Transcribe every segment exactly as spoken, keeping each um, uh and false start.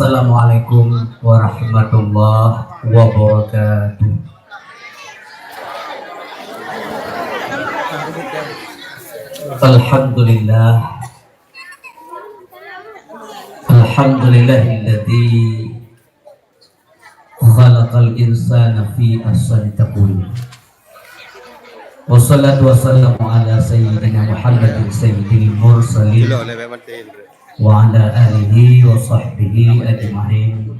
Assalamualaikum warahmatullahi wabarakatuh. Alhamdulillah. Alhamdulillahilladzi khalaqal insana fi ahsani taqwim. Wassalatu wassalamu ala sayyidina Muhammadin sayyidil mursalin wa ala alihi wa sahbihi ajma'in.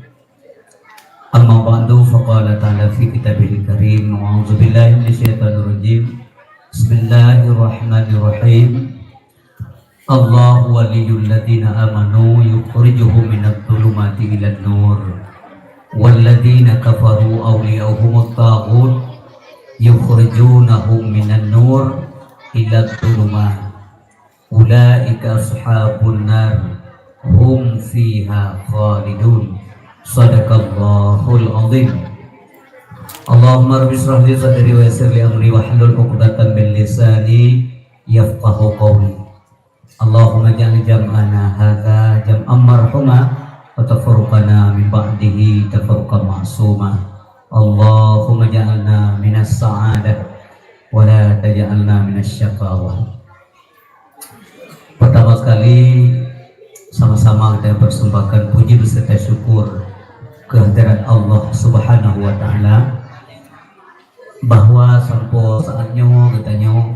Amma ba'du, faqala ta'ala fi kitabihil karim, a'udzu billahi minasyaitonir rajim. Bismillahirrahmanirrahim. Allahu waliyyul ladzina amanu yukhrijuhum minadh dhulumati ilan nur. Walladzina kafaru awliya'uhumut taghut yukhrijunahum minan nur ilad dhulumat. Ulaika ashabun nar hum fiha khalidun. Sadaqallahul azim. Allahumma rabbi shrah li sadri wa yassir li amri wahlul 'uqdatam min lisani yafqahu qawli. Allahumma ja'al jam'ana hadza jam'an marhuma wa tafarruqana min ba'dihi tafarruqan ma'suma. Allahumma ja'alna minas sa'adah wa la taj'alna minasy syaqawah. Pertama sekali, sama-sama kita persembahkan puji beserta syukur kehadirat Allah Subhanahu wa Ta'ala, bahwa sampoe saat nyoe geutanyoe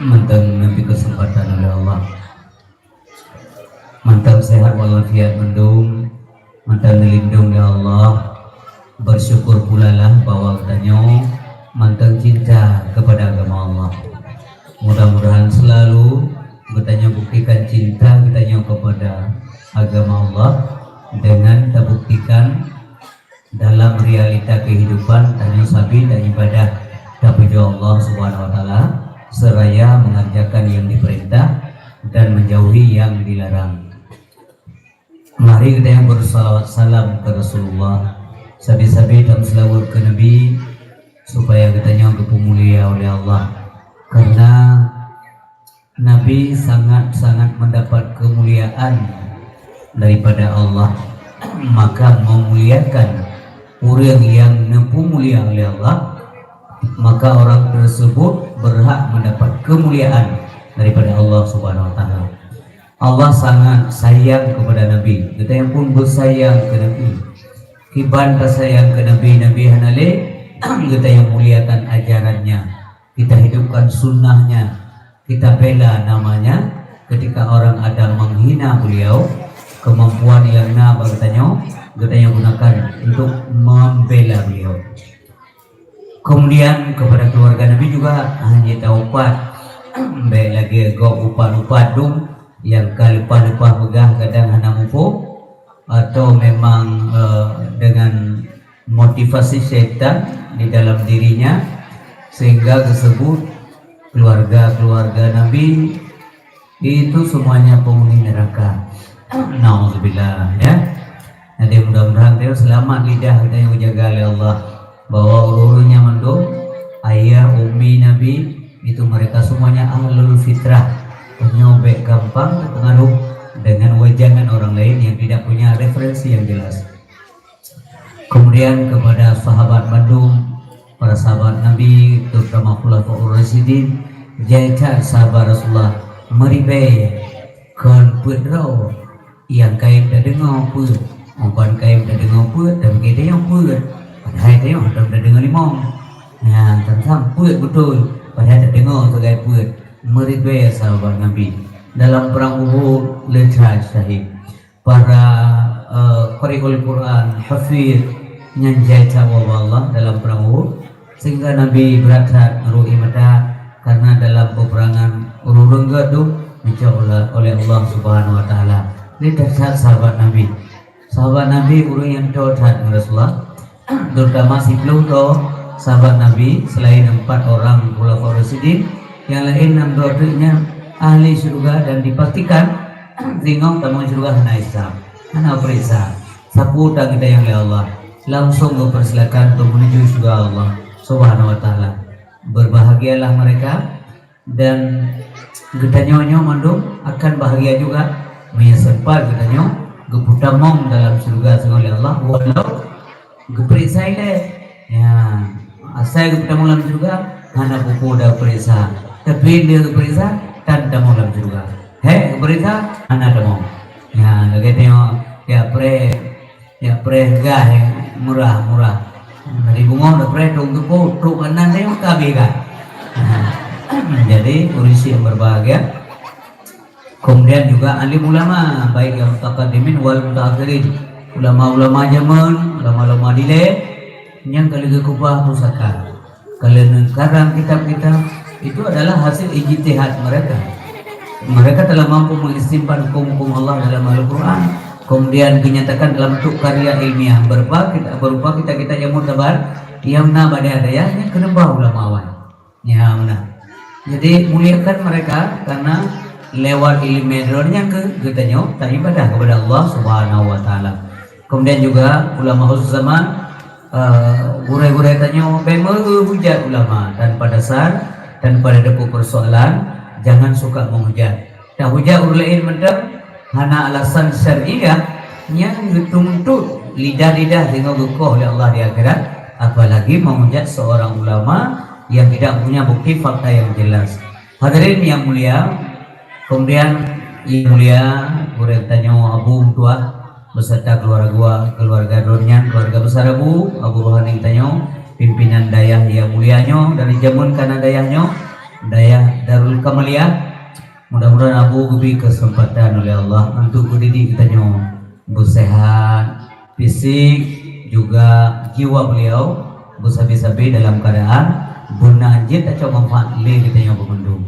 mantong neubri keuseumpatan lé Allah. Mantong sehat walafiat mandum, mantong neulindong lé Allah. Bersyukur pulalah bahwa geutanyoe mantong cinta kepada agama Allah. Mudah-mudahan selalu geutanyoe buktikan cinta geutanyoe kepada agama Allah dengan tabuktikan dalam realita kehidupan, tanyoe sabe dan ibadah tapujoe Allah Subhanahu wa Taala, seraya mengerjakan yang diperintah dan menjauhi yang dilarang. Mari kita yang bersalawat salam ke Rasulullah, sabe-sabe dan selawat ke Nabi, supaya geutanyoe geupeumulia oleh Allah. Karena Nabi sangat-sangat mendapat kemuliaan daripada Allah, maka memuliakan ureuëng yang neupeumulia oleh Allah, maka orang tersebut berhak mendapat kemuliaan daripada Allah Subhanahu wa Taala. Allah sangat sayang kepada Nabi. Geutanyoe pun beusayang ke Nabi. Kiban tasayang ke Nabi, Nabi hana lé geutanyoe muliakan ajarannya. Kita hidupkan sunnahnya, kita bela namanya. Ketika orang ada menghina beliau, kemampuan yang na bak geutanyoe, geutanyoe gunakan untuk membela beliau. Kemudian kepada keluarga Nabi juga, hana taupat, baik lagi gob upat-upat dum yang ka leupah-leupah peugah kadang hana muphom, atau memang, eh, dengan motivasi syaitan di dalam dirinya, sehingga tersebut keluarga-keluarga Nabi itu semuanya penghuni neraka. Nauzubillah, ya. Jadi mudah-mudahan kita selamat lidah kita yang dijaga oleh Allah, bahwa ureuëng-ureuëng nyang mandum, ayah, umi Nabi, itu mereka semuanya ahlul fitrah. Tanyoe bék gampang terpengaruh dengan wejangan orang lain yang tidak punya referensi yang jelas. Kemudian kepada sahabat bandum, para sahabat Nabi, terutama Khulafaur Rasyidin, jai that sahabat Rasulullah, meuribée kon peuet droe. Nyang kayém tadeungoe peuet, kon kayém tadeungoe peuet, tapi tanyoe peuet. Padahai tanyoe hana tadeungoe limong. Nah, teuntang peuet beutôi, padahai tadeungoe sagai peuet. Meuribée sahabat Nabi. Dalam perang Uhud, le that syahid. Para, eh, qari'ul Quran, hafiz, nyan jai that ubak Allah dalam perang Uhud, sehingga Nabi brat that ru'i mata karena dalam peperangan ureuëng geuh tu neucok oleh, oleh Allah Subhanahu wa Taala. Lé that sahabat Nabi. Sahabat Nabi ureuëng nyang toe that ngon Rasulullah, terutama siplôh droe sahabat Nabi, selain empat orang khulafa rasyidin, yang lain enam droe teuk nyan ahli syurga dan dipastikan singoh tamong syurga hana hisab, hana peuriksa. Sapeue utang geutanyoe lé Allah, langsung geupersilakan untuk menuju syurga Allah Subhanahu wa Taala. Berbahagialah mereka dan geutanyoe nyoe mandum akan bahagia juga meunyoe sempat geutanyoe Geupeutamong dalam syeuruga singoh lé Allah walau geupeuriksa ilée. Ya, asai geupeutamong lam syeuruga hana peue-peue geupeuriksa. Tapi dia geupeuriksa tan tamong lam syeuruga. Hek geupeuriksa hana tamong. Ya, lagée tengok ya preh, ya preh gah ya, murah-murah. Dari bungoh dah preh trok teuku, trok kanan tengok ka habéh gah. Jadi ureuëng yang berbahagia, kemudian juga alim ulama, baik yang mutaqaddimin wal mutaakhirin, ulama-ulama zaman, ulama-ulama dilée, nyang ka lheueh geukubah pusaka, ka lheueh neukarang kitab-kitab, itu adalah hasil ijtihad mereka. Mereka telah mampu mengistimbat hukum-hukum Allah dalam Al-Quran, kemudian dinyatakan dalam bentuk karya ilmiah berupa kita berupa kitab-kitab yang mutabar yang na bak dayah-dayah nyang keuneubah ulama awai. Ya, benar. Jadi, muliakan mereka karena lewat ilmu droe nyan keu geutanyoe taibadah kepada Allah Subhanahu wa taala. Kemudian juga ulama khusus zaman, eh, gurée-gurée tanyoe bèk meuhujat ulama tanpa dasar, tanpa ada persoalan, jangan suka menghujat. Tahujat ureuëng laén mantong hana alasan syariah nyang geutuntot lidah-lidah singoh geukoh lé Allah di akhirat, apalagi menghujat seorang ulama yang tidak punya bukti fakta yang jelas. Hadirin yang mulia, kemudian yang mulia gurée tanyoe Abu Meutuah beserta keluarga, keluarga droe nyan, keluarga besar Abu, Abu Rohani tanyoe, pimpinan dayah yang mulia nyoe dari jameun kana dayah nyoe, dayah Darul Kamaliyah. Mudah-mudahan Abu geubri keuseumpatan oleh Allah untuk geudidik geutanyoe beusehat fisik juga jiwa beliau beusabe-sabe dalam keadaan beuna jeuet tacok manfaat lé geutanyoe banmandum.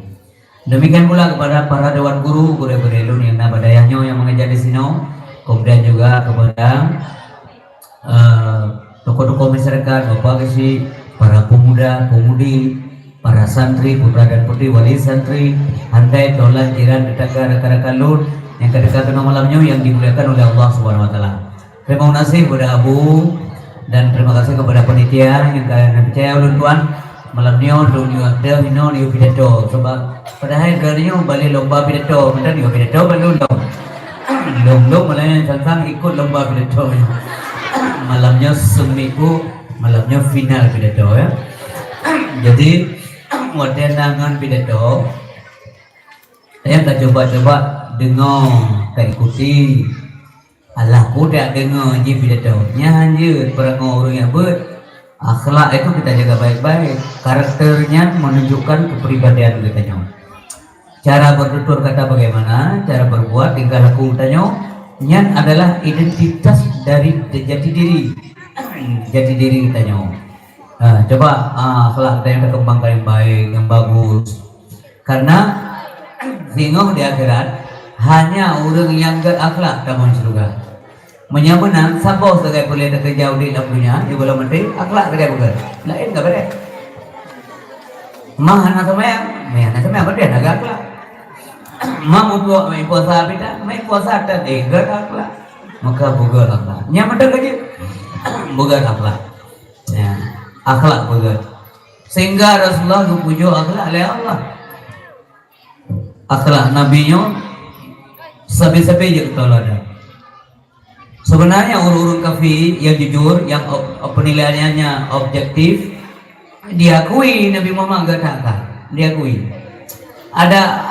Demikian pula kepada para dewan guru, gurée-gurée lôn nyang na bak dayah nyoe nyang mengajar di sinoe. Kemudian juga kepada eh, tokoh-tokoh masyarakat, Bapak Geuchik, para pemuda, pemudi, para santri, putra dan putri, wali santri, handai, tolan, jiran, tetangga, rakan-rakan lôn nyang ka teuka keunoe malam nyoe yang dimuliakan oleh Allah Subhanahu Wa Taala. Terima kasih kepada Abu dan terima kasih kepada panitia yang ka neupercaya ulôn tuan. Malam nyoe lôn yue akte inoe yue pidato sebab padahai geutanyoe balé lomba pidato, mantong yue pidato ban lôn lom. Lom-lom malam nyoe sang-sang ikut lomba pidato. Malam nyoe semi bu, malam nyoe final pidato ya. Jadi watée na ngon pidato, nyang ka coba-coba deungoe, ka ikuti. Alah, ku dak deungoe jih pidato. Nyan jeuet peurangoe ureuëng nyang beuet. Akhlak itu kita jaga baik-baik. Karakter nyan menunjukkan kepribadian geutanyoe. Cara bertutur kata bagaimana, cara berbuat, tingkah laku geutanyoe, nyan adalah identitas dari jati diri. Jati diri geutanyoe. Ha, coba, ah, akhlak geutanyoe takeumbangkan nyang baik, nyang bagus. Karena singoh di akhirat, hanya ureuëng nyang gét akhlak tamong syeuruga. Meunyoe meunan, saboh sagai peureulée teukeureuja udeb lam donya, di gohlom maté, akhlak sagai beugét. Laén ka beureh. Mah hana seumayang, mah hana seumayang, beureh hana gét akhlak. Mah mupuasa, mah puasa pita, mah puasa teuh gét akhlak. Maka beugét akhlak. Nyang mantong ka jeuet, beugét akhlak. Ya, akhlak beugét. Sehingga Rasulullah geupujoe akhlak lé Allah. Akhlak Nabi nyoe sabe-sabe jeuet keutauladan. Sebenarnya ureuëng-ureuëng kafé yang jujur, yang ob-, ob-, penilaiannya objektif, diakui Nabi Muhammad geutak ka, diakui. Ada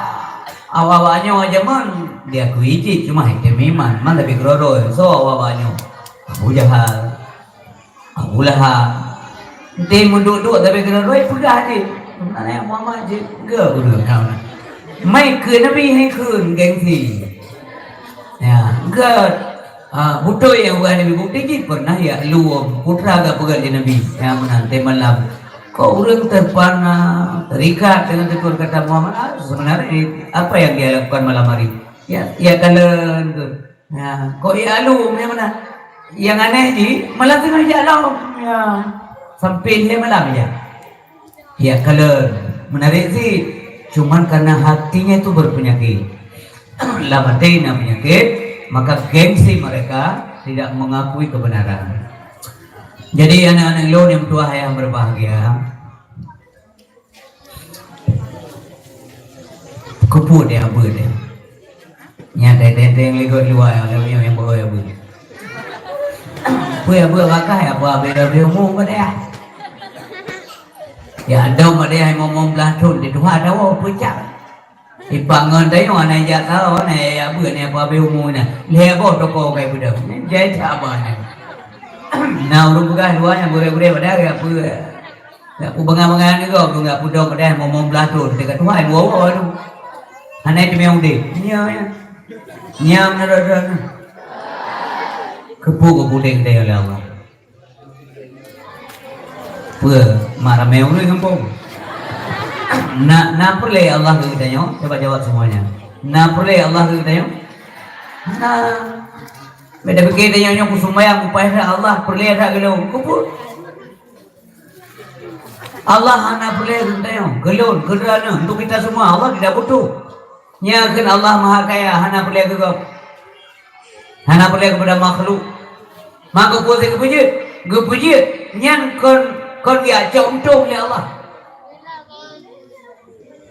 awak-awak nyoe zaman diakui cit, cuma hana iman, man tapi keudroe-droe, soe awak-awak nyoe? Abu Jahal, Abu Lahab. Enti meuduek-duek sabe keudroe-droe peugah jih. Meunan Muhammad jih, geu ureuëng hana. Mai keu Nabi hai kheun gengsi. Ya, geu, ah, beutôi nyang bukan Nabi bukti jih pernah ya luwom putra gak peugah di Nabi. Ya, meunan teuh malam. Kok ureuëng terpana, terikat dengan tutur kata Muhammad, ah, sebenarnya apa yang dia lakukan malam hari? Ya, ya kalon tu. Ya, kok ya alu macam mana? Yang aneh ji, malam tu jak lom. Ya. Sampai dia malam ya. Ya, kalau menarik sih, cuman karena hatinya itu berpenyakit. Lam hati na penyakit, maka gengsi mereka tidak mengakui kebenaran. Jadi anak-anak lôn yang tua yang berbahagia, keupeue dia, abu dia. Nyan teng-teng ligot luwa nyang lewat nyang beu ya beu. Peue ya beu bakah ya beu abéh umu pada ya. Ya dong pada ya limong blah thon di tuha tawo pucak. Ipangon tayong aneuk jak tawo aneuk ya beu ni apa abéh umu na. Lhèe boh toko kai beudang. Jai sabar ni. Na ureueng peugah luwa nyang gurèe-gurèe pada ya beu. Gak peue beungoh-beungoh ni gob, gak peudong deh momong blah thon, teuka tuha dua woe tu. Hana teumé udép. Nyo, nyo. Nyo meunurot droeneuh. Keupeue geupudeng teuh lé Allah? Peue, mak ramé ureueng gampông? Na, na peureulèe Allah keu geutanyoe? Coba jawab semuanya. Na peureulèe Allah keu geutanyoe? Na. Beda pikir tanyoe nyoe, kusumbayang, kupaih that Allah, peureulèe that keu lôn. Keupeue? Allah hana peureulèe keu geutanyoe, keu lôn, keu droeneuh, untuk kita semua. Allah tidak butuh. Nyan kheun Allah Maha Kaya, hana peureulèe keu gob. Hana peureulèe keupada makhluk. Maka peue geupeujeuet? Geupeujeuet nyan kon, kon geujak cok untông lé Allah.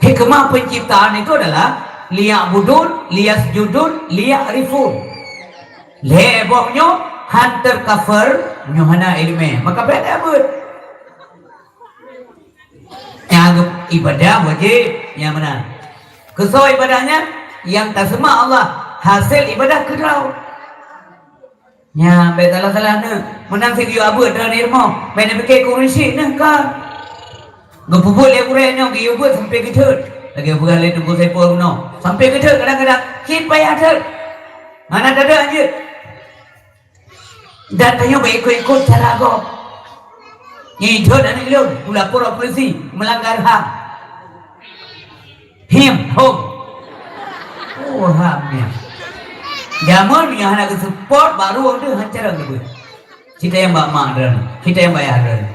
Hikmah penciptaan itu adalah liya'budun, liyasjudun, liya'rifun. Lhèe boh nyoe han teucover, nyoe hana ileumèe, maka bèk tabeuet. Nyang ibadah wajéb, nyang meunan. Keusoe ibadah nyan, nyang taseumah Allah, hasé ibadah keudroe. Nyan, bèk salah-salah neuh. Meunan si geuyue abeuet droeneuh rumoh, bèk neupike keu ureueng syik neuh ka. Geupeubuet lé gurèe nyoe geuyue beuet sampoe geuthôt. Lagèe peugah lé Teungku Saiful bunoe, sampoe geuthôt kadang-kadang cit payah thôt. Hana tadeueng jeuet. Dan tanyoe bèk ikot-ikot cara gob. Nyan thôt aneuk lôn, kulapor polisi, meulanggar ham. Him, hom. Oh, ham nyan. Jameun meunyoe hana geusupport, baru ureueng hancara geubeuet. Cit tayang bak mak droeneuh, cit tayang bak ayah droeneuh.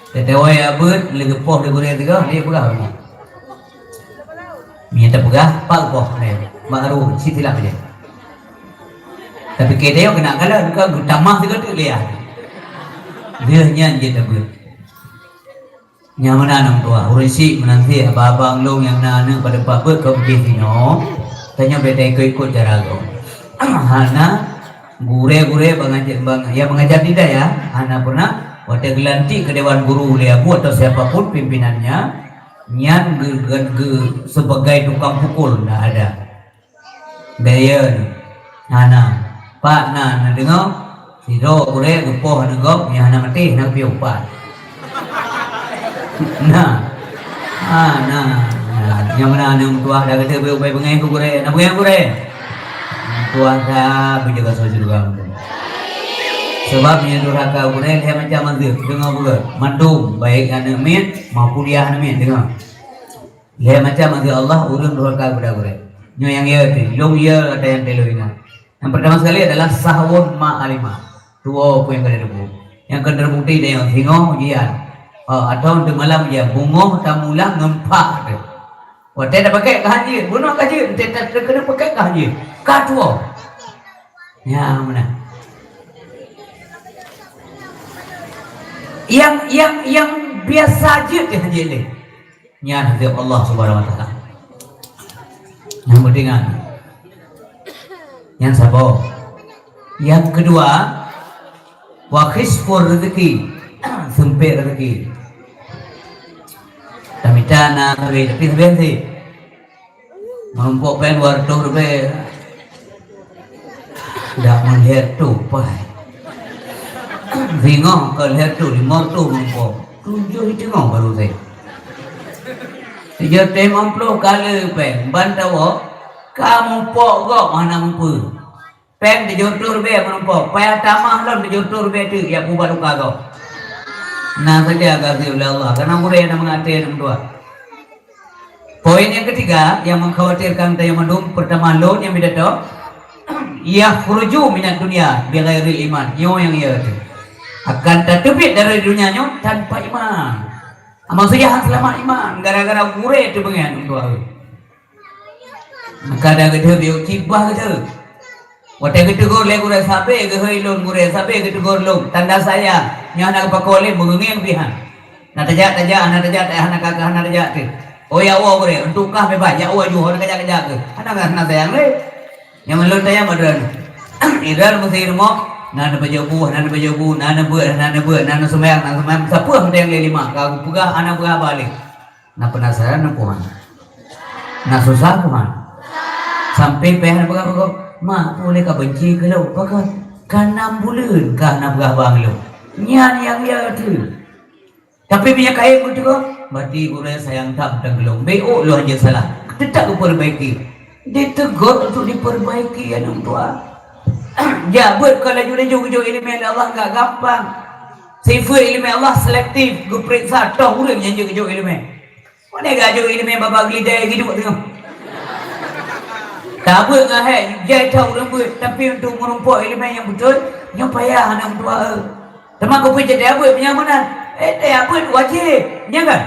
Teuntèe wayah beuet, lé geupoh lé gurèe teuga, dia peugah rumoh. Meunyoe tapeugah, pat geupoh lé, baru cit silap aja. Tapi keu dia keunan kalon, keu geutamah sigoe teuk lé ah. Lheueh nyan jeuet tabeuet. Nyang meunan aneuk tuha, ureueng syik meunan cit, abang-abang lôn nyang na aneuk padub pat beuet ka beujih sinoe, tanyoe bèk taikot-ikot cara gob. Hana gurèe-gurèe bangaja-, bang-, nyang mengajar di dayah, hana pernah watèe geulantik keu dewan guru lé abu atau siapa pun pimpinannya, nyan geu-, geu-, geu-, sebagai tukang pukul, ndak ada. Bèk yo, hana. Pat na neudeungoe, sidroe gurèe geupoh aneuk gob nyang hana maté, hana geupiôh pat. Na. Ha, na. Na, nyang meunan aneuk meutuah dak geuteuk beu-, beu-, beungèh keu gurèe. Na beungèh gurèe? Meutuah that beujaga soe syeuruga. Sabab meunyoe durhaka gurèe lhèe macam mazeuh, deungoe beugèt. Mandum, baik aneuk miet maupun yah aneuk miet, deungoe. Lhèe macam mazeuh Allah ureueng durhaka keupada gurèe. Nyoe nyang ye teuh, lôn ye ata nyang teuh lôn ingat. Nyang peurtama sekali adalah sahwun ma alimah. Tuwoe peue nyang ka teubukti. Nyang ka teubukti tanyoe singoh ujian. Oh, atawa teuk malam ujian. Beungoh tamulang ngon pah teuh. Watèe tapakèk ka han jeuet, bunoe ka jeuet, watèe ta-, takeuneuk pakèk ka han jeuet. Ka tuwoe. Nyan meunan. Nyang, nyang, nyang biasa jeuet teuh han jeuet lé. Nyan hadiah Allah Subhanahu wa Taala. Nyang penting kan? Nyan saboh. Nyang keudua, wa khishfur rizqi, seumpet rezeki. Tamita na sabe, tapi sabe sih. Meurumpok péng dua reutôh ribèe. Dak meulihat tupai. Singoh ka lihat tu lima reutôh meurumpok. Tujoh iteungoh baru saya. Tujoh tem amploh kali péng ban tawoe ka mupok gok hana mupeue. Péng tujoh reutôh ribèe meurumpok, payah tamah lom tujoh reutôh ribèe teuk ya pubat luka gob. Na saja gaséh ulèe Allah, karena gurèe na meungaté aneuk dua. Poin nyang keutiga nyang mengkhawatirkan tanyoe mandum, peurtama lôn nyang pidato, yakhruju minad dunya bighairil iman. Nyoe nyang ye teuh. Akan tateubiet dari dunia nyoe tanpa iman. Maksudnya han seulamat iman gara-gara gurèe teuh beungian untuk aweuh. Maka dah geuteubeuet cit bah geuteubeuet. Watèe geuteugor lé gurèe, sabe geuhôi lôn gurèe, sabe geuteugor lôn, tanda sayang. Nyoe hana geupakoe lé, meungeungieng pih han. Na tajak, tajak, hana tajak, tajak, hana ka, hana tajak teuh. Oh, ya Allah gurèe, untuk kah beubaih, ya Allah ju, hana kajak, kajak keuh. Hana, hana sayang lé. Nyang lôn tanyong bak droeneuh. Idroeneuh meuseue rumoh, na neubajoe buh, na neubajoe bu, na neubeuet, na neubeuet, na neuseumayang, na neuseumayang. Sapeue meuteung lé lima, ka geupeugah hana peugah haba lé. Na peunasaran na peue? Na susah peue? Sampai payah neupeugah-peugah, "Mak, peue lé ka beunci keu lôn?" Pakon? Ka nam buleuen ka hana peugah haba ngon lôn. Nyan nyang ya teuh. Tapi meunyo kayém meuteugah, "Berarti gurée sayang that teuh keu lôn. Bék lôn hanjeuet salah." Teutap geupeurbaiki. Diteugôt untuk dipeurbaiki, aneuk tuha. Jak beuet kon laju-laju geujok iéleumé lé Allah, enggak gampang. Sifeuet iéleumé Allah selektif, geupeuriksa toh ureuëng nyang jeuet geujok iéleumé. Pane gajok iéleumé babah geulidai geuduek teungoh. Tabeuet ngon hék, jai that ureuëng beuet, tapi untuk meurumpok iéleumé nyang beutôi, nyoe payah aneuk tuha, eu. Teuma keupeue jeuet tabeuet meunyoe meunan? Eh, tabeuet wajéb, nya kan?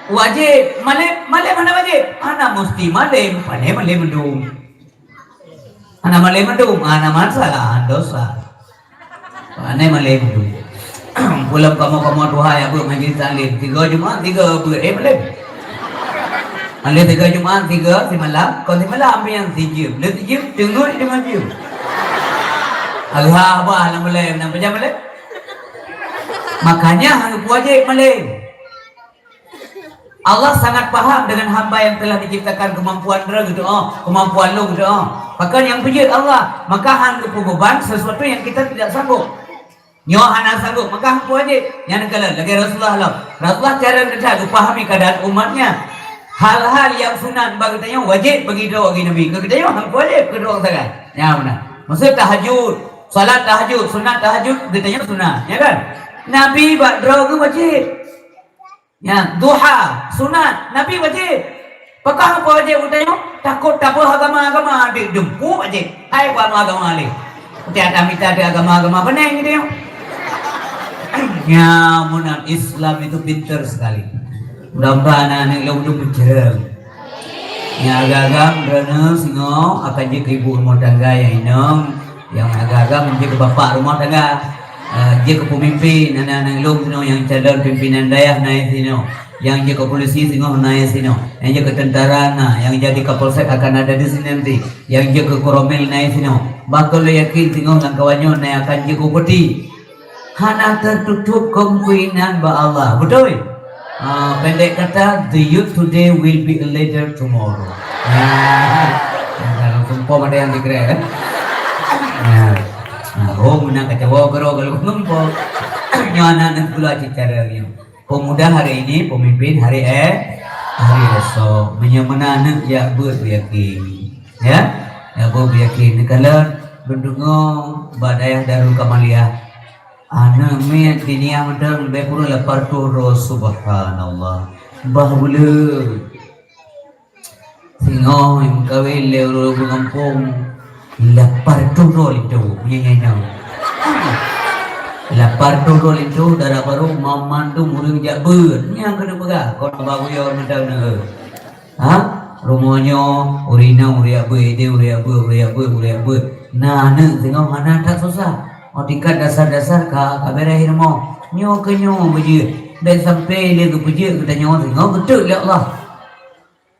Wajéb, malém, malém hana wajéb. Hana musti malém, pane malém mandum. Hana malém mandum, hana masalah, dosa. Pane malém tu. Pulang kamoe-kamoe tuha nyang beuet majlis taklim, tiga Jumat, tiga beuet, eh, malém. Ada tiga Jumat, tiga simalam, kon simalam pian sijeuem. Lheueh sijeuem, teungeut deungon jeuem. Agak bah lam malém, nang pejam malém. Makanya harus wajéb malém. Allah sangat paham dengan hamba yang telah diciptakan kemampuan droe gitu, oh, kemampuan lôn gitu, oh. Pakon nyang peujeuet Allah, maka hana geupeubeban sesuatu yang kita tidak sanggup. Nyoe hana sanggup, maka hana wajéb. Nyan keuh lagée Rasulullah lom. Rasulullah cara geutanyoe geupahami keadaan umatnya. Hal-hal yang sunat bagi geutanyoe wajéb bagi droe bagi Nabi. Keu geutanyoe hana wajéb keu droe sagai. Nyan beuna. Maksud tahajud, salat tahajud, sunat tahajud, geutanyoe sunat, ya kan? Nabi bak droe geuh wajéb. Nyan, duha, sunat, Nabi wajéb. Pakon hana wajéb geutanyoe? Takot tabeuh agama-agama, di dempuk wajéb. Hai buat agama lé. Tiada mita di agama-agama beuneng geutanyoe. Ya, meunan Islam itu pintar sekali. Mudah-mudahan aneuk lôn meucreung. Nyang agam-agam droeneuh singoh akan jeuet keu ibu rumah tangga nyang inong, nyang agam-agam jeuet keu bapak rumah tangga, eh, jeuet keu peumimpin, aneuk-aneuk lôn singoh nyang calon pimpinan dayah na sinoe, nyang jeuet keu polisi singoh na sinoe, nyang jeuet keu tentara na, nyang jadi kapolsek akan ada di sini nanti, nyang jeuet keu koromil na sinoe. Bah kon lôn yakin singoh lam kawan nyoe na akan jeuet keu bupati. Hana teututup kemungkinan bak Allah. Beutôi? Ah, pendek kata, the youth today will be a leader tomorrow. Ya. Ya, langsung pom ada yang dikira, kan? Ya. Nah, oh, menang kacau, oh, gero, kalau ngempol. Nyoe anak-anak sekolah cit cara nyoe. Pemuda hari ini, pemimpin hari e-, hari esok. Meunyoe meunan aneuk jak beuet beuyakin. Ya? Jak beuet beuyakin. Neukalon lôn deungoe bak dayah Darul Kamaliah. Aneuk miet di Niah mantong leubeh kureueng lapan reutôh droe, subhanallah. Bah buleuen. Singoh nyang meukawen lé ureueng gampông, lapan reutôh droe linto, meunyoe nyan. Lapan reutôh droe linto, dara barô, mandum ureueng jak beuet. Nyan keuneuk peugah, kon haba guyon mantong na. Ha? Rumoh nyoe, ureueng inong ureueng jak beuet, idéh ureueng jak beuet, ureueng jak beuet, ureueng jak beuet. Na aneuk singoh hana that susah. Oh, tingkat dasar-dasar ka, ka beureh rumoh. Nyoe keu nyoe beujeuet. Bék sampai lé geupeujeuet geutanyoe singoh geutot lé Allah.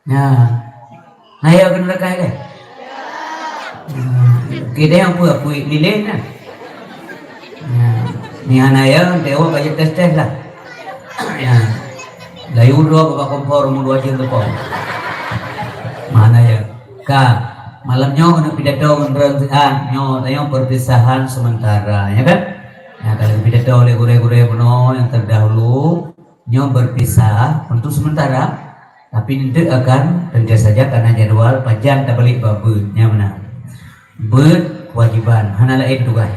Nah. Nah, ya keuneuk rakai deh. Nah, kita yang apa, apa lilin nah. Nah, ni anak ya, dewa baca tes-tes lah. Ya. Layu dua bapak kompor umur dua jam tu kau. Mana ya? Ka, malam nyoe keuneuk pidato ngon droe siat, nyoe tanyong perpisahan sementara, ya kan? Nah, kalau pidato oleh gurée-gurée bunoe yang terdahulu, nyoe berpisah untuk sementara, tapi nanti akan tentu saja karena jadwal pajan tabalik bak beuet, nyan meunan. Beuet kewajiban, hana laén tugaih.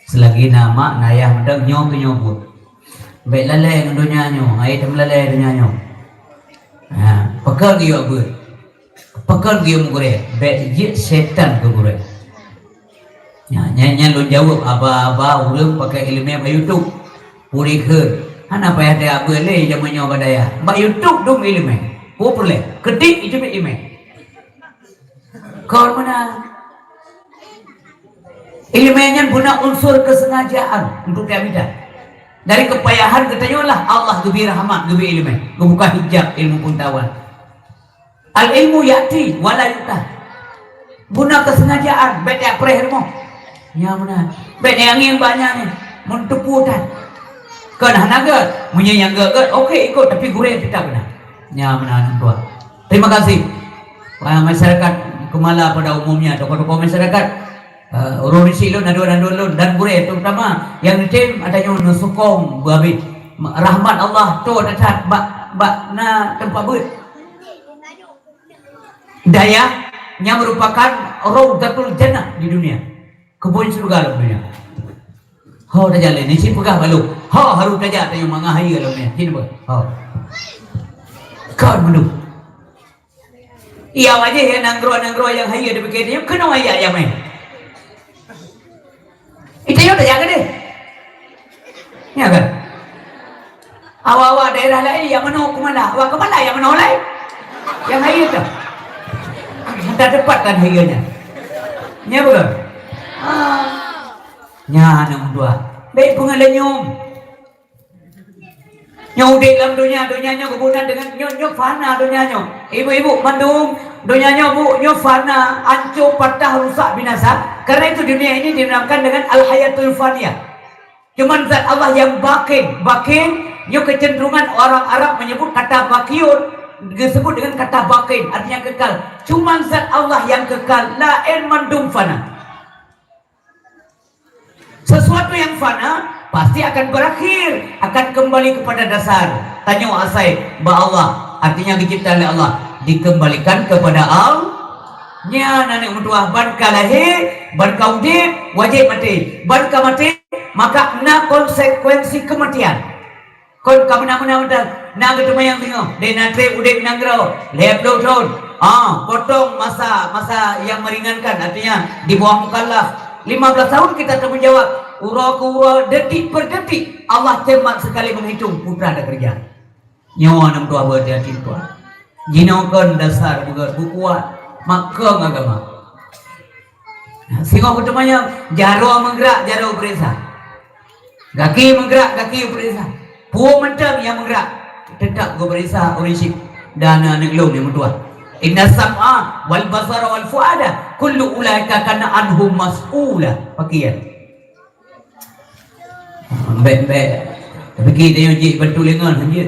Selagi na mak, na yah mantong nyoe keu nyoe buet. Bék lalée ngon donya nyoe, hai teumeulalée donya nyoe. Ha, pakon geuyue beuet. Pakon geuyue meugurée, bék jeuet syaitan keu gurée. Nyan, nyan, nyan lôn jaweueb haba-haba ureueng pakai ileumèe bak YouTube. Puri kheun, hana payah tajak beuet lé jameun nyoe bak dayah. Bak YouTube dum ileumèe. Peue peureulèe? Keudéh jiteubiet ileumèe. Kon meunan. Ileumèe nyan beuna unsur keusengajaan untuk tamita. Dari keupayahan geutanyoe lah Allah geubri rahmat, geubri ileumèe, geubuka hijab ilmu peungetahuan. Al-ilmu ya'ti wa la yu'ta. Guna keusengajaan, bèk tapreh rumoh. Nyan meunan. Bèk neuangieng bak nyan nyoe. Meuteupeue that. Kon hana gèt. Meunyoe nyang gèt-gèt, oke ikot, tapi gurèe teutap keunan. Nyan meunan, tuan. Terima kasih. Wah, masyarakat Keumala pada umumnya, tokoh-tokoh masyarakat, eh, ureueng syiek lôn, adoe-adoe lôn, dan gurèe, terutama nyang neutem, ata nyoe neusukong beuhabéh. Rahmat Allah tô that-that bak, bak na teumpat beuet. Dayah nyang merupakan Raudhatul Jannah di dunia. Keubon syeuruga lam dunia. Ho tajak lé, ni cit peugah bak lôn. Ho harôh tajak tanyoe mangat hayeue lam dunia. Cit peugah. Ho. Kon meunurot. Iya wajéh ya nanggroe-nanggroe nyang hayeue di bukét nyoe keunoe ayat nyang meuh. Ita nyoe tajak keudeh. Ya kan? Awak-awak daerah laén nyang meunoe Keumala, awak Keumala nyang meunoe laén. Nyang hayeue tu. Dah tepat kan hayeue nyan. Nya betul? Ah. Nya aneuk dua. Baik pengalanyum. Nyoe udép lam donya, donya nyoe geugunan deungon nyoe, nyoe fana donya nyoe. Ibu-ibu mandum, donya nyoe bu, nyoe fana, ancô, patah, rusak, binasa. Karena itu dunia ini dinamakan dengan al-hayatul faniyah. Cuman zat Allah yang bakin, bakin nyoe kecenderungan orang Arab menyebut kata bakiun, disebut dengan kata bakin, artinya kekal. Cuman zat Allah yang kekal, laén mandum fana. Sesuatu yang fana pasti akan berakhir, akan kembali kepada dasar. Tanyoe asai bak Allah, artinya dicipta oleh Allah, dikembalikan kepada Allah. Nyan aneuk meutuah, ban ka lahé, ban ka udép, wajéb maté. Ban ka maté, maka na konsekuensi kematian. Kon ka meunan-meunan mantong, na geuteumanyong singoh, deh na treb udeb nanggroe, lhèe ploh thon. Ah, potong masa, masa yang meringankan, artinya di bawah mukallaf. Lima belas tahun kita tanggung jawab, uroe keu uroe, detik per detik, Allah cermat sekali menghitung putra dan kerja. Nyoe aneuk dua beuhati-hati tuan. Jinoe kon dasar beugèt beukuat, makong agama. Singoh geuteumanyong, jaroe meugrak, jaroe geupeuriksa. Gaki meugrak, gaki geupeuriksa. Peue mantong nyang meugrak, teutap geupeuriksa ureueng syiek dan aneuk lôn nyang meutuah. Inna sam'a wal basara wal fuada kullu ulaika kana anhu mas'ula. Pakriban. Bèk-bèk. Tapi kita yang cik bantu lengan saja.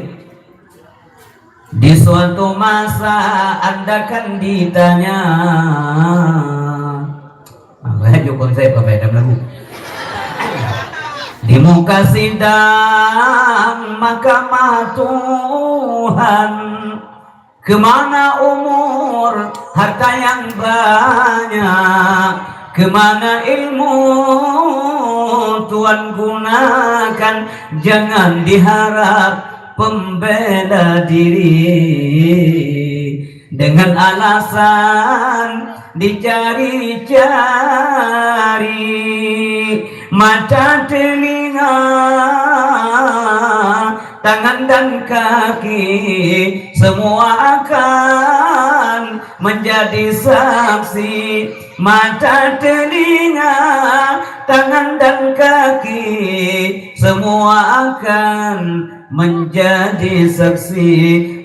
Di suatu masa anda akan ditanya. Ah, laju konsep apa dalam lagu. Di muka sidang mahkamah Tuhan, kemana umur, harta yang banyak, kemana ilmu Tuhan gunakan, jangan diharap pembela diri dengan alasan dicari-cari mata, telinga, tangan dan kaki, semua akan menjadi saksi. Mata, telinga, tangan dan kaki, semua akan menjadi saksi.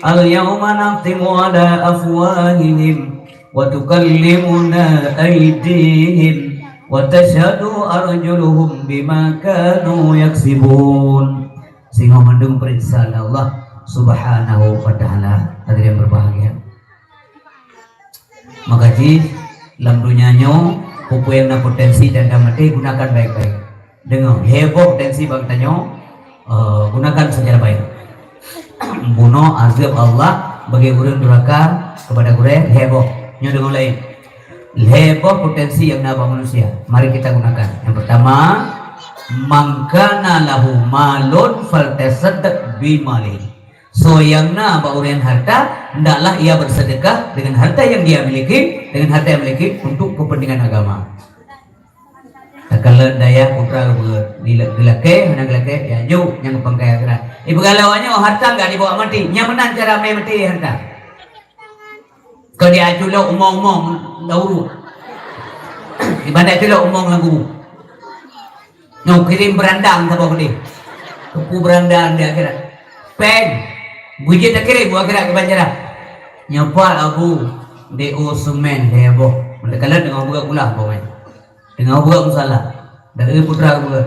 Al-yauma nakhtimu ala afwahihim wa tukallimuna aidihim wa tashhadu arjuluhum bima kanu yaksibun. Singoh mandum peuriksa lé Allah Subhanahu wa Ta'ala. Hadirin berbahagia. Maka jih, lam dunia nyoe, peue-peue nyang na potensi dan ka maté, gunakan baik-baik. Deungoe, lhèe boh potensi bak tanyoe, eh, gunakan secara baik. Bunoe azab Allah bagi ureueng duraka kepada gurèe, lhèe boh. Nyoe deungoe laén. Lhèe boh potensi nyang na bak manusia. Mari kita gunakan. Yang pertama, man kana lahu malun faltasaddaq bimalihi. Soe nyang na bak ureueng harta, hendaklah ia bersedekah dengan harta yang dia miliki, dengan harta yang miliki untuk kepentingan agama. Takalon dayah putra geupeugah, geulakèe, hana geulakèe, ya, jok, nyang geupangkai akhirat. Ipeugah lé awak nyoe, harta enggak dibawa mati. Nyan meunan cara mé mati harta. Keu dia culok umong-umong lam gubuk. Ibarat culok umong lam gubuk. Nyoe kirém beurandang saboh keudeh. Keupeue beurandang di akhirat. Pèng. Beujeuet takirém u akhirat keu banjaran. Nyoe pat Abu, D O seumén lhèe boh. Teukalon teungoh beuet pulang pokoknya. Teungoh beuet musala. Dari putra beuet.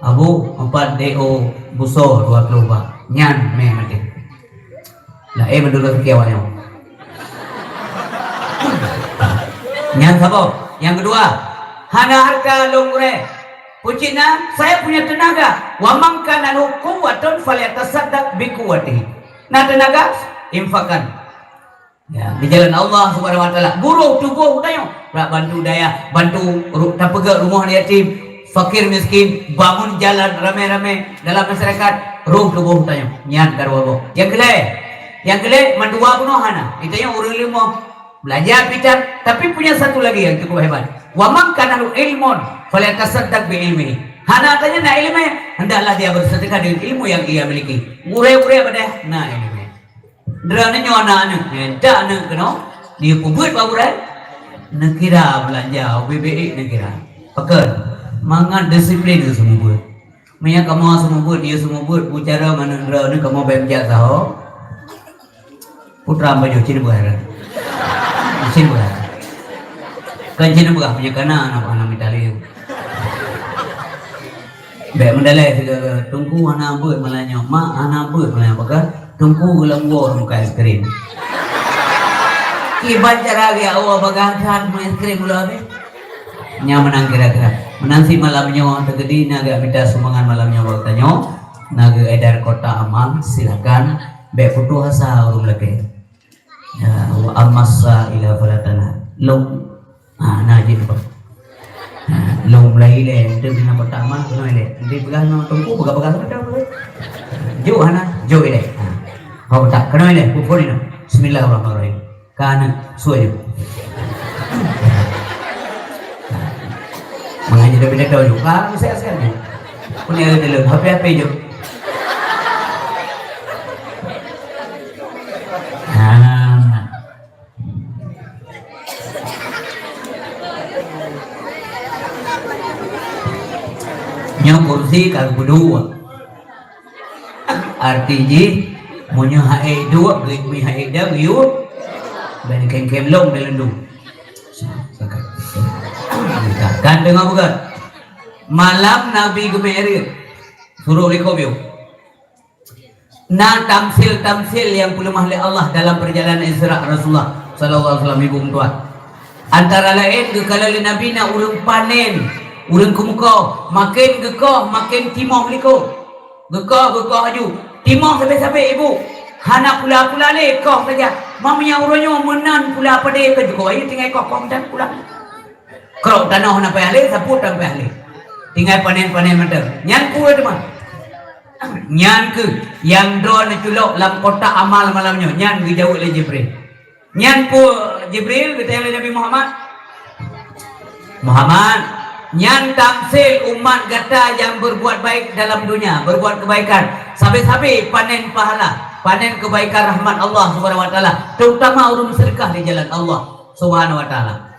Abu, empat D O buso dua puluh ba. Nyan meh maté. Lah, eh, mandum lôn piké awak nyoe. Nyang saboh. Nyang keudua, hana hareuta lôn gurée. Peue cit na, saya punya tenaga. Wa man kana lahu quwwatun falyatasaddaq bi quwwatihi. Na teunaga, infakkan. Ya, di jalan Allah Subhanahu wa Taala. Gurôh tuboh tanyoe. Bak bantu dayah, bantu ru-, tapeugöt rumoh yatim, fakir miskin, bangun jalan ramé-ramé dalam masyarakat. Rôh tuboh tanyoe. Nyan ka dua boh. Nyang keulhèe, nyang keulhèe mandua bunoe hana. Di tanyoe ureueng leumoh, belajar pintar, tapi punya satu lagi yang cukup hebat. Wa man kana lahu ilmun falyatasaddaq bi ilmihi. Hana tanyoe na ileumèe, hendaklah dia bersedekah dengan ilmu yang ia miliki. Gurée-gurée padahai na ileumèe. Droeneuh nyoe na aneuk, eh, dak aneuk keunoe, dia peubuet bak urai. Neukira beulanja, ubé-bé neukira. Pakon? Mangat disiplin keu seumeubeuet. Meunyo kamoe seumeubeuet, dia seumeubeuet, bu cara mangat droeneuh kamoe bèk meujak saho. Putra baju cin beurah. Cin beurah. Kan cin beurah punya kana anak, anak mita lé. Bèk meudalèh sigoe, "Teungku hana beuet malam nyoe, Mak hana beuet malam nyoe." Pakon? "Teungku geulam woe muka es krim." Kiban cara geuyak woe bagah that es krim ulah habéh. Nyan meunan kira-kira. Meunan cit malam nyoe teukeudi na geuyak mita sumbangan malam nyoe bak tanyoe. Na geuedar kotak amal, silakan. Bèk putôh asa ureueng lakèe. Ya, wa ammas sa'ila fala tanhar. Lôn, ha, na jih nampak. Ha, lôn mulai ilèe, enteuk na kotak amal, keunoe ilèe. Enteuk peugah ngon teungku, peugah-peugah sabe. Jok hana, jok ilèe. Ha. Hok kotak, keunoe ilèe, pupuk inoe. Bismillahirrahmanirrahim. Ka na, sue jok. Mangat jih dah pindah tahun jok. Ka, siap-siap jok. Pun ya, dia lôn, hape-hape jok. Ha. Nyoe kursi ka geupeudua. Arti jih, meunyoe ha'ék duek, geu-, meunyoe ha'ék dam, geuyue. Ban kém-kém lom dalam dum. Kan deungoe beugöt. Malam Nabi geumi'raj, surok likot yôh. Na tamsil-tamsil nyang peuleumah lé Allah dalam peurjalanan Isra Rasulullah sallallahu alaihi wasallam, ibu meutuah. Antara laén geukalon lé Nabi na ureueng panen, ureueng keumeukoh, maken geukoh, maken timoh likot. Geukoh, geukoh laju. Timoh sabe-sabe ibu. Hana pula-pula lé, koh saja. Meunyoe uroe nyoe meunan pula padé keu jukôi, ayu tinggai koh, koh meunan pula. Krok tanoh na payah lé, sapeue tan payah lé. Tinggai panen-panen mantong. Nyan peue teuma? Nyan keuh nyang droeneuh culok lam kotak amal malam nyoe. Nyan geujaweueb lé Jibril. Nyan peue Jibril geutanyong lé Nabi Muhammad? Muhammad, nyan tamsil umat gata nyang berbuat baik dalam dunia, berbuat kebaikan. Sabe-sabe panen pahala, panen kebaikan rahmat Allah Subhanahu wa Taala, terutama ureueng seudeukah di jalan Allah Subhanahu wa Taala.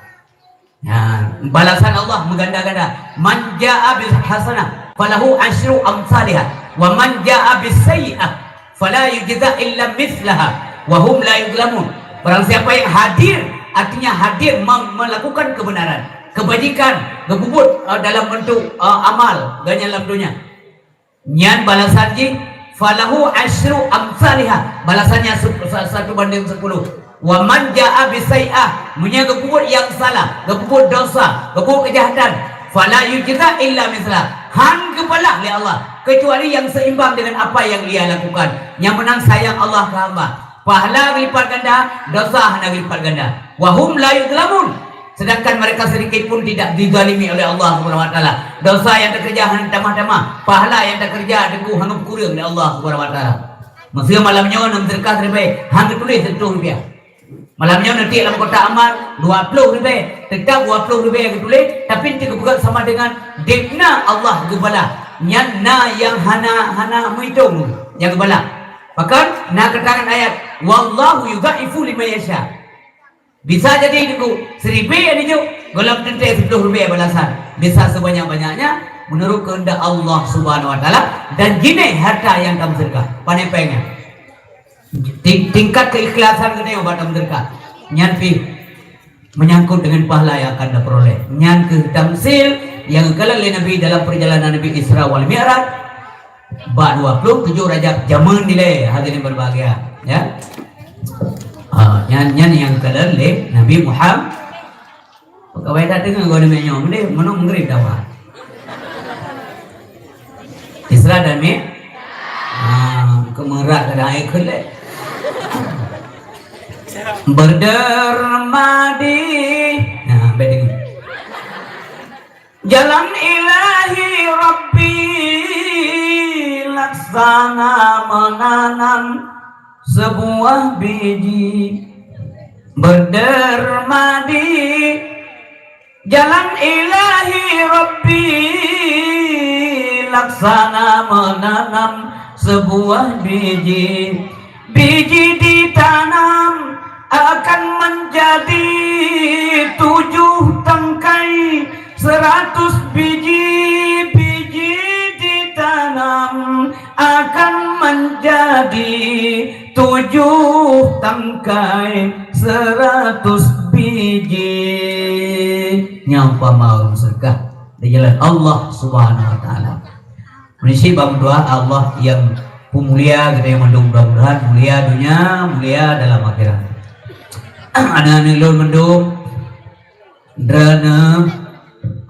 Nah, balasan Allah meuganda-ganda. "Man jaa bil hasanah falahu asyru amsalihha, wa man jaa bis sayyi'ah fala yujza illa mithlaha wa hum la yuzlamun." Barang siapa yang hadir, artinya hadir mem-, melakukan kebenaran, kebajikan, geupeubeuet, eh, dalam bentuk, eh, amal, ganyan lam dunia. Nyan balasan jih, "Falahu asyru amsalihha," balasannya se-, sa-, satu banding sepuluh. "Wa man jaa bis sayyi'ah," meunyoe geupeubeuet nyang salah, geupeubeuet dosa, geupeubeuet keujahatan, "fala yujza illa mitsla," han geubalah lé Allah kecuali yang seimbang dengan apa yang ia lakukan. Nyang meunan sayang Allah keu hamba. Pahala geulipat ganda, dosa hana geulipat ganda. "Wa hum la yuzlamun," sedangkan mereka sedikit pun tidak dizalimi oleh Allah Subhanahu wa Taala. Dosa yang teukeureuja hana tamah-tamah, pahala yang teukeureuja teungku hana geukureueng lé Allah Subhanahu wa Taala. Meuseu malam nyoe nam seudeukah siribèe, hana geutuléh sireutoh rupiah. Malam nyoe neutiek lam kotak amal dua ploh ribèe, teutap dua ploh ribèe geutuléh, tapi teukeubeugat sama dengan debna Allah geubalah. Nyan na nyang hana, hana meuitong nyang geubalah. Pakon? Na keuteurangan ayat, "Wallahu yudha'ifu liman yasha." Bisa jadi teungku, siribèe dijok, gohlom teuntèe siploh ribèe balasan. Bisa sebanyak-banyaknya menurut kehendak Allah Subhanahu wa Taala dan jinéh harta nyang tameuseudeukah. Pane péng nyan. Ting-, tingkat keikhlasan geutanyoe bak tameuseudeukah. Nyan pih. menyangkut dengan pahala yang akan diperoleh. Nyan keuh tamsil nyang geukalon lé Nabi dalam perjalanan Nabi Isra wal Mi'raj bak dua puluh tujuh Rajab jameun dilée, hadirin berbahagia, ya. Ha, nyan, nyan nyang geukalon lé Nabi Muhammad. Pegawai dak deungoe goe nyoe, meunoe meugrib dawa. Isra dan Mi-, ah, keumeurah kadang ai kheun lé. Berderma di, nah, beda ni. Jalan Ilahi Rabbi laksana menanam sebuah biji. Berderma di jalan Ilahi Rabbi laksana menanam sebuah biji. Biji ditanam akan menjadi tujuh tangkai seratus biji. Biji ditanam akan menjadi tujuh tangkai seratus biji. Nyan umpama ureuëng sedekah di jalan Allah Subhanahu wa Taala. Prinsip bak meudoa, Allah nyang peumulia geutanyoe mandum, mudah-mudahan mulia donya, mulia dalam akhirat. Aneuk-aneuk lôn mandum, droeneuh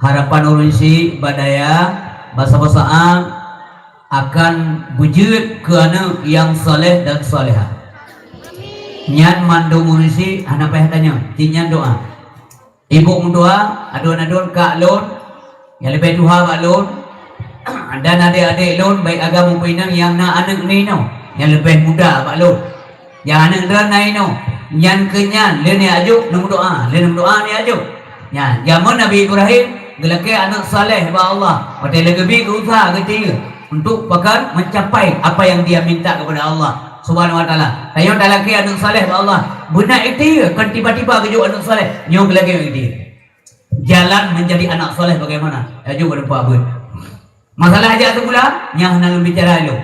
harapan ureuëng syiek bak dayah, basa-basaan akan beujeuet keu aneuk nyang saleh dan salehah. Nyan mandum ureuëng syiek hana payah tanyoe, jih nyan doa. Ibu meudoa, aduen-aduen kak lôn, nyang leubeh tuha bak lôn, dan adek-adek lôn, baik agam maupun inong nyang na aneuk ninoe, nyang leubeh muda bak lôn. Nyang aneuk droe na inoe, nyan keu nyan, lheueh nyan aju, neumeudoa, lheueh neumeudoa nyan aju. Nyan, jameun Nabi Ibrahim geulakée aneuk saleh bak Allah, watée lagée bi geuuseuha geutie untuk pakon mencapai apa yang dia minta kepada Allah Subhanahu wa Taala. Tanyoe talakée aneuk saleh bak Allah, beuna itie, kon tiba-tiba geujok aneuk saleh, nyoe geulakée itie. Jalan menjadi anak saleh bagaimana? Aju bak teumpat beuet. Masalah jak sikula, nyan hana lôn bicara ilôn.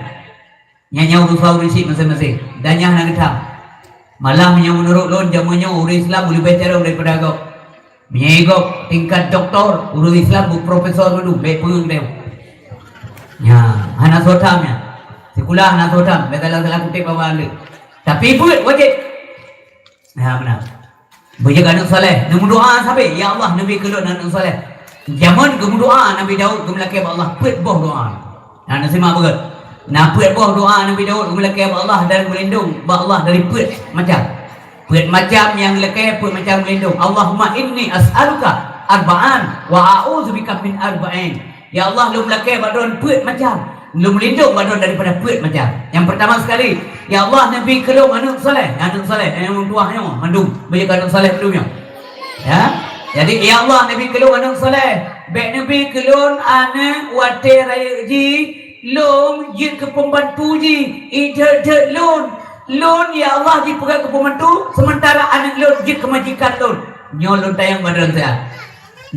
Nyan, nyan urusan ureuëng syiek maséng-maséng. Dan nyan hana geutam. Malah meunyoe meunurot lôn, jameun nyoe ureuëng Islam leubeh carông daripada gob. Meunyoe gob tingkat doktor, ureuëng Islam beuprofesor dulu, bék peue teuh. Nyan, hana soe tam nyan. Sikula hana soe tam, bék salah-salah kutéb bak-bak lé. Tapi beuet wajéb. Nyan meunan. Beujeuet aneuk saleh, neumeudoa sabe, "Ya Allah, neubi keu lôn aneuk saleh." Jameun geumeudoa Nabi Daud geumeulakée bak Allah peuet boh doa. Nah, neusimak beugét. Na peuet boh doa Nabi Daud geumeulakée bak Allah dan meulindong bak Allah dari peuet macam. Peuet macam nyang geulakée, peuet macam meulindong. "Allahumma inni as'aluka arba'an wa a'udzubika min arba'in." Ya Allah, lôn lakée bak droen peuet macam. Lôn meulindong bak droen daripada peuet macam. Nyang peurtama sekali, "Ya Allah, neubi keu lôn aneuk saleh." Aneuk saleh, eh, ureuëng tuha nyoe, mandum. Beujeuet aneuk saleh mandum nyoe. Ya. Jadi, "Ya Allah, neubi keu lôn aneuk saleh." Bék neubi keu lôn aneuk watée rayeuk jih, lôn jeuet keu peumbantu jih, ideuet-deuet lôn. Lôn, ya Allah, jipeugét keu peumbantu, seumeuntara aneuk lôn jeuet keu majikan lôn. Nyoe lôn tanyong bak droen siat.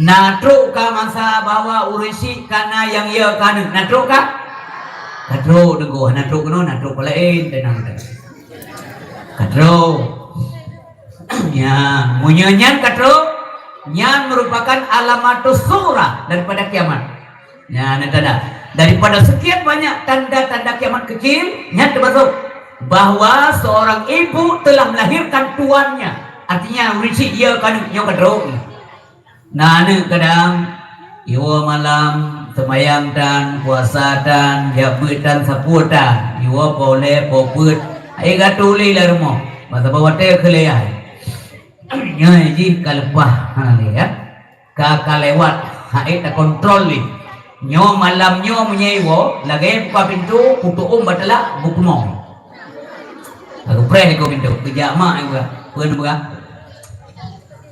Na trok ka masa bahwa ureuëng syiek ka na nyang yö keu aneuk? Na trok ka? Ka trok, Teungku. Na trok keunoe, na trok peulaén, teunang, teunang. Ka trok. Ya, meunyoe nyan ka trok, nyan merupakan alamatus sughra daripada kiamat. Ya, na tanda. Daripada sekian banyak tanda-tanda kiamat kecil, nyan teumasok bahwa seorang ibu telah melahirkan tuannya. Artinya, ureuëng syiek yö keu aneuk, nyoe ka trok. Na aneuk kadang, jiwoe malam, seumayang tan, puasa tan, jak beuet tan, sapeue tan, jiwoe po lé, po peuet, hai gatu lé lam rumoh, masa bak watée keu lé ai. Nyoe jih ka leupah hana lé, ya. Ka, ka lewat, hai takontrol lé. Nyoe malam nyoe meunyoe jiwoe, lagée buka pintoe, putôh ôm bak teulak, beukeumong. Ka geupreh iko pintoe, geujak mak ibu, peue neupeugah?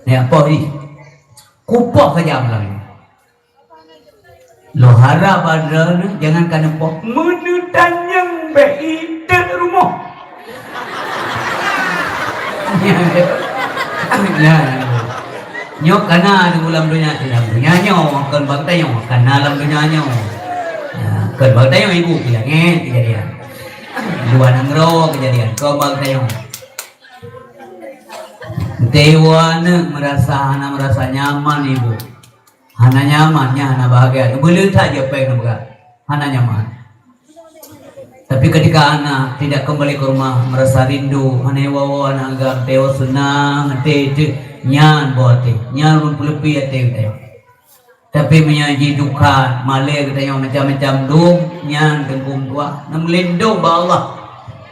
Ya, poh jih. Kupoh saja malam nyoe. Lôn harab bak droeneuh jangan ka neupoh. Meuneutan nyang bék itet rumoh. Nyan. Nyoe kana di lam donya, lam donya nyoe, kon bak tanyoe, kana lam donya nyoe. Ya, kon bak tanyoe ibu, ya, ngen kejadian. Luwa nanggroe kejadian, kon bak tanyoe. Teuwoe aneuk meurasa hana meurasa nyaman ibu. Hana nyaman, nyan hana bahagia. Beuleue that jih péng neupeugah. Hana nyaman. Tapi ketika anak tidak kembali ke rumah, merasa rindu, hana iwoe-woe aneuk agam, teuwoe seunang até teuk, nyan boh até, nyan ureueng peuleupie até geutanyoe. Tapi meunyoe jidukha, malée geutanyoe macam-macam dum, nyan teungku meutuah, neumeulindong bak Allah.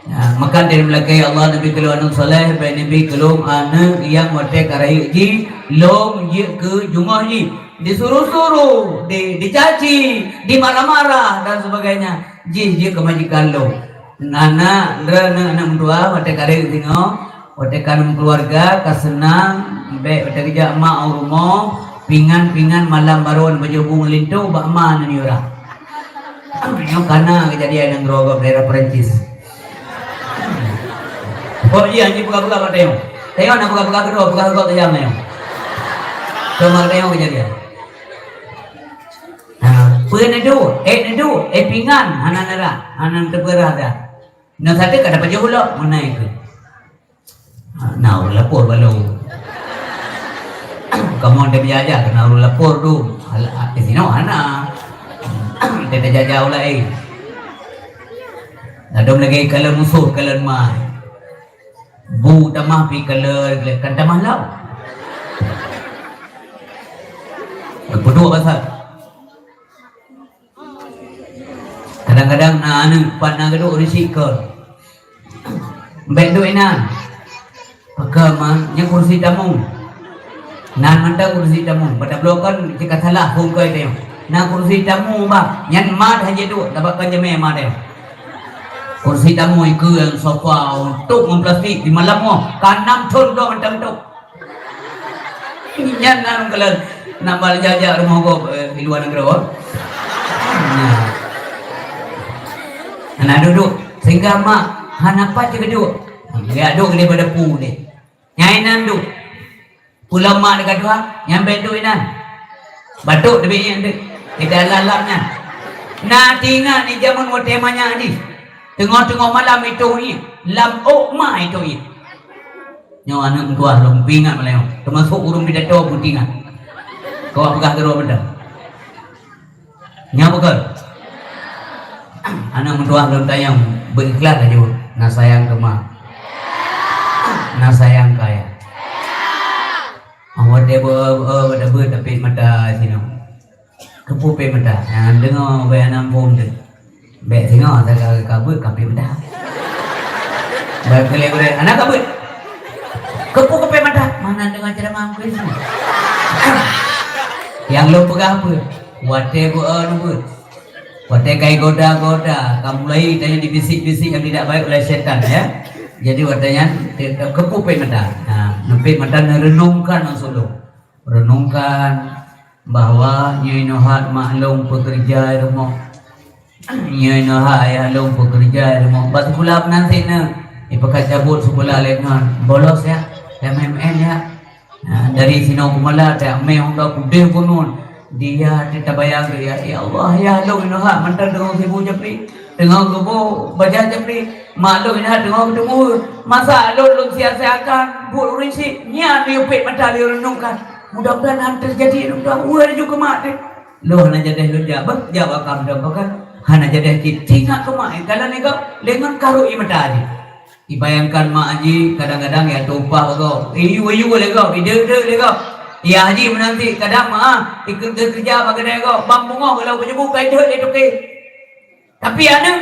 Ya, maka dari meulakée Allah neubi keu lôn aneuk saleh, bèk neubi keu lôn aneuk nyang watée ka rayeuk jih, lôn jeuet keu jungôh jih. Disuruh-suruh, di, dicaci, dimarah-marah dan sebagainya. Jih jeuet keu majikan lôn. Aneuk, droeneuh aneuk meutuah, watée ka rayeuk singoh, watée ka lheueh meukeuluwarga, ka seunang, bèk watée geujak mak u rumoh, pingan-pingan malam barô bajée bu ngon linto bak ma neuyue rhah. Nyoe kana keujadian nyang droe gob daerah Perancis. Kok iya, jih peugah-peugah bak tanyoe. Tanyoe na peugah-peugah keudroe, peugah gob tajam tanyoe. Teuma tanyoe keujadian. Ha, peue neuduek, éh neuduek, éh pingan, hana neurhah, hana neuteupeu rhah dah. Nyoe sateue ka dapat jeuet ulok, meunan keuh. Ha, na ureueng lapor bak lôn. Kamoe deuh meujaja keu na ureueng lapor dum. Alah, ah, eh, sinoe hana. Deuh tajaja ulak, eh. Ladôm lagèe kalon musoh, kalon mai. Bu tamah pi kalon, kan tamah lau. Geupeuduek pasal. Kadang-kadang na aneuk pat na geuduek ureueng syiek kon. Bèk duek inan. Pakon ma, nyan kursi tamu. Nan mantong kursi tamu. Bak tabloe kon cit ka salah phôn keu tanyoe. Na kursi tamu bah, nyan mat hana jiduek, tabak kon jamé mat nyan. Kursi tamu ikeue sofa untuk ngon plastik di malam nyoe. Ka nam thon dong mantong tu. Nyan na lôn kalon, na bak jak-jak rumoh gob, eh, di luwa nanggroe. Nah. Hana duek-duek, sehingga mak hana pat jeuet duek. Geujak duek daripada pu deh. Nyan inan duek. Pulang mak dekat tuha, nyan bèk duek inan. Batuk teubiet nyan deh. Di dalam-dalam nyan. Na teuingat di jameun watèe manyak jih. Teungoh-teungoh malam itôh ié, lam ôk ma itôh ié. Nyoe aneuk meutuah lôn peuingat malam nyoe, teumasok ureueng pidato pun teuingat. Kau peugah keudroe benda. Nyoe beutôi. Aneuk meutuah lôn tanyong, beu ikhlas laju, na sayang keu ma? Na sayang keu ayah? Awak deh beu, beu, beu, beu, tapi mata sinoe. Keupeue pèh meudah? Nyan deungoe bèk hana muphom teuh. Bèk singoh, asai ka, ka beuet, ka pèh meudah. Bèk keu lhèe gurèe, hana ka beuet. Keupeue ka pèh meudah? Mana deungoe ceramah meukeusut. Nyang lôn peugah peue? Watèe beu-, eh, neubeuet. Watèe ka igoda-goda, ka mulai tanyoe dibisik-bisik nyang tidak baik oleh syaitan, ya. Jadi, watèe nyan, keupeue pèh meudah? Nah, neupèh meudah neureunongkan maksud lôn. Renungkan bahwa nyoe inoe hat mak lôn peukeureuja i rumoh. Nyoe inoe hat ayah lôn peukeureuja i rumoh. Bak sikula meunan cit na, ipeugah cabot sikula lé ngon bolos ya, M M N ya. Nah, dari sinoe keumala, tak meh hongga pudeh gunong. Dia teubayang ya, ya Allah, ya lôn inoe hat mantong deungon sibu japri. Teungoh geuboh bajèe japri, mak lôn inoe hat teungoh geuteumeu'ue. Masa lôn, lôn sia-siakan buet ureueng syiek, nyan miyueb pèh mata lôn renungkan. Mudah-mudahan hana teujadi lôn tuan. Weueh laju keu mak teuh. Lôn hana jadeh lôn jak, beuh, jak bak makam dong pakat. Hana jadeh cit, teuingat keu mak, kalon lé gob, lé ngon karot ie mata jih. Ibayangkan mak jih kadang-kadang ya tumpah bak gob. Iyue-yue lé gob, ideuek-deuek lé gob. Yah jih meunan cit kadang mak, ah, ikeureuja bak keude gob, bang beungoh goh lom beujeubuk ka ideuek lé toke. Tapi aneuk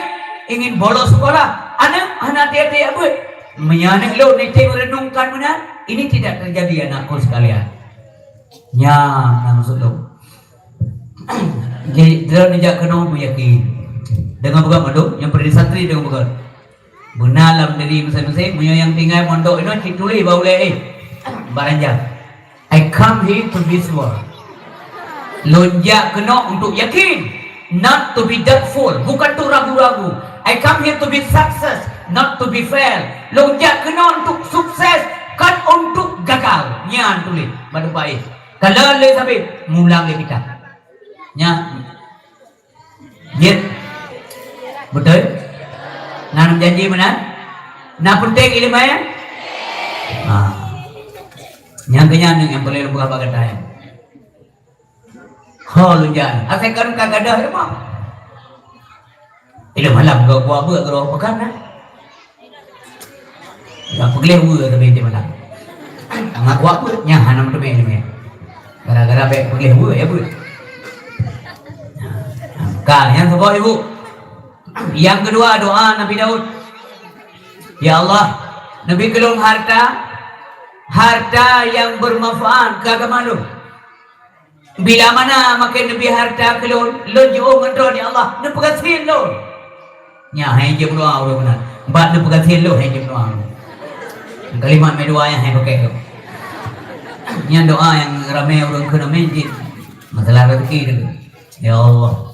ingin bolos sekolah, aneuk hana até-até jak beuet. Meunyoe aneuk lôn nitém renungkan meunan, ini tidak terjadi, anakku sekalian. Nyan na maksud lôn. Jadi, droeneuh jak keunoe meuyakin. Deungon peugah mandum, nyang peureulèe santri deungon peugah. Beuna lam diri masing-masing, meunyoe nyang tinggai mondok inoe cit tuléh bak ulèe, eh, bak ranjang. I come here to this world. Lôn jak keunoe untuk yakin, not to be doubtful, bukan untuk ragu-ragu. I come here to be success, not to be fail. Lôn jak keunoe untuk sukses, kon untuk gagal. Nyan tuléh bak teumpat, eh. Kalon lé sabe, mulang lé kitab. Nyan. Jeuet? Beutôi? Na neujanji meunan? Na peunteng ileumèe? Ha. Nyang keunyan nyang paleng lôn peugah bak gata nyan. Ho lôn jak. Asai kan ka gadôh rumoh. Ilée malam geuh kuat beuet keudroe pekan na. Ka peugleh weue tapi di malam. Tangah kuat beuet nyang hana meuteumé-teumé. Gara-gara bèk peugleh weue ya beuet. Ka nyang saboh ibu. Nyang keudua doa Nabi Daud. Ya Allah, neubi keu lôn harta, harta nyang beumanfaat keu agama lôn. Bila mana makai neubi harta keu lôn, lôn jiôh ngon droe, ya Allah, neupeugasien lôn. Nyan hai jeuem doa ureueng meunan. Bak neupeugasien lôn hai jeuem doa. Kalimat meudoa nyang hai pakai tu. Nyan doa nyang ramé ureueng kheun amin cit. Masalah rezeki tu. Ya Allah.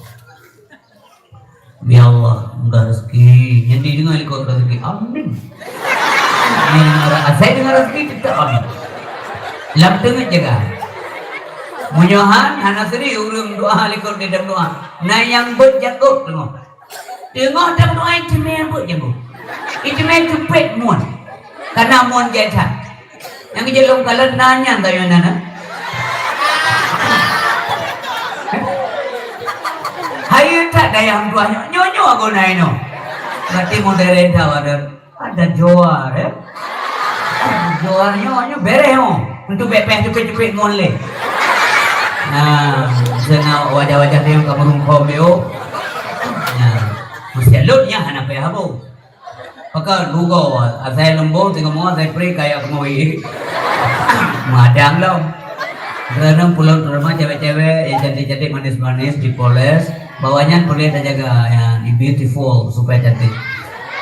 Ya Allah, mudah rezeki. Nyan dideungoe likot rezeki. Amin. Nyan deungoe re-, asai deungoe rezeki, teutap amin. Lam teungeut jaga. Meunyoe han, hana seuri ureueng doa likot di dalam doa. Na nyang beuet jakôb teungoh. Teungoh dalam doa, iéleumé beuet jakôb. Iéleumé ceupet muon. Kana muon jai that. Nyang geujak lôn kalon na nyan tanyoe na, na. Hayeue that dayah meutuah nyoe, nyoe, nyoe agoe na inoe. Berarti modern that wadah. Ada Johar, eh? Johar nyoe, nyoe bereh nyoe. Untuk bek peh cepet-cepet ngon lé. Nah, miseue na wajah-wajah dia ka meurungkôm dia. Nah, meusiat lôn nyan hana payah habo. Pakon, rugoe, asai leumbong, singoh asai pri, kaya pengawi. Madang lom. Karena pulang ke rumah cewek-cewek yang cantik-cantik, manis-manis, dipoles. Bawahnya perlu kita jaga, ya, di beautiful, supaya cantik.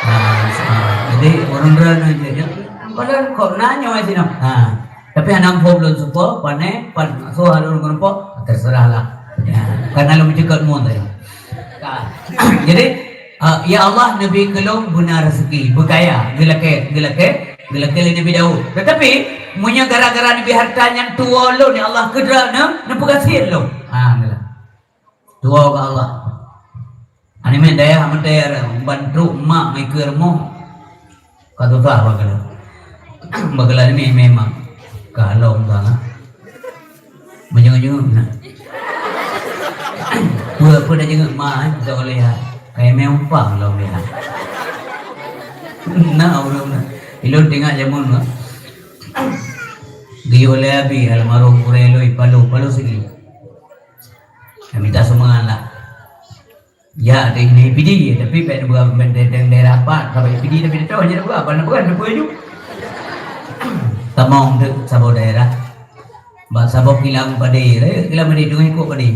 Ah, ah, jadi, orang-orang aja, ya. Padahal kok nanya aja, nah. Ah, tapi anak pun belum support, panen, pan, so, lalu merumpok, terserahlah. Ya, karena lu mencekot mu tadi. Ka. Jadi, ah, ya Allah, neubi keu lôn beuna rezeki, beukaya, geulakée, geulakée, geulakée lé Nabi Daud. Tetapi, meunyoe gara-gara neubi harta nyan tuwoe lôn, ya Allah, keu droeneuh, neupeugasien lôn. Ha, geulah. Tuwoe keu Allah. Aneuk miet dayah meuter, ban trok mak meukeue rumoh. Ka susah bagoe. Bagoe nyoe memang ka lom ka. Meunyoe-nyoe na. Peue-peue dah jeuet ma, eh, tak boleh ya. Kayak meumpang lom ya. Na ureueng na. Ilôn teuingat jameun na. Geuyue lé Abi almarhum Ureueng Loi Palo, Palo Sigli. Ka minta sumbangan lah. Ya, ada ini P D, tapi bèk neubuka benteng daerah pat, sampai P D tapi tetap hanya buka, apa nak buka, nak buka ju. Tamong tu saboh daerah. Bak saboh kilang padi, eh, kilang padi tu ikut padi.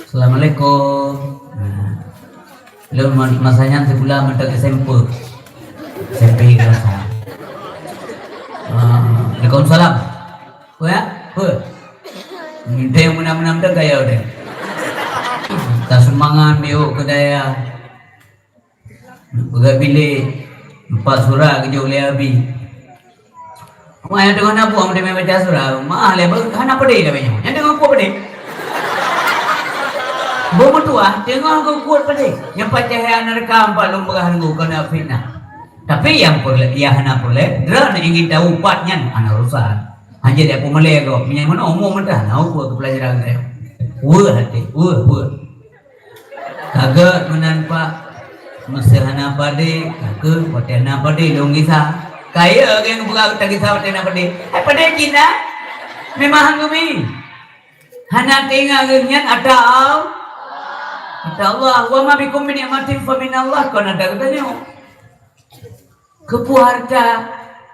Assalamualaikum. Nah. Lalu ma-, masa nyan sekolah mantap S M P. S M P kelas satu. Ah, Waalaikumsalam. Peue, ya? Peue? Deng meunang-meunang deng gaya deng. Taseumangat miyueb keu dayah. Peugah bilék, empat surat geujok lé Abi. Wah, nyang teungoh na buet meuteumé baca surat, maah lé, hana peudeh lé nyoe. Nyang teungoh kuet peudeh. Beumeutuah, teungoh geukuet peudeh. Nyang pacah nyang neureuka empat lôn peugah nunggu keu na fitnah. Tapi nyang peureulée, nyang hana peureulée, droeneuh ingin tahu pat nyan hana urusan. Hana jeuet peumalée gob, meunyoe meunoe umu meudah na ukeue keu peulajaran geutanyoe. Weueh até, weueh, weueh. Ka gét meunan, Pak. Meusé hana padé, ka keuh watée na padé lôn gisa. Kayée geupeugah tagisa watée na padé. Hai padé cit na? Memang han geumi. Hana teuingat geuh nyan ata Allah. Ata Allah. Wa ma bikum min ni'matin fa minallah, kon ata geutanyoe. Keupeue hareuta,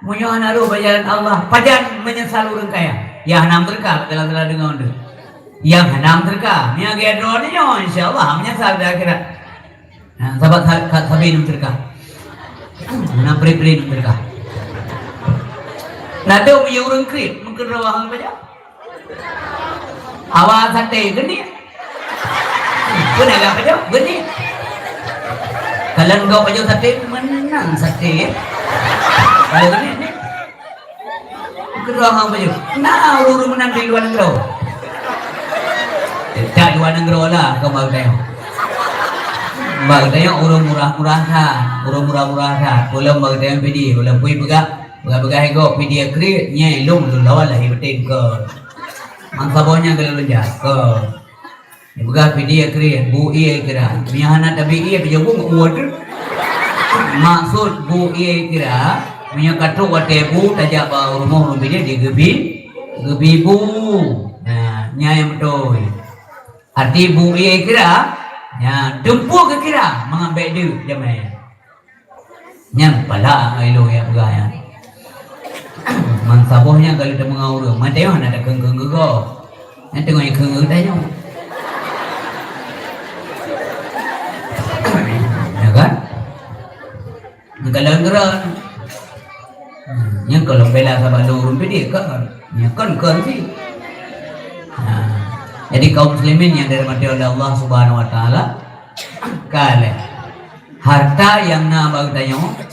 meunyoe hana rhoh bak jalan Allah, pajan meunyeusal ureuëng kaya? Nyang hana meuteureuka, teulah-teulah deungoe deuh. Nyang hana meuteureuka, meunyoe gét droeneuh nyoe, insya Allah meunyeusal di akhirat. Nah, sabab sa-, ka sabe meuteureuka. Hana pri-pri meuteureuka. Ladôm yue ureuëng kriet, meukeureuh hang baca. Awak saté geunie. Pun agak pajoh geunie. Kalau enggak pajoh saté menang saté. Kalau geunie ni. Keudroe hang pajoh. Nah, ureuëng meunan di luar nanggroe. Tak luar nanggroe lah kau mau tengok. Bak tengok ureuëng murah-murah that, ureuëng murah-murah that. Ulôn bak tengok video, ulôn pui peugah. Peugah-peugah igoe pidie kriet, nyai lôn lôn lawan lahé baten kon. Mangsa boh nyan ka lôn jak kon. Peugah pidie kriet, bu ié kira. Meunyo hana tabi ié, bijobung uot. Maksud bu ié kira, meunyo ka trok watée bu, tajak bak rumoh ureuëng pidie, digeubi, geubi bu. Nah, nyan nyang beutôi. Arti bu ié kira, nyan dumpeue geukira, mangat bék deuk jamé. Nyan pala ilôn nyang peugah nyan. Mangsa boh nyan ka lheueh tameungoh ureuëng, mantong hana takheun-kheun geugoe. Nyan teungoh ikheun geutanyoe. Ya kan? Nyan ka lôn keurah. Nyan ka lôn bela saban lôn ureuëng pidie kan. Nyan kan kon sih. Nah, jadi kaum muslimin yang dirahmati oleh Allah Subhanahu wa taala, kaleh. Harta nyang na bak geutanyoe,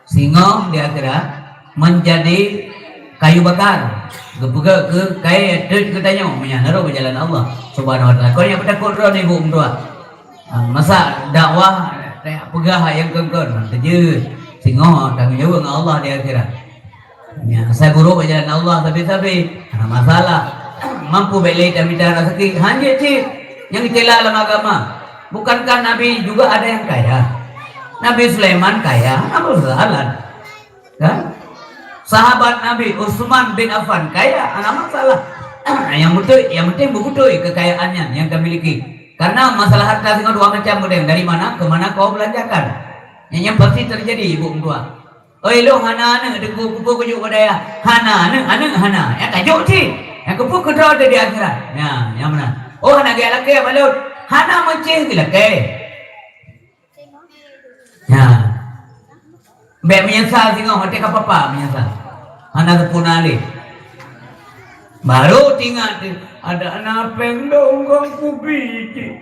singoh di akhirat, meunjadi kayu bakar, geupeugét keu kayée treuk geutanyoe, meunyo na rot bak jalan Allah Subhanahu wa taala. Kon nyang peutakot droe ibu meutuah. Ah, masa dakwah, peugah nyang kon-kon, teujeuet, singoh tanggong jaweueb ngon Allah di akhirat. Nyan, asai gurok bak jalan Allah sabe-sabe, hana masalah. Mampu bék lé tamita raseuki, hanjeuet cit. Nyang geucela lam agama. Bukankah Nabi juga ada yang kaya? Nabi Sulaiman kaya, hana masalah. Kan? Sahabat Nabi Utsman bin Affan kaya, hana masalah. Yang penting, yang penting beutôi kekayaan nyan yang tamiliki. Karena masalah harta singoh dua macam keudéh, dari mana ke mana kau belanjakan. Yang, yang pasti terjadi, ibu meutuah. Oi, lôn hana aneuëk, Teungku, keupeue kujok bak dayah? Hana aneuëk, aneuëk hana. Nyang ka jok cit. Nyang keupeue keudroe di akhirat. Nyan, nyang meunan. Oh, hana geulakée bak lôn. Hana meucéh geulakée. Nyan. Bék meunyeusal singoh, watée ka papa meunyeusal. Hana teupeu na lé. Barô teuingat, ada na péng dong gong kubi cit.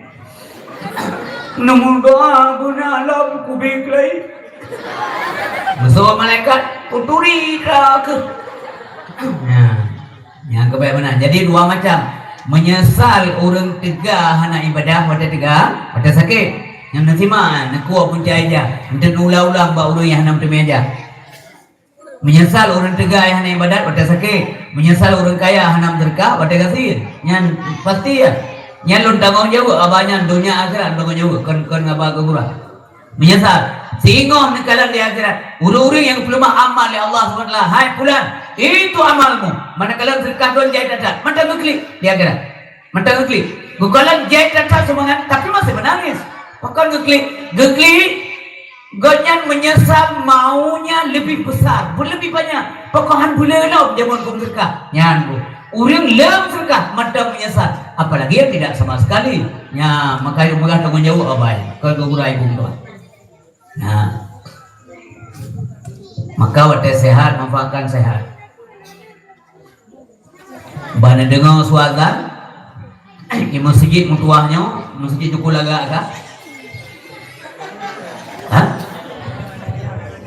Neumeudoa guna lom kubi klei. Meusoe malaikat, "Uturi ka keuh." Nah, nyang keubai meunan. Jadi dua macam. Meunyeusal ureuëng teuga hana ibadah watée teuga, watée sakét. Nyang neusimak, neukuok punca ija, enteuk neuulang-ulang bak ureuëng nyang hana meuteumé ija. Meunyeusal ureuëng teuga nyang hana ibadat watée sakét. Meunyeusal ureuëng kaya hana meuseudeukah watée gasien. Nyan pasti ya. Nyan lôn tanggong jaweueb, aba nyan donya akhirat lôn tanggong jaweueb, kon, kon ngaba keu gura. Meunyeusal, singoh neukalon di akhirat. Ureuëng-ureuëng nyang geupeuleumah amal lé Allah Subhanahu wa Taala, "Hai pulan, itu amalmu." Manakala seudeukah lôn jai that-that, mantong geuklik di akhirat. Mantong geuklik. Geukalon jai that-that seumangat, tapi masih menangis. Pakon geuklik? Geuklik, gobnyan meunyeusal maunya lebih besar, lebih banyak. Pakon han buleue lom jameun geumeuseudeukah. Nyan bu. Ureuëng lom seudeukah mantong meunyeusal, apalagi yang tidak sama sekali. Nya, maka yue peugah tanggong jaweueb abai, kon geugurai ibu meutuah. Nah. Maka watée sehat, manfaatkan sehat. Ban neudeungoe su azan, di meuseujid meutuwah nyoe, meuseujid Teungku Lagak ka? Hah?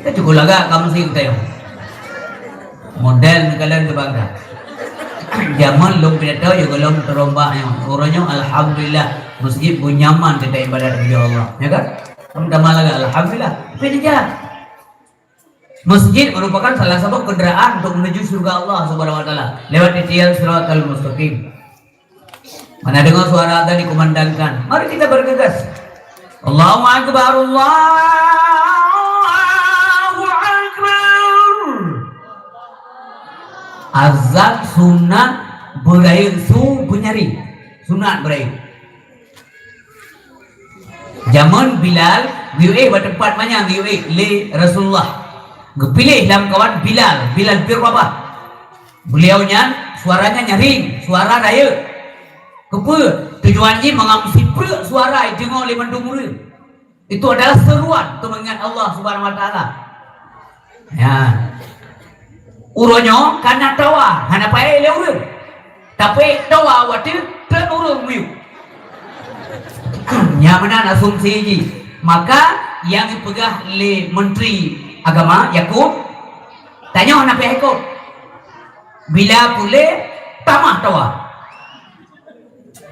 Ka Teungku Lagak ka meuseujid geutanyoe. Model neukalon keu bangga. Jameun lôn pidato, ya gohlom teurombak nyoe. Uroe nyoe, alhamdulillah, meuseujid beunyaman teuka ibadat, ya Allah. Ya kan? Kamu tamah lagak, alhamdulillah. Tapi dijak. Masjid merupakan salah satu kendaraan untuk menuju surga Allah Subhanahu wa Taala lewat titian Siratal Mustaqim. Mana dengar suara azan dikumandangkan, mari kita bergegas. Allahu Akbar, Allahu Akbar. Azan sunat beurayeuk su beunyaring. Sunat beurayeuk. Jameun Bilal geuyue éh bak teumpat manyang geuyue éh lé Rasulullah. Geupiléh lam kawan Bilal, Bilal bin Rabah. Beuliau nyan suaranya nyaring, suara rayeuk. Keupeue? Tujuan jih mangat meusipreuk suara jideungoe lé mandum ureuëng. Itu adalah seruan untuk mengingat Allah Subhanahu wa Taala. Ya. Uroe nyoe ka na tawa, hana paéh lé ureuëng. Tapi tawa watée treun ureuëng miyueb. Nyan meunan asumsi jih. Maka nyang geupeugah lé Menteri Agama Yakub, tanyoe hana payah ikot. Bila puléh, tamah tawa.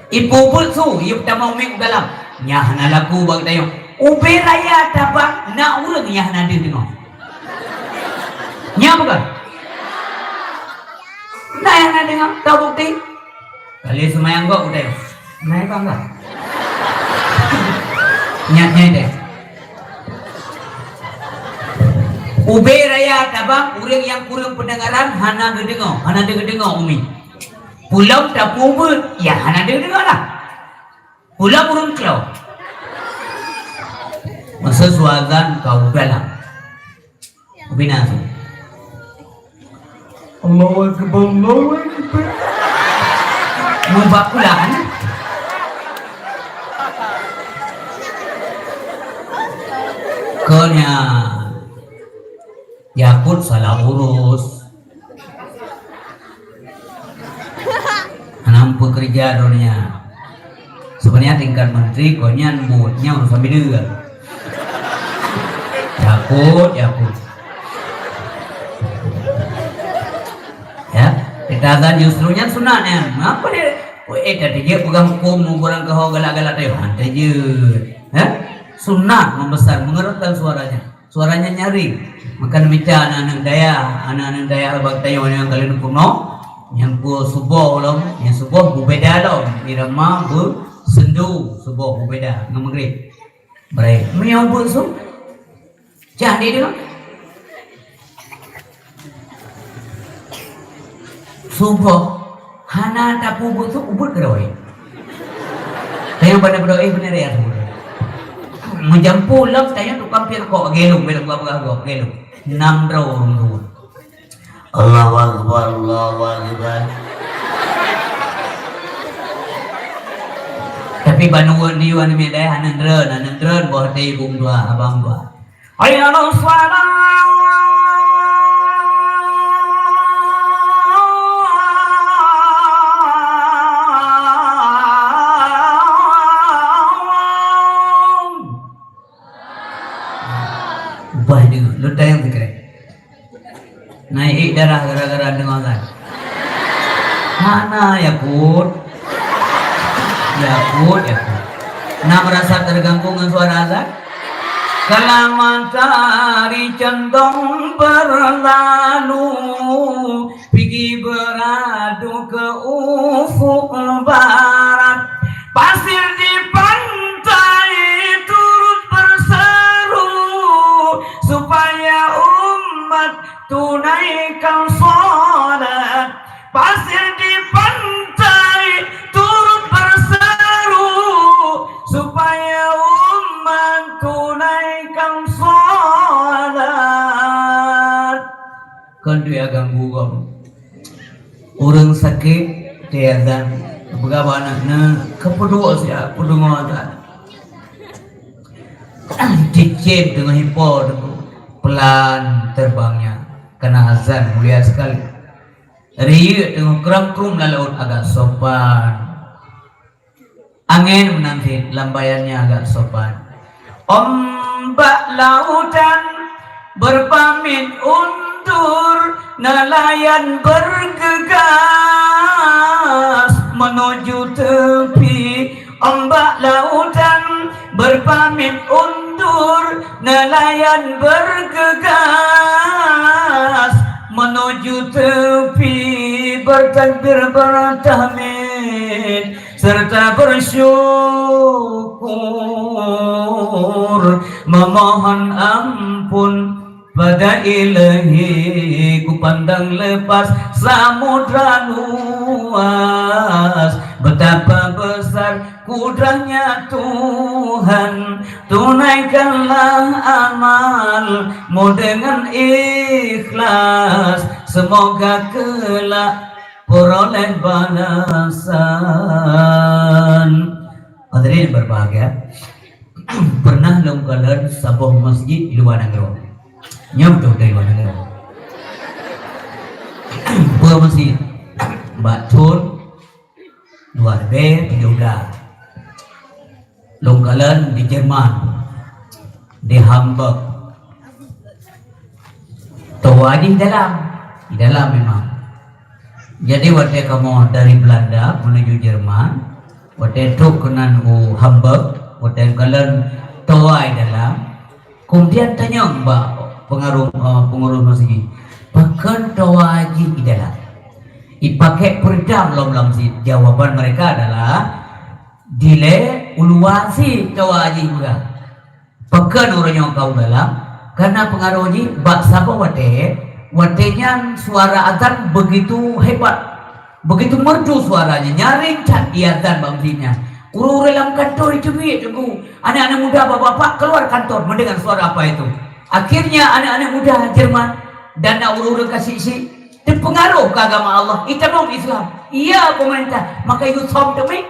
Ibu beuet su, yue tamong miet u dalam. Nyan hana laku bak geutanyoe. Ubé raya tabang na ureuëng nyang hana deuh deungoe. Nyan bukan? Nah, yang na deungoe, tahu bukti? Kali seumayang kok udah. Nah, itu enggak. Nyan, nyan deh. Ubé raya tabang ureueng nyang kureueng peundengaran hana geudeungoe, hana geudeungoe umi. Pulang tapubeuet, ya hana geudeungoe lah. Pulang ureueng klo. Masa suazan kau dalam. Ubé na su. Allahu Akbar, Allahu Akbar. Mubak pulang. Kau nyan. Yakut salah urus. Hana pekerja dunia. Sebenarnya tingkat menteri, kau nyan buatnya urusan bideu. Yakut, yakut. Ya, kita azan justru nyan sunat nyan. Apa dia? Weh, eh, tadi je pegang hukum, meukurang keuhau galak-galak tadi. Ha, tadi je. Ha? Sunat membesar, mengeraskan suaranya. Suaranya nyaring. Maka demikian aneuk-aneuk dayah, aneuk-aneuk dayah bak tanyoe nyang ka lheueh peunoh, nyang pue suboh lom, nyang suboh beubeda lom, irama beusendu suboh beubeda ngon Maghrib. Baik, meunyoe beusu, jah di deungoe. Suboh hana tapeubuet su ubit keudroe. Tayang pada keudroe beuna raya su. Meujampu lom tayang tukang pir kok gelong, gelong, gelong, gelong. Nam droe ureueng tu. Allahu Akbar, Allahu Akbar. Tapi ban ureueng di luwa namiet dayah aneuk drön, aneuk drön boh di bung dua, abang dua. Hayya 'alas shalah. Ubah deungoe, lôn tanyong sikrek. Naik darah gara-gara deungoe azan. Hana, yakut. Yakut, yakut. Na merasa terganggu ngon suara azan? Kala matahari condong berlalu, pigi beradu ke ufuk barat. Pasir di pantai turut berseru, supaya umat tunaikan salat. Pasir di pantai turut berseru, supaya umat tunaikan salat. Kon tu ya ganggu kamu. Ureueng sakét, teuazan, peugah bak aneuk, "Neuk, keupeue duek siat, peudeungoe azan." Cicém teungoh ipo teungku, pelan terbangnya, karena azan mulia sekali. Riyeuk teungoh kram-krum lam laôt agak sopan. Angén meunan cit lam bayannya agak sopan. Ombak lautan berpamit undur, nelayan bergegas menuju tepi. Ombak lautan berpamit undur, nelayan bergegas menuju tepi, bertakbir, bertahmid, serta bersyukur, memohon ampun pada Ilahi. Ku pandang lepas samudra luas, betapa besar kudrahnya Tuhan. Tunaikanlah amalmu dengan ikhlas, semoga kelak peroleh balasan. Hadirin berbahagia, pernah lôn kalon saboh masjid di luwa nanggroe. Nyoe beutôi di luwa nanggroe. Dua masjid. Bak thon dua ribèe tujoh blah. Lôn kalon di Jerman, di Hamburg. Toa jih dalam, di dalam memang. Jadi watèe kamoe dari Belanda menuju Jerman, watèe trok keunan u Hamburg, watèe kalon toa di dalam, kemudian tanyong bak pengaruh, eh, pengurus masjid, Kheun toa jih di dalam. Ipakék peureudam lom lam sit. Jawaban mereka adalah, dilée u luwa sit toa jih peugah. Pakon uroe nyoe ka u dalam? Karena pengaruh jih bak saboh watée, watée nyan suara azan begitu hebat, begitu merdu suaranya, nyaring that di azan bak masjid nyan. Ureuëng-ureuëng lam kantor itu biet teungku, anak-anak muda, bapak-bapak keluar kantor mendengar suara apa itu. Akhirnya anak-anak muda Jerman dan ureuëng-ureuëng ka syiek-syiek teupeungaruh keu agama Allah, itamong Islam. Iya pemerintah, maka yue som teumé.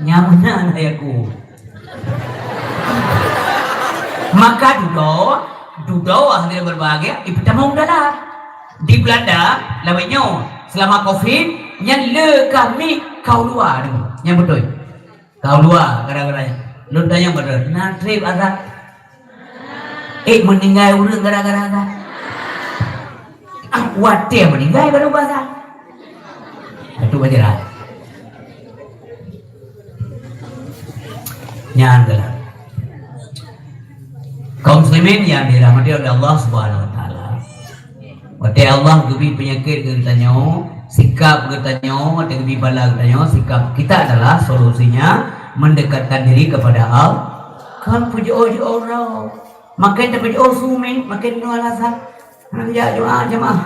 Nyan meunan ayah ku. Maka dudoe, dudoe hadirin berbahagia, ipeutamong dalam. Di Belanda, lawét nyoe, selama covid, nyan le ka miet ka u luwa tu. Nyan beutôi. Ka u luwa gara-gara nyan. Lôn tanyong beutôi, na treb azan? Eh, meuninggai ureuëng gara-gara azan. Ah, watée meuninggai baru bazan. Itu bajaran. Nyan galak. Kaum muslimin yang dirahmati oleh Allah Subhanahu wa taala. Watée Allah geubri peunyakét keu geutanyoe, sikap geutanyoe, watée geubri bala geutanyoe, sikap kita adalah solusinya mendekatkan diri kepada Allah. Kan puji Allah. Makin tapuji Allah sumi, makin nua alasan. Hana jak jemaah, jemaah.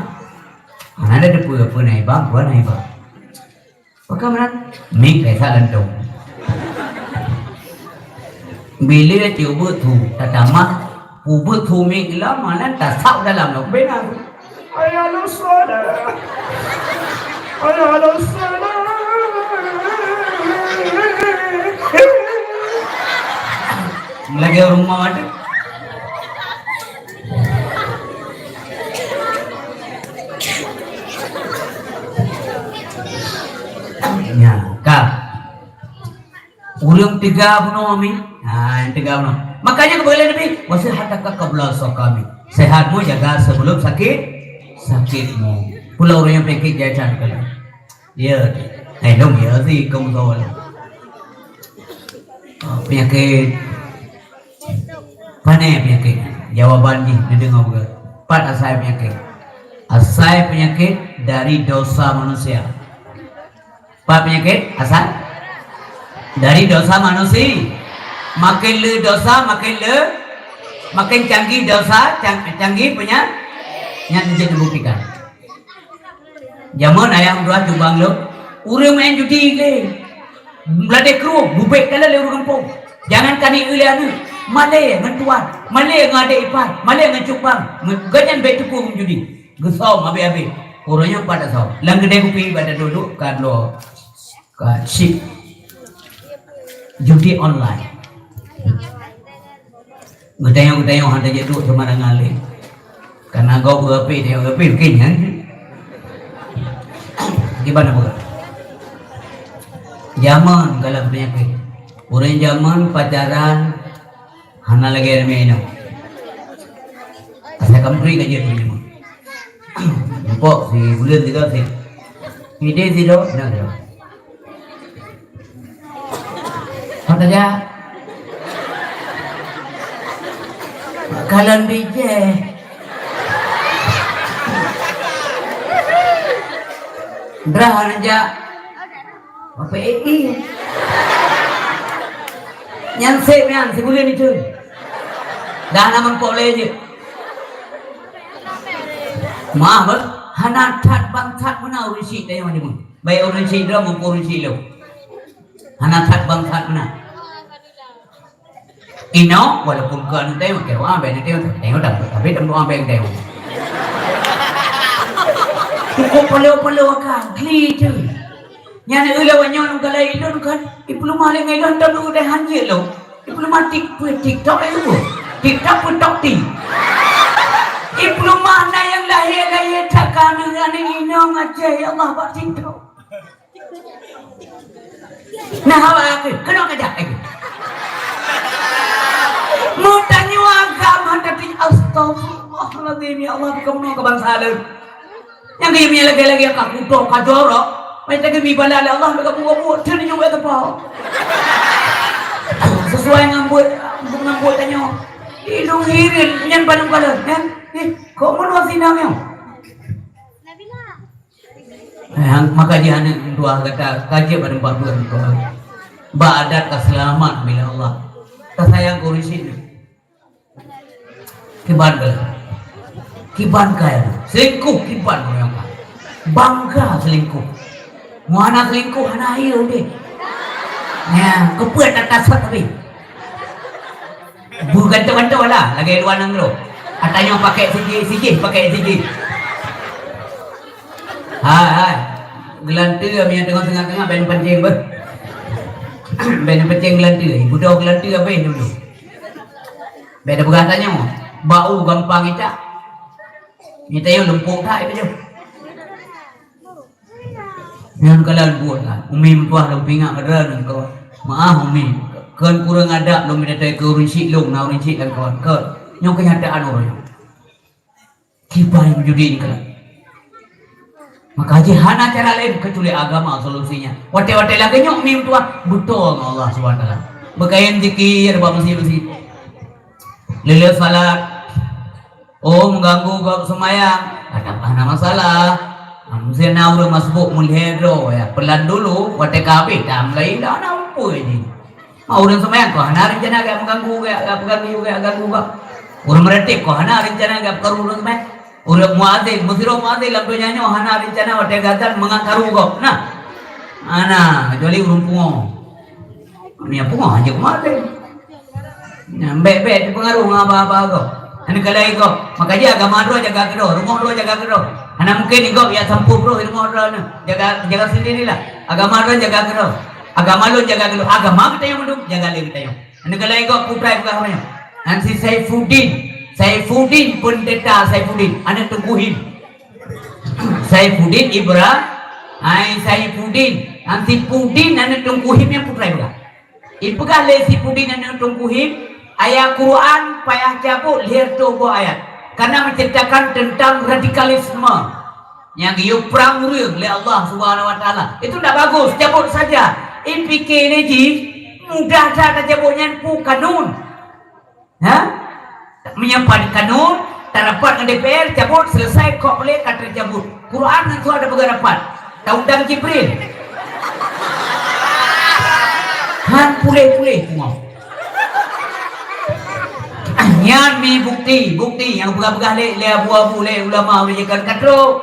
Hana ada depe-depe naibang, buat naibang. Pakon meunan? Mic ka isa lantong. Bila tiubeut su, tatamah ubeut su mic lam, meunan tasab dalam lom. Bena. Hayya 'alas shalah. Hayya 'alas shalah. Lagée ureuëng ma tu. Nya, ka. Ureuëng teuga bunoe mi. Ha, nyang teuga bunoe. Makanya keubeuleueh Nabi, "Wa sihhataka qabla saqami." Sehatmu jaga sebelum sakit, sakitmu. Pula ureuëng nyang penyakit jai can kala. Ya, eh, dong ya si kaum kawan. Penyakit. Pane penyakét? Jawaban jih neudeungoe beugöt. Pat asai penyakét? Asai penyakét dari dosa manusia. Pat penyakét asai? Dari dosa manusia. Makin le dosa, makin le, makin canggih dosa, cang-, canggih penyakét. Nyan jeuet neubuktikan. Jameun ayah meutuah cubang lôn, ureuëng main judi lé. Meulade krueng, bubek kalon lé ureuëng gampông. Jangankan ié lé aneuëk, malée ngon tuan, malée ngon adék ipar, malée ngon cubang, ngon gobnyan bék teupeu ureuëng judi. Geusöm habéh-habéh. Ureuëng nyan pat asöm. Lam keudè kupi bak duek-duek ka bloe. Ka chip judi online. Geutanyong-geutanyong hana jeuet duek teuma deungon lé. Kana gob ureuëng pih, tanyong ureuëng pih, mungkin nyan. Kiban apa? Jameun galak peunyakét. Ureuëng jameun pacaran hana lagée ramé inoe. Asai kameuri ka jeuet meunyoe. Empok si buleuen tiga si. Ide si dok, nah dok. Kata aja. Kalon bijéh. Drah aja. Apa eh? Nyan sép nyan, si buleuen itu. Dah na meumpok lé jeuet. Maaf, beuh. Hana that bang that meunan ureuëng syiek tayong nyoe. Baik ureuëng syiek droe maupun ureuëng syiek lôn. Hana that bang that meunan. Inoe, walaupun keu aneuk tayong, keu doa, baik aneuk tayong, tapi tayong dah, tapi tayong doa baik tayong. Cukup palo-palo akan, clear tu. Nyan ulôn nyoe lôn galak ilôn kan, ipeuleumah lé ngon ilôn, tom lôn udeh hanjeuet lôn. Ipeuleumah tik, peuet TikTok lé lôn. TikTok peuet tok ti. Ipeuleumah na nyang lahé-lahé that ka aneuk inong Aceh, ya Allah, bak TikTok. Nah, awak aku, kena kejap aku. Mau tanya agama tapi astagfirullahaladzim, ya Allah, kamu ke bangsa lain. Nyang geuyue lagée-lagée ka kudoh, ka jorok, meunan geumi bala lé Allah, meuka buet-buet, teunyoe buet teupeu. Sesuai ngon buet, ngon buet tanyoe. Ilung hireuen nyan bandum kalon, nyan. Eh, kok meunoe Inong nyoe. Eh, maka jih aneuk dua gata kaji pada empat bulan kau. Bak adat ka selamat bila Allah. Ka sayang keu ureueng syiek. Kiban ka. Kiban ka ya. Selingkuh kiban ka. Bangga selingkuh. Mau hana selingkuh hana air deh. Ya, keupeue tatasot tapi. Beugantoe-gantoe lah lagèe luwa nanggroe. Ata nyoe pakai sijih, sijih pakai sijih. Hai, hai. Geulanteu meunyo teungoh seungab-seungab bèk neupancing beuh. Bèk neupancing geulanteu. Budoe geulanteu habéh dulu. Bèk tapeugah tanyoe. Bak u gampang icak. Nyoe tanyoe lumpok that itu je. Nyan kalon buet lah. Umi meutuah lôn pingat keudroe nyan kawan. Meu'ah Umi. Kon kureueng adab lôn mita keu ureueng syiek lôn, na ureueng syiek lam kawan. Kon. Nyoe keunyataan ureueng. Kiban meujudi nyan kalon. Maka jih hana cara laén keucuali agama solusinya. Watèe-watèe lagèe nyoe Umi meutuah, beutôi ngon Allah Subhanahu Wa Taala. Beukayém zikir bak meuseujid-meuseujid. Lheuh-lheuh salat, oh, meuganggu gob seumayang, kadang hana masalah. Meusé na ureueng masbuk meulhèe droe, ya, peulan dulu, watèe ka habéh, tam laén dah na umpue jih. Ma ureueng seumayang, kok hana reuncana gak meuganggu, gak, gak peuganggu, gak ganggu gak. Ureueng meuratéb, kok hana reuncana gak peukaru ureueng seumayang. Ureueng muazin, meusidroe muazin lam donya nyoe hana reuncana watèe gazan meungat karu gob. Nah. Hana, kecuali ureueng pungo. Meunyo pungo hana jeuet muazin. Nah, bèk-bèk teupeungaruh ngon haba-haba gob. Hana kalai gob. Maka jih agama droe jaga keudroe, rumoh droe jaga keudroe. Hana mungken gob ya sampôh ploh rumoh droe nyoe. Jaga, jaga sendirilah. Agama droe jaga keudroe. Agama lôn jaga keudroe. Agama geutanyoe mandum jaga lé geutanyoe. Hana kalai gob putra peugah nyoe. Nan si Saifuddin. Saifuddin, Pendeta Saifuddin. Aneuk Teungku Him. Saifuddin Ibra-, hai Saifuddin. Nan si Pudin aneuk Teungku Him nyang putra peugah. Ipeugah lé si Pudin aneuk Teungku Him, ayat Quran payah cabot lhèe reutôh boh ayat. Karena menceritakan tentang radikalisme nyang geuyue prang ureueng lé Allah Subhanahu Wa Taala. Itu ndak bagus, cabot saja. Ipike lé jih, mudah that tacabot nyan peue kanun. Ha? Meunyoe pat kanun, tarapat ngon D P R, cabot, selesai, kok lé ka teucabot. Quran ngon surat tapeugah rapat. Taundang Jibril. Han puléh-puléh pungo. Nyan mi bukti, bukti nyang peugah-peugah lé, lé abu-abu, lé ulama, ulé jakan ka trok.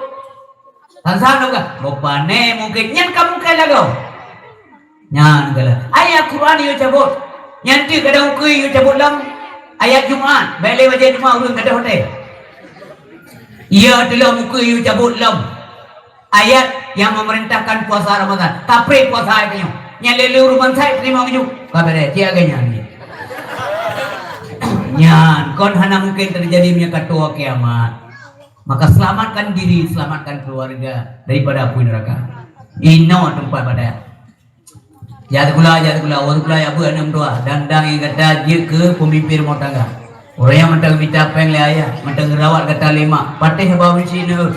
San-san ka, bapa nè mungken nyan ka mungken lagoe. Nyan kala. Ayat Quran yue cabot. Nyan teuk kadang ukeue yue cabot lam ayat Jumat. Bèk lé wajéb Jumat ureueng ka dong hotel. Iya teulom ukeue yue cabot lam ayat nyang memerintahkan puasa Ramadan. Kapreh puasa ayat nyoe. Nyan lé lé ureueng bansa teurimong ju. Ka bèrèh, cit lagèe nyan. Nyan kon hana mungken teujadi meunyo ka tuwoe kiamat. Maka selamatkan diri, selamatkan keluarga daripada apui neraka. Inoe teumpat badai. Jak sikula, jak sikula, wah sikula jak beuet aneuk meutuah, dan dang nyang gata jeuet keu peumimpin rumoh tangga. Ureueng nyang mantong mita péng lé ayah, mantong geurawat gata lé mak, patéh haba ureueng syiek nyoe.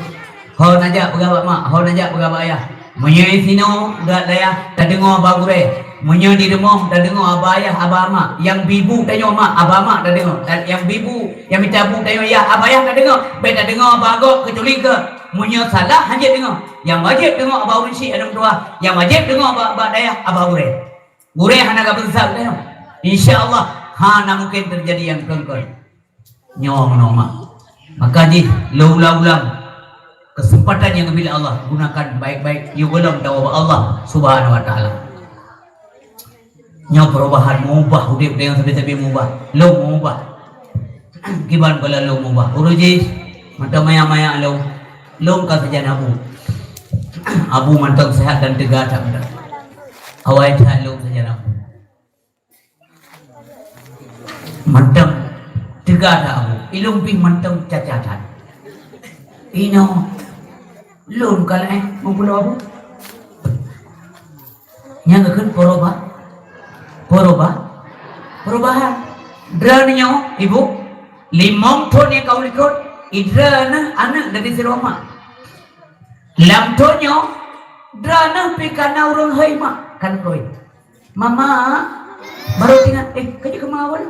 Ho neujak peugah bak mak, ho neujak peugah bak ayah. Meunyoe sinoe dak dayah tadeungoe haba gurèe, meunyoe di rumoh tadeungoe haba ayah, haba mak, nyang bi bu tanyoe mak, haba mak tadeungoe, dan nyang bi bu, nyang mita bu tanyoe yah, haba yah tadeungoe, bèk tadeungoe haba gob keucuali keu meunyoe salah hana jeuet deungoe. Nyang wajéb deungoe haba ureueng syiek aneuk meutuah, nyang wajéb deungoe bak, bak dayah haba gurèe. Gurèe hana ka beuseusa geutanyoe. Insya Allah hana mungken teujadi nyang kon-kon. Nyoe meunoe mak. Maka jih lôn ulang-ulang, keuseumpatan nyang geubri lé Allah gunakan baik-baik, yue gohlom tawoe bak Allah Subhanahu Wa Taala. Nyoe perubahan meubah udép, udép nyang sabe-sabe meubah. Lôn meubah. Kiban bala lôn meubah. Ureueng jih mantong maya-maya lôn. Lôn ka sajan abu. Abu mantong seuhat dan teuga that mantong. Awai that lôn sajan abu. Mantong teuga that abu. Ilôn pih mantong caca that. Inoe lôn ka laén meupulo abu. Nyang geukheun peruba-, peruba-, perubahan. Droeneuh nyoe, ibu, limong thon nyang ka u likot, i droeneuh aneuk dari sidroe mak. Lam thon nyoe, droeneuh pih ka na ureueng hôi mak, kan kroi. Mama, baru teuingat, eh, ka jeuet keu ma awai.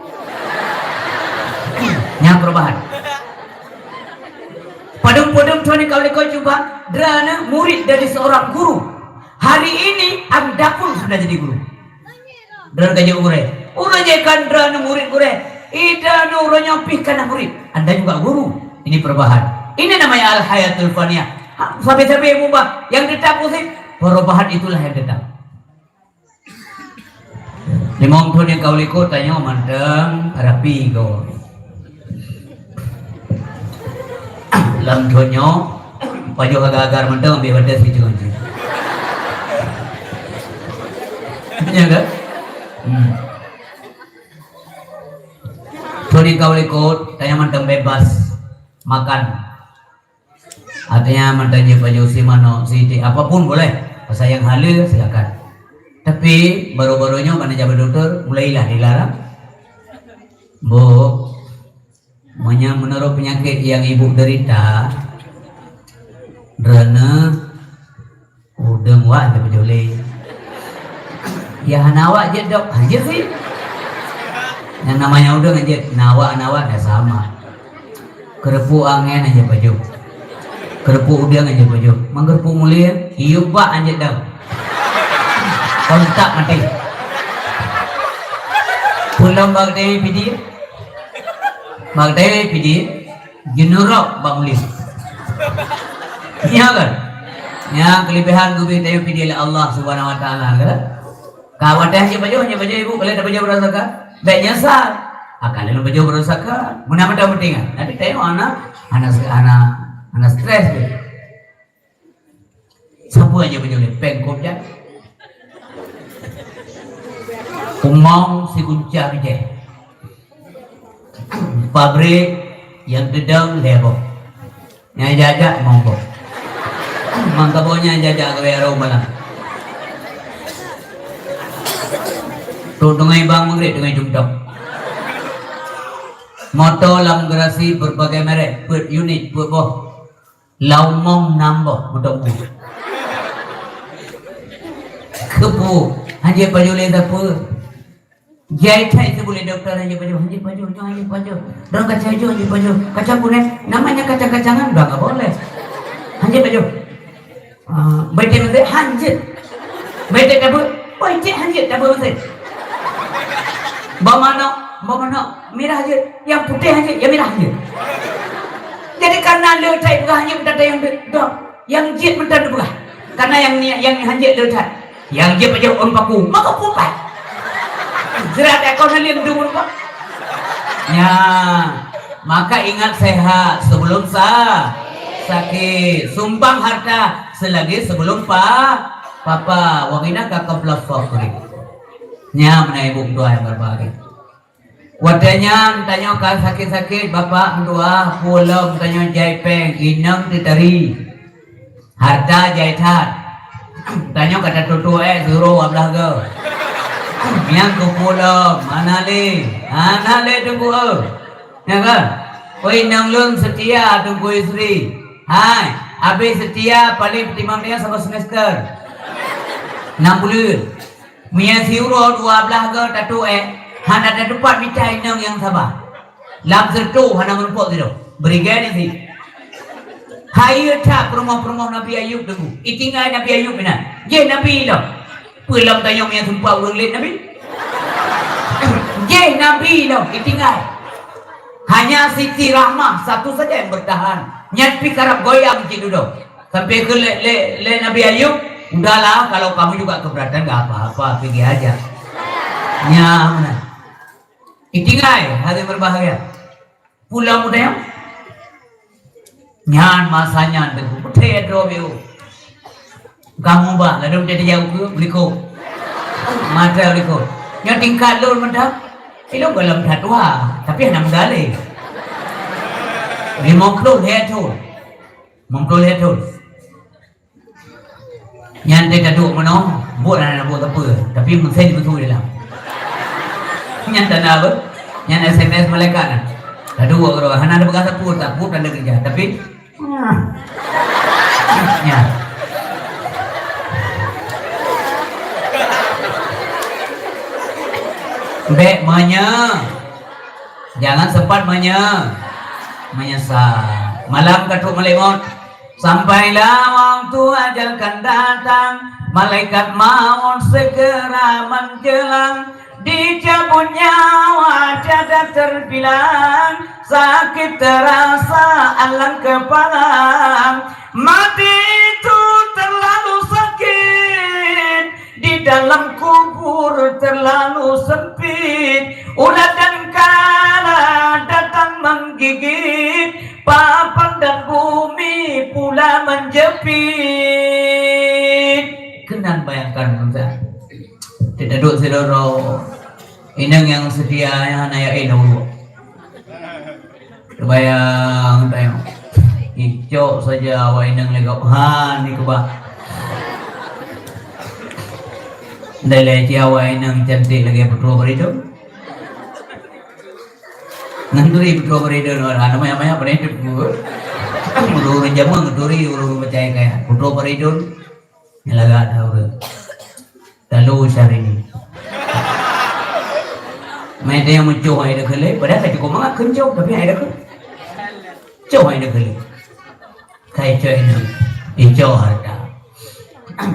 Nyan perubahan. Padum-padum thôn nyang ka lheueh cuba, droeneuh murid dari seorang guru. Hari ini Anda pun sudah jadi guru. Droeneuh ka jeuet gurée. Ureuëng nyang kan droeneuh murid gurée. Droeneuh uroe nyoe pih kana murid. Anda juga guru. Ini perubahan. Ini namanya al-hayatul faniyah. Ha, sabe-sabe mubah. Yang tetap usik, perubahan itulah yang tetap. Limong thôn nyang ka u likot tanyoe mantong rapi goe. Lam thôn nyoe pajoh agar-agar mantong ambil batas situ aja. Ya kan? Hmm. Thôn nyang ka u likot tanyoe mantong bebas makan. Artinya, mantong jeuet pajoh si manok, si iték, apapun boleh. Pasal nyang haleue, silakan. Tapi, baru-baru nyoe, karena jabat doktor, mulailah dilarang. Bu, meunyoe menurut penyakit yang ibu derita, droeneuh udeueng wak hana pajoh lé. Ya hana wak jeuet dok, hana jeuet sih. Yang namanya udeueng hana jeuet, na wak hana wak dah sama. Keureupuk angén hana jeuet pajoh. Keureupuk udeueng hana jeuet pajoh. Meukeurupuk mulie, iyup bak hana jeuet dok. Kontak maté. Pulom bak teuh pidi. Bak teuh pidi. Jeunurok bak mulim. Iya kan? Ya, kelebihan geubi tanyoe pidi lé Allah Subhanahu wa Taala, kan? Ka watèe hana pajoh, hana pajoh ibu, kalau tak pajoh beurasa kan? Bèk nyesal. Akan lalu pajoh beurasa kan? Meunan mantong penting kan? Nanti tanyoe anak, anak, anak, anak stres tu. Sapeue nyang meunyoe lé péng kop jak? Umong siguncang jih. Pabrik nyang teudong lhèe boh. Nyang jajak mong boh. Mangka boh nyang jajak keu wéh rôh malam. Trok teungoh bang meugréb teungoh jumtông. Moto lam garasi berbagai merek, peuet unit, peuet boh. Lam umong nam boh meuteumé. Keupeue? Hana jeuet pajoh lé sapeue. Jai that sibuk lé dokto, hana jeuet pajoh, hana jeuet pajoh, nyoe hana jeuet pajoh. Droe kaca ijo hana jeuet pajoh. Kaca punèh, namanya kacang-kacangan dah enggak boleh. Hana jeuet pajoh. Ah, beutek meusé hana jeuet. Beutek tabeue, beutek hana jeuet tabeue meusé. Boh manok, boh manok mirah jeuet, nyang putéh hana jeuet, nyang mirah hana jeuet. Jadi, karena le that peugah hana jeuet, meutatayang dok, nyang jeuet meunan peugah. Karena nyang, nyang hana jeuet le that. Nyang jeuet pajoh ôn paku, maka pupat. Sira tak kau nalin tu pun, Pak. Ya, maka ingat sehat sebelum sa-, sakit. Sumbang harta selagi sebelum pa-, papa. Wa ghina ka qabla faqri. Nya meunan ibu dua yang berbahagia. Watèe nyan tanyoe ka sakét-sakét, bapak meutuah, peue lom tanyoe jai péng, inong teutari. Harta jai that. Tanyoe ka tatutoe ék siuroe dua blaih goe. Nyang keupeue lom, hana lé, hana lé teungku eu. Nyan kan? Oi inong lôn seutia teungku istri. Hai, abéh seutia paléng peutimang nyan saboh semester. Nam buleuen. Meunyo siuroe dua blaih goe tatutoe ék, hana tatupat mita inong nyang saba. Lam seureutoh hana meurumpok sidroe. Beurigée di si. Hayeue that peurumoh-peurumoh Nabi Ayub teungku. Itinggai Nabi Ayub inan. Jih Nabi lom. Peue lom tanyoe nyang seumpat ureuëng lét Nabi? Jih Nabi lom itinggai. Hanya Siti Rahmah satu saja yang bertahan. Nyan pih karab goyang cit dudoe. Sampai keu lé, lé, lé Nabi Ayub, "Udahlah, kalau kamu juga keberatan, nggak apa-apa, pergi aja." Nyan meunan. Itinggai, hadirin berbahagia. Pulang muda nyan. Nyan masa nyan teungku, beutôi droe biu. Kamu bah, lalu jadi jauh ke, beliko. Mata beliko. Nyan tingkat lôn mantap. Ilôn gohlom that tuha, tapi hana muda lé. Limong ploh lhèe thôn. Limong ploh lhèe thôn. Nyan teuh taduek meunoe, buet hana buet sapeue, tapi meusén beutôi dalam. Nyan tanda apa? Nyan S M S malaikat nyan. Taduek keudroe, hana tapeugah sapeue, tapeugah tanda keureuja, tapi, ah. Nyan. Bèk meunyeu. Jangan sempat menye-, menyesal. Malam ka trok malaikat maut. Sampailah waktu ajal kan datang, malaikat maut segera menjelang. Dicabut nyawa tiada terbilang, sakit terasa alang kepala. Mati itu terlalu sakit, di dalam kubur terlalu sempit. Ulat dan kala datang menggigit, papan dan bumi pula menjepit. Keunan bayangkan, pemirsa. Teuduek sidroe inong nyang seutia nyang hana yakin ureueng. Teubayang, teubayang. Icok saja awak inong lagak han ni keubah. Ndai lé ci awak inong cantik lagak peutrok beuridong. Ngon turi peutrok beuridong, hana maya-maya beuridong. Ureueng jameun turi, ureueng peucaya kaya. Peutrok beuridong. Nyang lagak dah ureueng. Lalu Syahrini. Mai dia meucok hai dah keuleue, padahal ka cukup mangat keuncok, tapi hai dah keuleue. Cok hai dah keuleue. Kai cok inong, icok harta.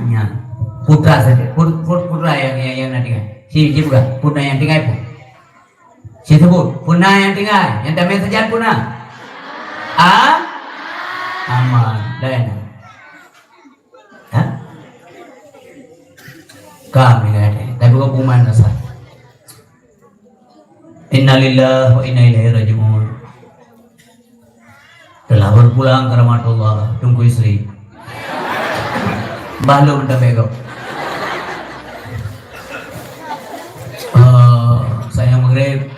Nyan. Putra saja, put-, put-, putra yang, yang, yang na tinggai. Si, si bukan, putra yang tinggai pun. Si sebut, putra yang tinggai, yang damai saja putra. Ah? Aman, lain. Ha? Kami ada, tapi kau kuman rasa. Innalillahi wa inna ilaihi raji'un. Telah berpulang ke rahmatullah, Teungku Yusri. Bah lôn tabek kau. Eh, sayang maghrib.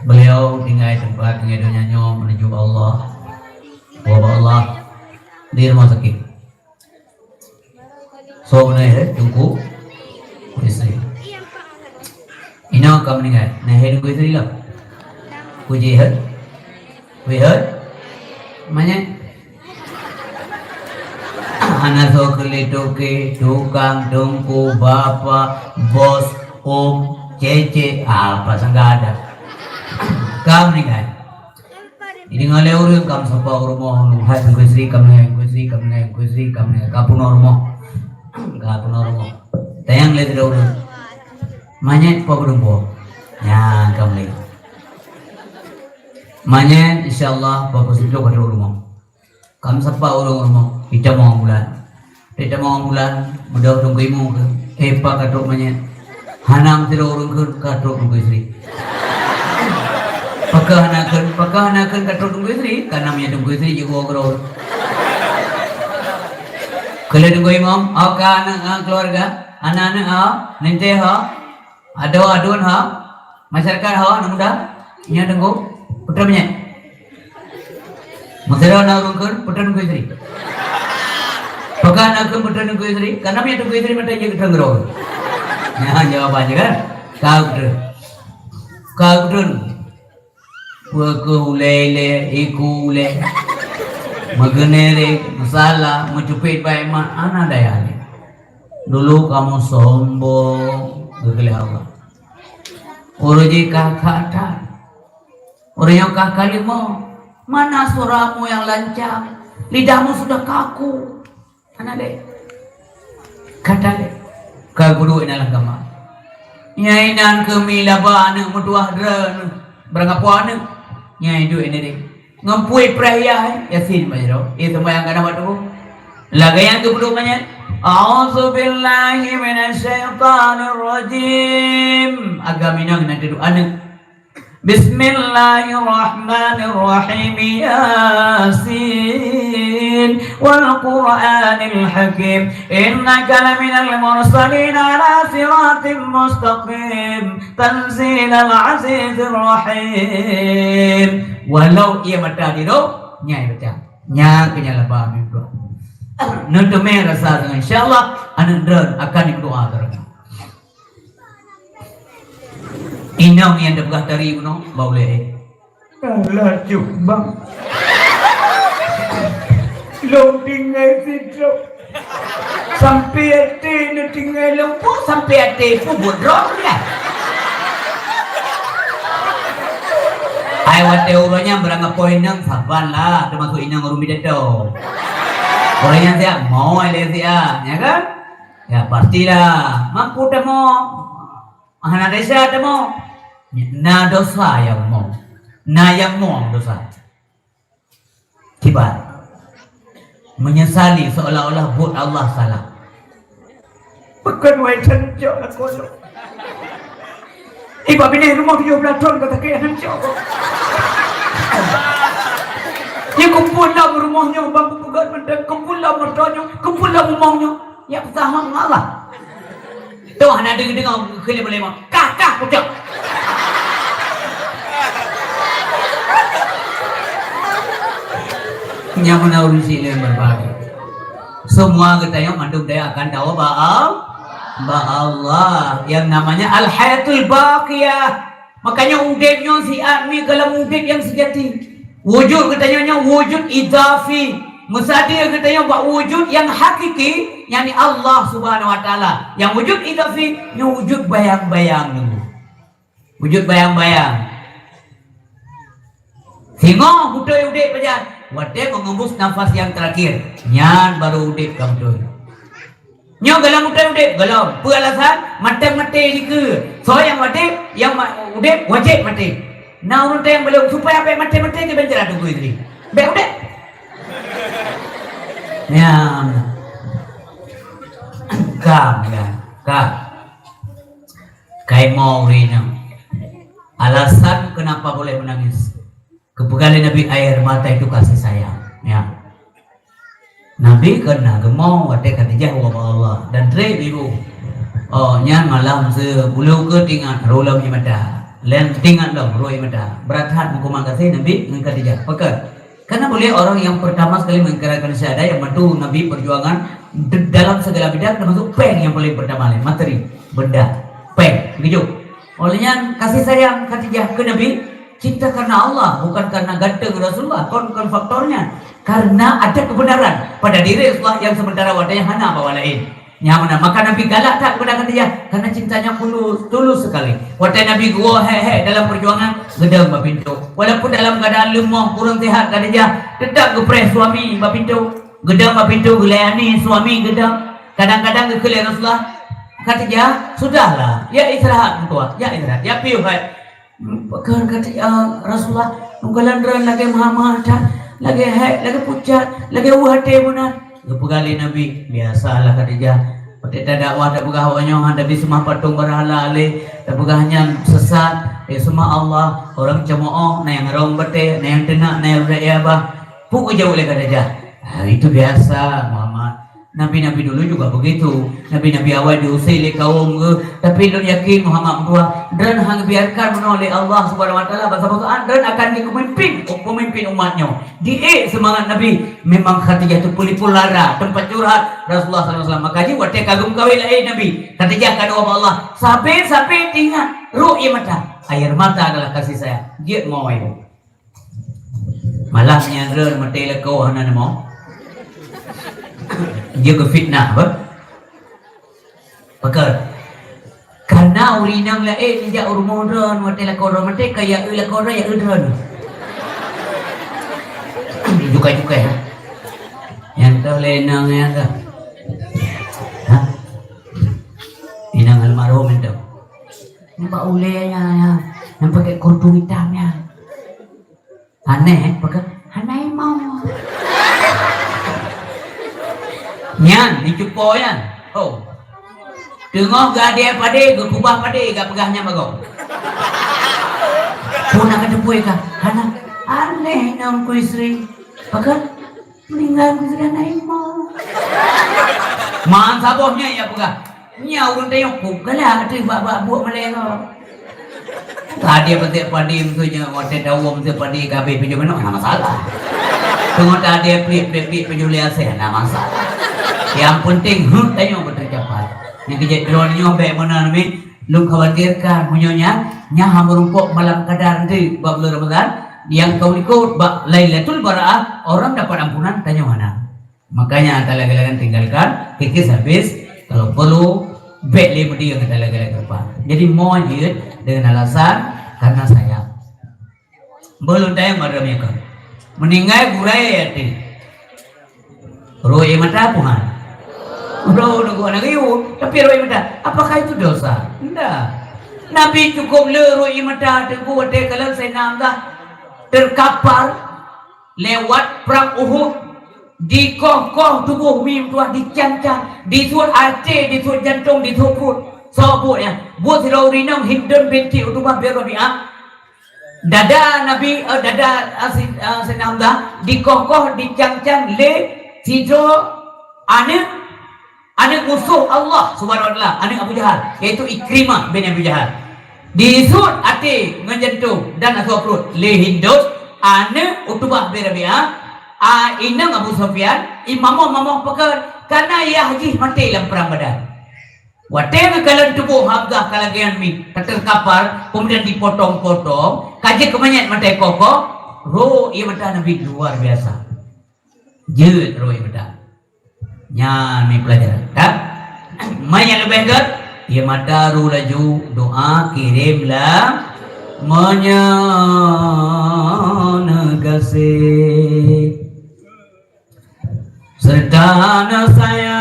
Beliau tinggai teumpat, tinggai donya nyoe menuju Allah. Wa Allah di rumah sakit. Soe meunan, eh, Teungku Yusri. Inong ka meuninggai. Nah, hai Teungku Yusri lah. Puji, eh. Wih, eh. Manyét. Hana soe keuh lé toke, tukang, teungku, bapak, bos, om, cece, apa sangga ada. Ka meuninggai. Jadi ngon lé ureueng kam sapa u rumoh, hai Teungku Yusri, kam ngai, Teungku Yusri, kam ngai, Teungku Yusri, kam ngai, ka peunoh rumoh. Ka peunoh rumoh. Tanyong lé sidroe ureueng. Manyét po beudumpo. Nyan kam lé. Manyét insyaallah po peusiplôh ka trok rumoh. Kam sapa ureueng rumoh, itamong bulan. Di tamong bulan, beudôh Teungku Imum kheun, "Eh, pa ka trok manyét?" Hana meusidroe ureueng kheun, "Ka trok Teungku Yusri." Pakon hana kheun, pakon hana kheun ka trok Teungku Yusri? Ka na manyét Teungku Yusri jiwoe keudroe. Keu lheueh Teungku Imum, "Ho ka aneuk, eh, keuluwarga, aneuk-aneuk ho, lintèe ho, adoe aduen ho, masyarakat ho, aneuk muda, nyan Teungku, peue treuk manyét?" Meusidroe na ureueng kheun, "Peue treuk Teungku Yusri?" Pakon na kheun peue treuk Teungku Yusri? Ka na manyét Teungku Yusri mantong jeuet keu treuk droe. Nyan jawaban jih kan? Ka treuk. Ka treuk. Peue keuh ulèe ilèe, iku ulèe. Meugeunérek, meusalah, meucupet bak iman, hana daya lé. Dulu kamoe sombong, geukheun lé Allah. Uroe jih ka that. Ureueng nyang ka kaleumoe, mana suaramu yang lancang? Lidahmu sudah kaku. Hana lé. Ka that lé. Ka geuduek inan lam kama. Nyang inan keuh mi laba aneuk meutuah droeneuh. Barangkapeue aneuk? Nyang iduek inan deh. Ngon peue preh yah, eh? Yasin baca tu. Eh, seumayang ka na waktu. Lagèe nyang geupeuduek manyét. A'udzubillahi minasyaitonirrajim. Agam inong inan teuduek aneuk. Bismillahirrahmanirrahim. Yasin wal Qur'anil Hakim. Innaka laminal mursalin ala siratim mustaqim. Tanzilal azizir rahim. Walau ie mata di roh, nyai baca. Nyan keuh nyang laba meudoa. Neuteumé rasa deungon, insyaallah aneuk droen akan didoa keu droen. Inong nyang teupeugah tari bunoe bak ulèe. Alah, cuk, bang. Lôn tinggai sidroe. Sampai até neutinggai lôn, peue sampai até, peue buet droe lah. Watèe uroe nyan beurangkapoe inong saban lah, teumasok inong ureueng pidato. Uroe nyan siap, moe lé siap, ya kan? Ya, pastilah. Mampu tamoe. Hana desya tamoe. Na dosa nyang moe. Na nyang moe dosa. Kiban. Menyesali seolah-olah buet Allah salah. Pakon wai can cok lakoe. Iba binéh rumoh tujoh blah thon ka sakét hana cok. Nyoe kumpul lom rumoh nyoe, bang kupeugöt mantong, kumpul lom moto nyoe, kumpul lom umong nyoe. Nyak peusahong ngon Allah. Toh hana deungoe-deungoe keu lima-lima. Kah, kah, pucok. Nyan meunan ureueng syiek lé berbagi. Semua geutanyoe mandum daya akan tawa bak Al-, bak Allah. Yang namanya Al-Hayatul Baqiyah. Makanya udeb nyoe siat mi gohlom udeb nyang seujati. Wujud geutanyoe nyoe wujud idhafi. Meusadia geutanyoe bak wujud nyang hakiki, yakni Allah Subhanahu wa Taala. Nyang wujud idhafi nyoe wujud bayang-bayang nyoe. Wujud bayang-bayang. Singoh beutôi udeb pajan, watèe mengembus nafas nyang terakhir, nyan baru udeb ka beutôi. Nyoe gohlom beutôi udeb, gohlom. Peue alasan? Mantong maté dikeue. Soe nyang maté? Nyang ma-, udeb wajéb maté. Na ureueng teuh nyang belom, supaya bèk maté-maté keu bèk jeuet ateueh gui tadi. Bèk udeb. Nyan. Ka, ya. Ka. Kaimoe ureueng inong. Alasan kenapa boleh menangis? Geupeugah lé Nabi, air mata itu kasih sayang. Ya. Nabi kheun na geumoe watèe ka teujak u Allah dan trép ibu. Oh, nyan malam seubuleu keu tingat rô lom ié mata. Lén tingat lom rô ié mata. Brat that meukumang gaséh Nabi ngon Khadijah. Pakon? Karena beliau orang yang pertama sekali mengikrar syahadat, yang bantu Nabi perjuangan d-, dalam segala bidang, termasuk péng yang paling pertama, materi, benda, péng, begitu. Oleh nyan, kasih sayang Khadijah ke Nabi, cinta karena Allah, bukan karena ganteng Rasulullah, kon, kon faktornya. Karena ada kebenaran pada diri Rasulullah yang sementara watèe nyan hana bak laén. Nyan meunan, maka Nabi galak that keupada Khadijah, karena cintanya tulus, tulus sekali. Watèe Nabi geuwoe hék-hék dalam perjuangan, geudong bak pintoe. Walaupun dalam keadaan leumoh, kurang sihat Khadijah, tetap geupreh suami bak pintoe. Geudong bak pintoe, geulayani suami geudong. Kadang-kadang geukheun lé Rasulullah, "Khadijah, sudahlah, ya istirahat meutuah, ya istirahat, ya piôh hai." Pakon ka, ya Rasulullah, ungkalan droen lagèe meuhah-meuhah that, lagèe hék, lagèe pucat, lagèe ueh até meunan. Geupeugah lé Nabi, "Biasalah Khadijah, watèe tadakwah tapeugah awak nyoe hana tabi seumah patong beurhala lé, tapeugah nyan sesat, taseumah Allah, ureueng ceumoong, na nyang rhong batèe, na nyang teunak, na nyang rhot ié bah." Peue geujaweueb lé Khadijah, "Ah, itu biasa, Muhammad." Nabi-nabi dulu juga begitu. Nabi-nabi awai diusé lé kawöm geuh, tapi lôn yakin Muhammad meutuah, droen hana geubiarkan meunoe lé Allah Subhanahu wa Taala, bansa-bansa droen akan jadi pemimpin, pemimpin umat nyoe. Diék seumangat Nabi, memang Khadijah tu peulipur lara, teumpat curhat Rasulullah sallallahu alaihi wasallam. Maka jih watèe ka geumeukawen lé Nabi, Khadijah ka doa bak Allah, sabe-sabe teuingat rô ié mata. Air mata adalah kasih sayang. Jeuet moe. Malam nyan droen maté lakoe hana neumoe. Jeuet keu fitnah, bah. Pakon? Karena ureueng inong laén jijak u rumoh droen, watèe lakoe droen maté, ka ya eu lakoe droen, ya eu droen. Jukai-jukai, ha? Nyang toh lé inong nyang toh. Ha? Inong almarhum nyan toh. Nampak ulèe nyan, nyan, nyang pakèk kerudung itam nyan. Aneh, eh, pakon? Hana imong. Nyan, dicupo nyan. Oh. Teungoh geuadé padé, geukubah padé, geupeugah nyan bagoe. Peue na kateupeue kah? Hana. Aneh nyan Teungku Yusri. Pakon? Meuninggai geujak hana imong. Man saboh nyan ya peugah. Nyan ureueng tanyoe kok galak ateueh bak-bak buet malèe nyoe. Tadi peuseuek padé meuseu nyoe, watèe dawa meuseu padé ka habéh pijôh manok, hana masalah. Teungoh tadi pliek-pliek pijôh lé asèe, hana masalah. Nyang penting heuet tanyoe beuteucapai. Nyang keu jeuet droeneuh nyoe bèk meunan, mi. Lôn khawatirkan meunyoe nyan, nyan hana meurumpok malam qadar nyoe bak buleuen Ramadhan, nyang ka likot bak Lailatul Bara'ah, orang dapat ampunan, tanyoe hana. Makanya talagèe-lagèe tinggalkan, kikis habis, kalau perlu, bèk lé meudeh nyang talagèe-lagèe rupa. Jadi, moe jeuet dengan alasan karena sayang. Beuh lôn tanyong bak droe meunyoe kon. Meuninggai gurèe até. Rhot ie mata peue han? Rhot nanggroe na geuyue, tapi rhot ie mata. Apakah itu dosa? Ndak. Nabi cukôp le rhot ie mata teungku watèe kalon Saidina Hamzah terkapar lewat prang Uhud. Dikoh-koh tuboh mim tuah dicang-cang, disuet até, disuet jantong, disuet pruet. Soe buet nyan? Buet sidroe ureueng inong Hindun binti Utbah bin Rabi'ah. Dada Nabi, eh, dada, eh, si, eh, Saidina Hamzah dikoh-koh, dicang-cang lé sidroe aneuk, aneuk musoh Allah Subhanahu wa Taala, aneuk Abu Jahal, yaitu Ikrimah bin Abu Jahal. Disuet até ngon jantong dan asoe pruet lé Hindun, aneuk Utbah bin Rabi'ah, a, inong Abu Sufyan, i mamoh-mamoh pakon, kareuna yah jih maté lam prang Badar. Watèe geukalon tuboh Hamzah ka lagèe nyan mih, ka terkapar, kemudian dipotong-potong, ka jeuet keu manyèt maté koh-koh, rhot ie mata Nabi luar biasa. Jeuet rhot ie mata. Nyan meupeulajaran, kan? Manyèt leubeh gèt, ie mata rhot laju, doa kirém lam meunyoe neugaséh. Serta neusayang,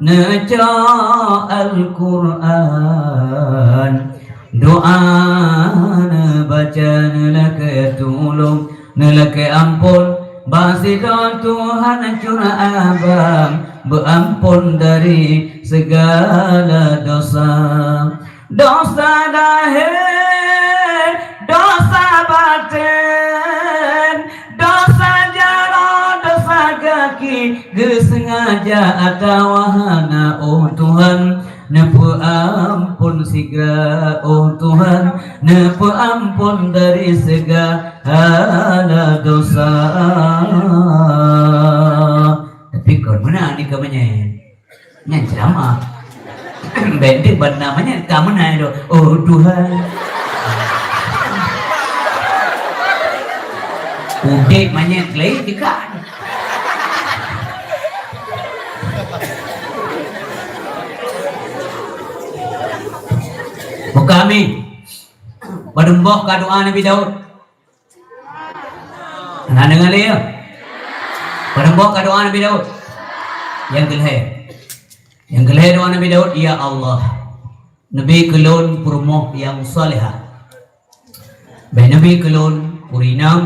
neucok Al-Qur'an, doa neubaca, neulakèe tulông, neulakèe amphon, bak sidroe Tuhan cura abang, beuamphon dari segala dosa. Dosa lahé, dosa batén, dosa jaroe, dosa gaki, geuseungaja atawa hana, oh Tuhan, neupeuamphon sigra, oh Tuhan, neupeuamphon dari segala dosa. Tapi kon meunan di keumanyé. Nyan ceramah. Bèk deuh ban namanya ka meunan tu. Oh Tuhan. Udép manyét laén dekat. Buka amin. Padum boh ka doa Nabi Daud. Na deungoe lé, ya? Padum boh ka doa Nabi Daud? Nyang keulhèe. Nyang keulhèe doa Nabi Daud, "Ya Allah, neubi keu lôn peurumoh nyang salehah. Bèk neubi keu lôn ureueng inong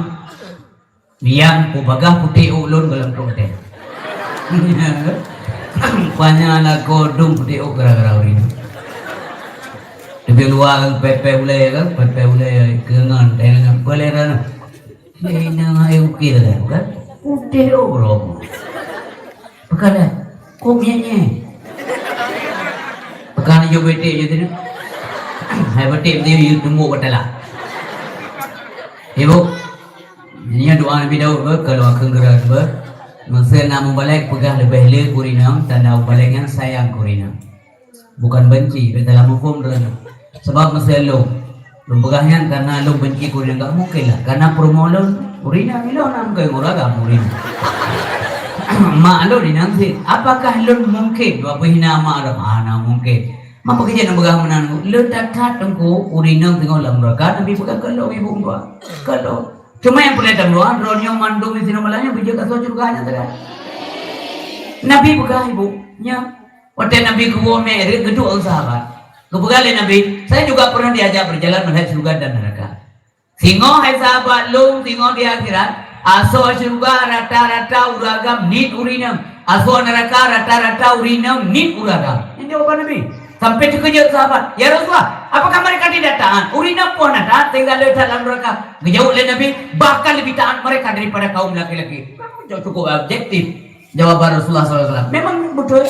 nyang peubagaih putéh ôk lôn goh lom trok watèe." Banyak lakoe dum putéh ôk gara-gara ureueng inong. Leubeh luwa kan pèpè ulèe kan, pèpè ulèe keureungan, eh, ngon peue lé droeneuh. Lé inong ayah ukir kan, kan? Putéh ôk lom. Peue ka lé? Kok nyan nyan. Peue ka lé jok beutèk jih teuh. Hai beutèk teuh yue tumbok beutala. Ibu, nyan doa Nabi Daud beuh, kalau akhé geura beuh. Meusé na mubalek peugah leubeh le keu ureueng inong, tanda mubalek nyan sayang keu ureueng inong. Bukan benci, bèk salah muphom droeneuh. Sebab meusé lôn, lôn peugah nyan karena lôn benci keu ureueng inong, enggak mungkin lah. Karena peurumoh lôn, ureueng inong, ilôn na mungken ureueng agam ureueng inong. Mak lôn inong cit, apakah lôn mungkin dua peuhina mak lôn? Hana mungkin. Mak peue keuh jeuet neupeugah meunan? Lôn that-that teungku, ureueng inong teungoh lam nuraka, Nabi peugah keu lôn ibu meutuah. Keu lôn. Cuma nyang peureulèe tameuruan, droeneuh mandum di sinoe malam nyoe beujeuet asoe syeuruga nyan teuka. Nabi peugah ibu, nyan. Watèe Nabi geuwoe Mi'raj, geuduek ngon sahabat. Geupeugah lé Nabi, "Saya juga pernah diajak berjalan melihat syurga dan neraka. Singoh hai sahabat lôn, singoh di akhirat, asoe syeuruga rata-rata ureueng agam, niet ureueng inong. Asoe nuraka rata-rata ureueng inong, niet ureueng agam." Nyan jawaban Nabi. Sampai teukeujot sahabat, "Ya Rasulullah, apakah mereka tidak taat? Ureueng inong peue hana taat sehingga le that lam nuraka?" Geujaweueb lé Nabi, "Bahkan lebih taat mereka daripada kaum laki-laki." Cukup objektif. Jawaban Rasulullah sallallahu alaihi wasallam memang beutôi.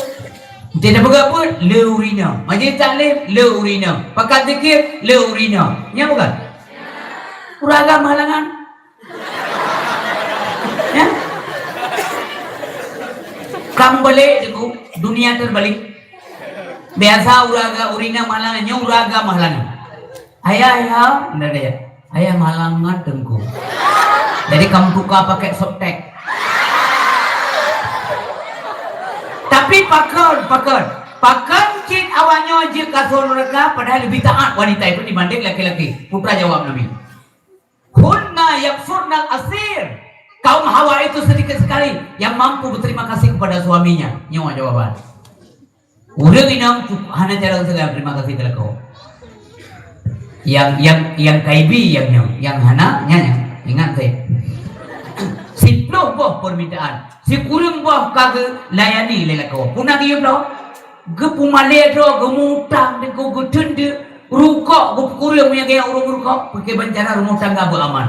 Tidak peugah pun, le ureueng inong. Majlis taklim, le ureueng inong. Pakat zikir, le ureueng inong. Nyan bukan? Ureueng agam halangan. Ya? Kamu balik, dunia terbalik. Biasa ureueng agam, ureueng inong halangan, nyoe ureueng agam halangan. Ayah, ayah, ndak ada ya. Ayah malam ngat teungku. Jadi kamu tukar pakai softtek. Tapi pakon, pakon, pakon Cit awak nyoe jeuet keu asoe nuraka, padahai leubeh taat wanita itu dibanding laki-laki. Peue jaweueb Nabi? "Hunna yakfurnal asir." Kaum Hawa itu sedikit sekali yang mampu berterima kasih kepada suaminya. Nyoe jawaban. Ureuëng inong hana cara sagai terima kasih keu lakoe. Nyang, nyang, nyang kaibi nyang nyoe, nyang hana, nyan, nyan. Ingat, eh. Siplôh boh permintaan, sikureueng boh ka geulayani lé lakoe. Peue na geuyue bloe? Geupeumalée droe, geumutang, geu-, geuteun deuk, rukok geupeukureueng, meunyo gaya ureuëng rukok, pike bancara rumoh tangga beuaman.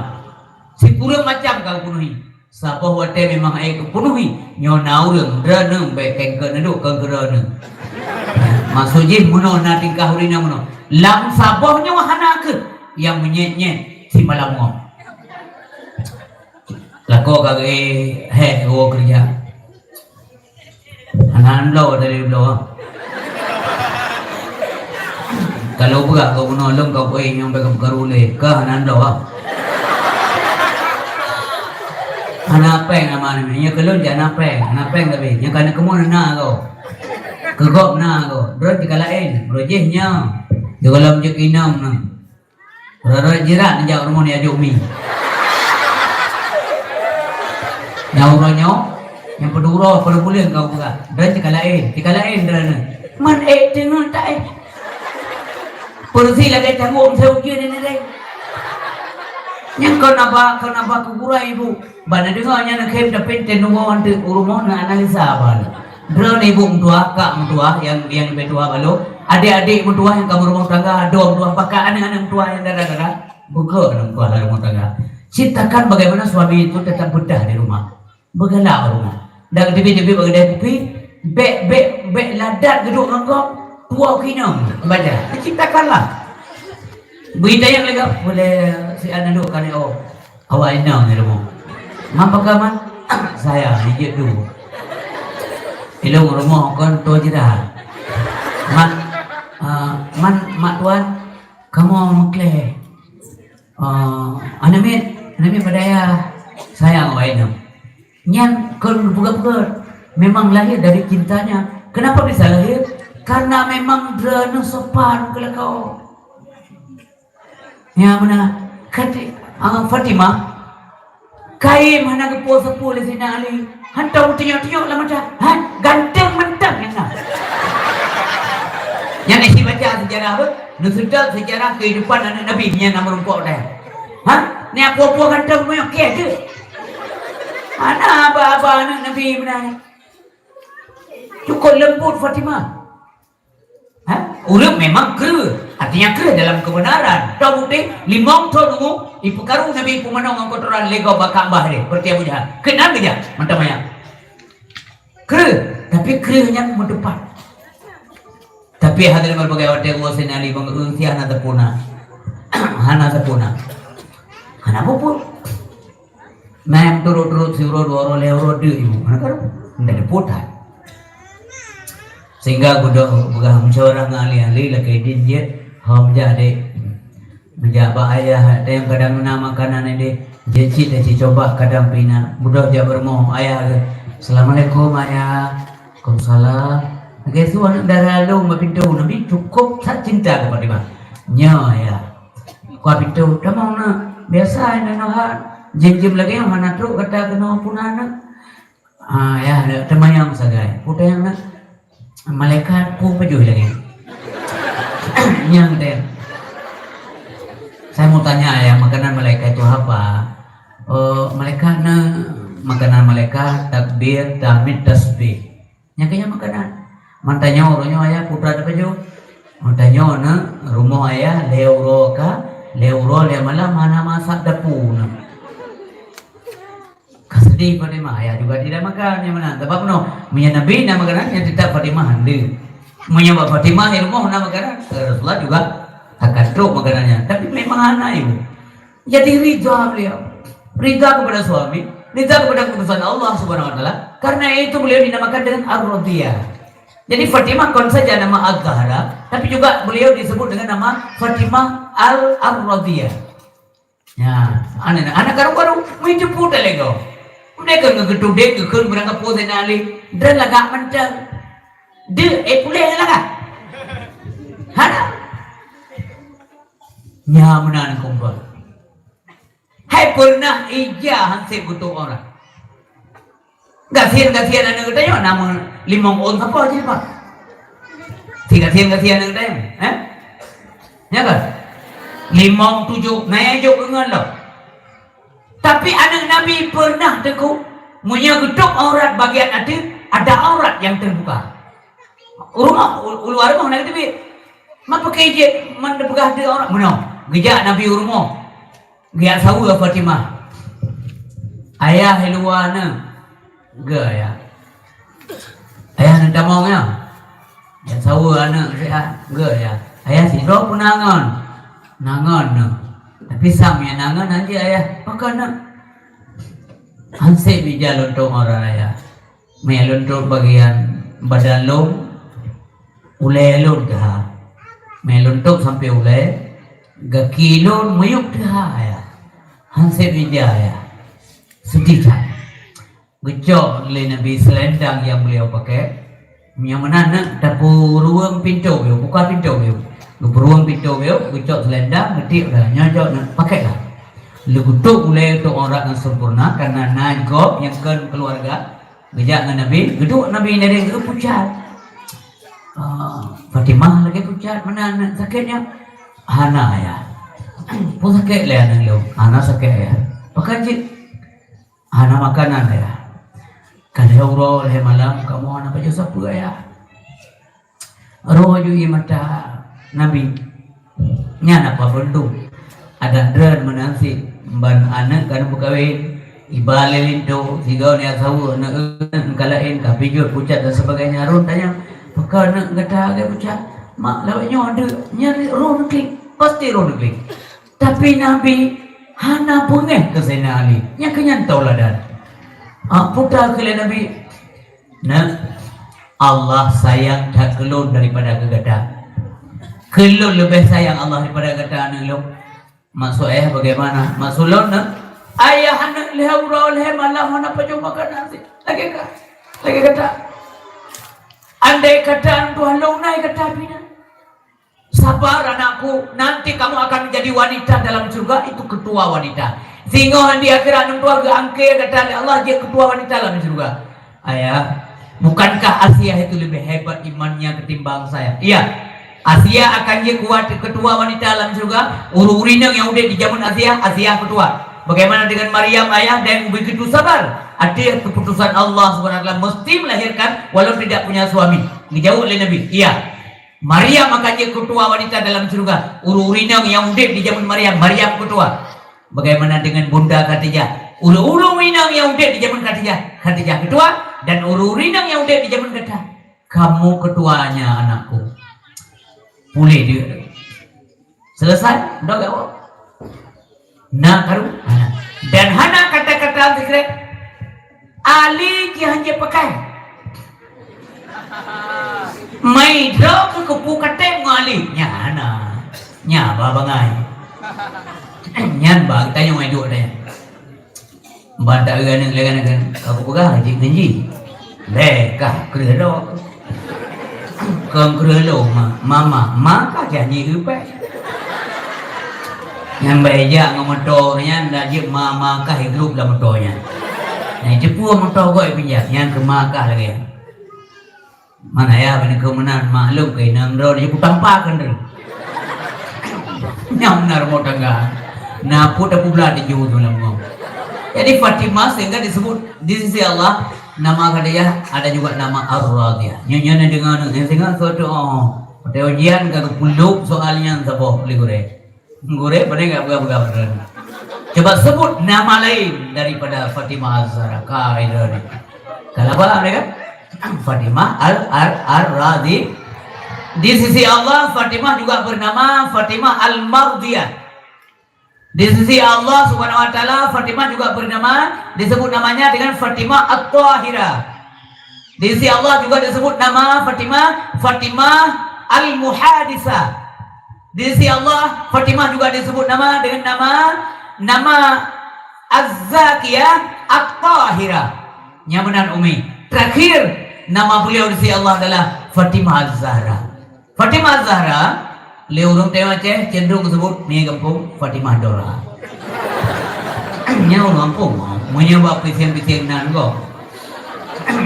Sikureueng macam ka geupenuhi. Saboh watée memang ék geupenuhi, nyoe na ureuëng droeneueh bék kengkeue neuduek keu droeneueh. Maksud jih meunoe na tingkah ureuëng nyang meunoe. Lam saboh nyoe hana kheueh nyang meunyét-nyét simalam ngon. Lakoe ka geuéh, hék geuwoe keureuja. Hana bloe dari bloe. Kalau beurah kau bunoe lom kau peuéh nyang bèk karu lé, ka hana bloe. Hana péng ama nyan, nyang keu lôn jak hana péng, hana péng tapi nyang ka na keumuen na kau. Keu gob na kau, droe tika laén, droe jih nyoe. Di gohlom jeuet inong nyoe. Rara jirat neujak rumoh ni ajok mi. Nyang uroe nyoe, nyang peuduro, peuduro buleuen kau peugah. Dan cika laén, cika laén droeneuh. Man ék teungeut tak ék. Peurusi lagèe tanggong saya ujian ini deh. Nyang kau naba, kau naba kuburai ibu. Ban na deungoe nyan khem tapi teuh nunggu anteuk u rumoh na analisa ban. Droeneuh ibu meutuah, kak meutuah nyang, nyang leubeh tuha balo, adék-adék meutuah nyang ka meurumoh tangga, adoe meutuah, bahkan aneuk-aneuk meutuah nyang dara-dara, beugoe aneuk meutuah lam rumoh tangga. Ciptakan bagaimana suami itu tetap betah di rumah. Beugalak u rumoh. Dan teubiet-teubiet bak keudè kupi, bèk, bèk, bèk ladat geuduek ngon gob, tuwoe keu inong baca. Ciptakanlah. Beri tayang lagak, boleh si aneuk duek kali, oh. Awak inong di rumoh. Man pakon man? Sayang, jijeuet du. Ilong rumoh kon tuwoe jira. Man, ah, man mak tuan, kamoe meuklé. Ah, aneuk miet, aneuk miet pada ayah. Sayang awak inong. Nyan kon peugah-peugah. Memang lahir dari cintanya. Kenapa bisa lahir? Karena memang droeneuh sopan keu lakoe. Ya, beuna. Kati, ah, Fatimah, kayém hana geupo sapeue lé Saidina Ali. Hantom meutunyok-tunyok lam mata. Ha, ganteng mantap nyang na. Nyan isi baca sejarah apa? Neuseutôt sejarah kehidupan aneuk Nabi nyang na meurumpok deh. Ha? Ni apa-apa ganteng meunyok keh tu. Hana aba-aba aneuk Nabi beuna. Cukup lembut Fatimah. Ha? Ureuëng memang kreueh, artinya kreueh dalam kebenaran. Tahu bukti, limong thon umu, ipeukaru Nabi peumanö ngon kotoran lego bak Ka'bah deh, berarti Abu Jahal. Keunan geujak, mantap maya. Kreueh, tapi kreueh nyang meutupat. Tapi hana lima bagai watée gua senali bang, eh, si hana sempurna. Hana sempurna. Hana puput. Nah, yang turut-turut si uroe, dua uroe, lhée uroe, deuh ibu. Mana karu? Ndak ada potan. Sehingga gudok peugah musyawarah ngon ahli-ahli, lakée idin jeuet, hom jak dek. Meujak bak ayah, ada yang kadang na makanan ini, jeuet cit dan cit coba kadang pina. Gudok jak berumoh ayah ke. Assalamualaikum ayah. Waalaikumsalam. Lagée su aneuk dara lôn bak pintoe, Nabi cukup that cinta keu Fatimah. Nyoe ayah. Kuah pintoe, tamong na. Biasa na nohat. Jeuem-jeuem lagée nyoe hana trok gata keunoe puna na. Ah, ya, ada teumanyong sagai. Peue tanyong na? Malaikat peue pajoh lagée? Nyang teh. Saya mau tanya ya, makanan malaikat itu apa? Oh, malaikat na makanan malaikat, takbir, tahmid, tasbih. Nyang keu nyan makanan. Mantanyong uroe nyoe ayah putra teupeujeuet. Mantanyong na rumoh ayah lhée uroe ka, lhée uroe lhée malam hana masak dapu na. Ka sedih Fatimah, ayah juga tidak makan nyang meunan. Sabab nyoe, meunyoe Nabi na makanan, nyan tetap Fatimah hande. Meunyoe bak Fatimah di rumoh na makanan, Rasulullah juga akan trok makanan nyan. Tapi memang hana ibu. Jadi ridha beliau. Ridha kepada suami, ridha kepada keputusan Allah Subhanahu wa taala. Karena itu beliau dinamakan dengan Ar-Radhiyah. Jadi Fatimah kon saja nama Az-Zahra, tapi juga beliau disebut dengan nama Fatimah Al-Ar-Radhiyah. Ya, aneuk, aneuk karu-karu, meuteupeu talego. Udah ke ngeutudek, ke keu berangkat po Zainal Ali, dan lagak mantong. Deuh, eh, puléh lagak. Hana. Nyan meunan kumpul. Hai pernah ija hansip kutok orang. Gasien-gasien aneuk geutanyoe nama limong ôn sapo aja, Pak. Si gasien-gasien aneuk geutanyoe, eh? Nya kan? Limong tujoh, na nyang jok keungon lom. Tapi aneuk Nabi pernah teungku, meunyoe geutok aurat bagian ateueh, ada aurat yang terbuka. Rumoh, u-, u luwa rumoh na geuteubiet. Ma pakai jeuet man peugah deuh aurat meunoe. Geujak Nabi u rumoh. Geujak saweue Fatimah. Ayah i luwa na. Geu ayah. Ayah na tamong ya. Geujak saweue aneuk siat. Geu ayah. Ayah sidroe pun na ngon. Na ngon na. Tapi sam nyang na ngon hanjeuet ayah. Pakon na? Hansip ija lôn tôp aurat ayah. Meuiya lôn tôp bagian badan lôn, ulèe lôn teuha. Meuiya lôn tôp sampoe ulèe, gaki lôn miyueb teuha ayah. Hansip ija ayah. Seudeh that. Geucok lé Nabi seulendang nyang beliau pakai. Nyang meunan na tapeuruweueng pintoe, buka pintoe. Geupeuruweueng pintoe, geucok seulendang, geutiek dah. Nyoe cok na, pakai lah. Lheuh geutôp ulèe tôp aurat nyang sempurna, karena na gob nyang kon keuluwarga. Geujak ngon Nabi, geuduek Nabi ngieng geupucat. Ah, Fatimah lagèe pucat, meunan sakét nyan? Hana, Ayah. Peue sakét lé aneuk lôn? Hana sakét, Ayah. Pakon cit? Hana makanan, Ayah. Ka lhèe uroe lhèe malam kamoe hana pajoh sapeue, Ayah. Roh ju ie mata Nabi. Nyan apa beundum. Adak droen meunan cit ban aneuk ka neumeukawen, iba lé linto, sigoe nyan saweue, aneuk ka laén, ka pijot, pucat dan sebagainya. Rhot tanyong, "Pakon aneuk gata lagèe pucat?" "Mak, lawét nyoe aneuk, nyan roh neuklik." Pasti roh neuklik. Tapi Nabi hana beungéh keu Saidina Ali. Nyang keu nyan tauladan. Ah, peugah keu lé Nabi, "Nak, Allah sayang that keu lôn daripada keu gata. Keu lôn leubeh sayang Allah daripada gata, aneuk lôn." Maksud ayah bagaimana? Maksud lôn, nak, ayah aneuk lhèe uroe lhèe malam hana pajoh makanan cit. Lagèe ka, lagèe gata. Andai kata tuha lôn na gata pih na. Sabar anakku, nanti kamu akan menjadi wanita dalam surga, itu ketua wanita. Singoh di akhirat nang tuha geuangkat gata lé Allah jeuet ketua wanita dalam surga. Ayah, bukankah Asiah itu lebih hebat imannya ketimbang saya? Iya. Asiah akan jeuet kuat ketua wanita dalam surga. Ureueng-ureueng inong nyang udép di jameun Asiah, Asiah ketua. Bagaimana dengan Maryam, Ayah, dan begitu sabar? Ada keputusan Allah Subhanahu wa Taala mesti melahirkan walau tidak punya suami. Dijawab oleh Nabi, iya. Maryam akan jeuet ketua wanita dalam syurga. Ureueng-ureueng inong nyang udép di jameun Maryam, Maryam ketua. Bagaimana dengan Bunda Khadijah? Ureueng-ureueng inong nyang udép di jameun Khadijah, Khadijah ketua. Dan ureueng-ureueng inong nyang udép di jameun gata, kamu ketuanya, anakku. Puléh dia. Selesai? Dah gawat. Nah, karu. Dan hana kata-kata secret. Ali jih hana pakai. Mai droe keu kupu katem ngon Ali. Nya hana. Nya ba bangai. Nyan ba tanyong ai duek tanya. Ban taeu aneuk lé kan, kan, ka kupeugah jih ngon jih. Lé kah kreueh droe. Kon kreueh lôn, ma, mama, ma kah janji eupée. Nyang bai jak ngon moto nyan, dak jeuet ma, ma kah iglub lam moto nyan. Nyang jipue moto goi pinjam, nyang keu ma kah lagée. Mana ya, bani keu meunan, maklum keu inong droe, jipeutampa keu droe. Nyang meunan rumoh tangga. Na pun tapublah di juru tu lam ngom. Jadi Fatimah sehingga disebut di sisi Allah, nama Khadijah, ada juga nama Ar-Radhiyah. Nyoe, nyoe na deungoe, nyoe deungoe soe tu, oh. Watée ujian ka geupeuleuk soal nyan saboh lé gurée. Gurée, pane enggak peugah-peugah beutôi. Coba sebut nama lain daripada Fatimah Az-Zahra. Ka, itu ni. Kalau paham, ya kan? Fatimah Al, Al, Ar-Radhi. Di sisi Allah, Fatimah juga bernama Fatimah Al-Mardiyah. Di sisi Allah Subhanahu wa Taala, Fatimah juga bernama, disebut namanya dengan Fatimah At-Tahirah. Di sisi Allah juga disebut nama Fatimah, Fatimah Al-Muhadisah. Di sisi Allah, Fatimah juga disebut nama dengan nama, nama Az-Zakiyah At-Tahirah. Nyang meunan Umi. Terakhir, nama beliau di sisi Allah adalah Fatimah Az-Zahra. Fatimah Az-Zahra, Lé ureuëng teuh Aceh cenderung seubut mi gampông Fatimah Dora. Nyan ureuëng gampông, meunyoe bak piseng-piseng nan gob.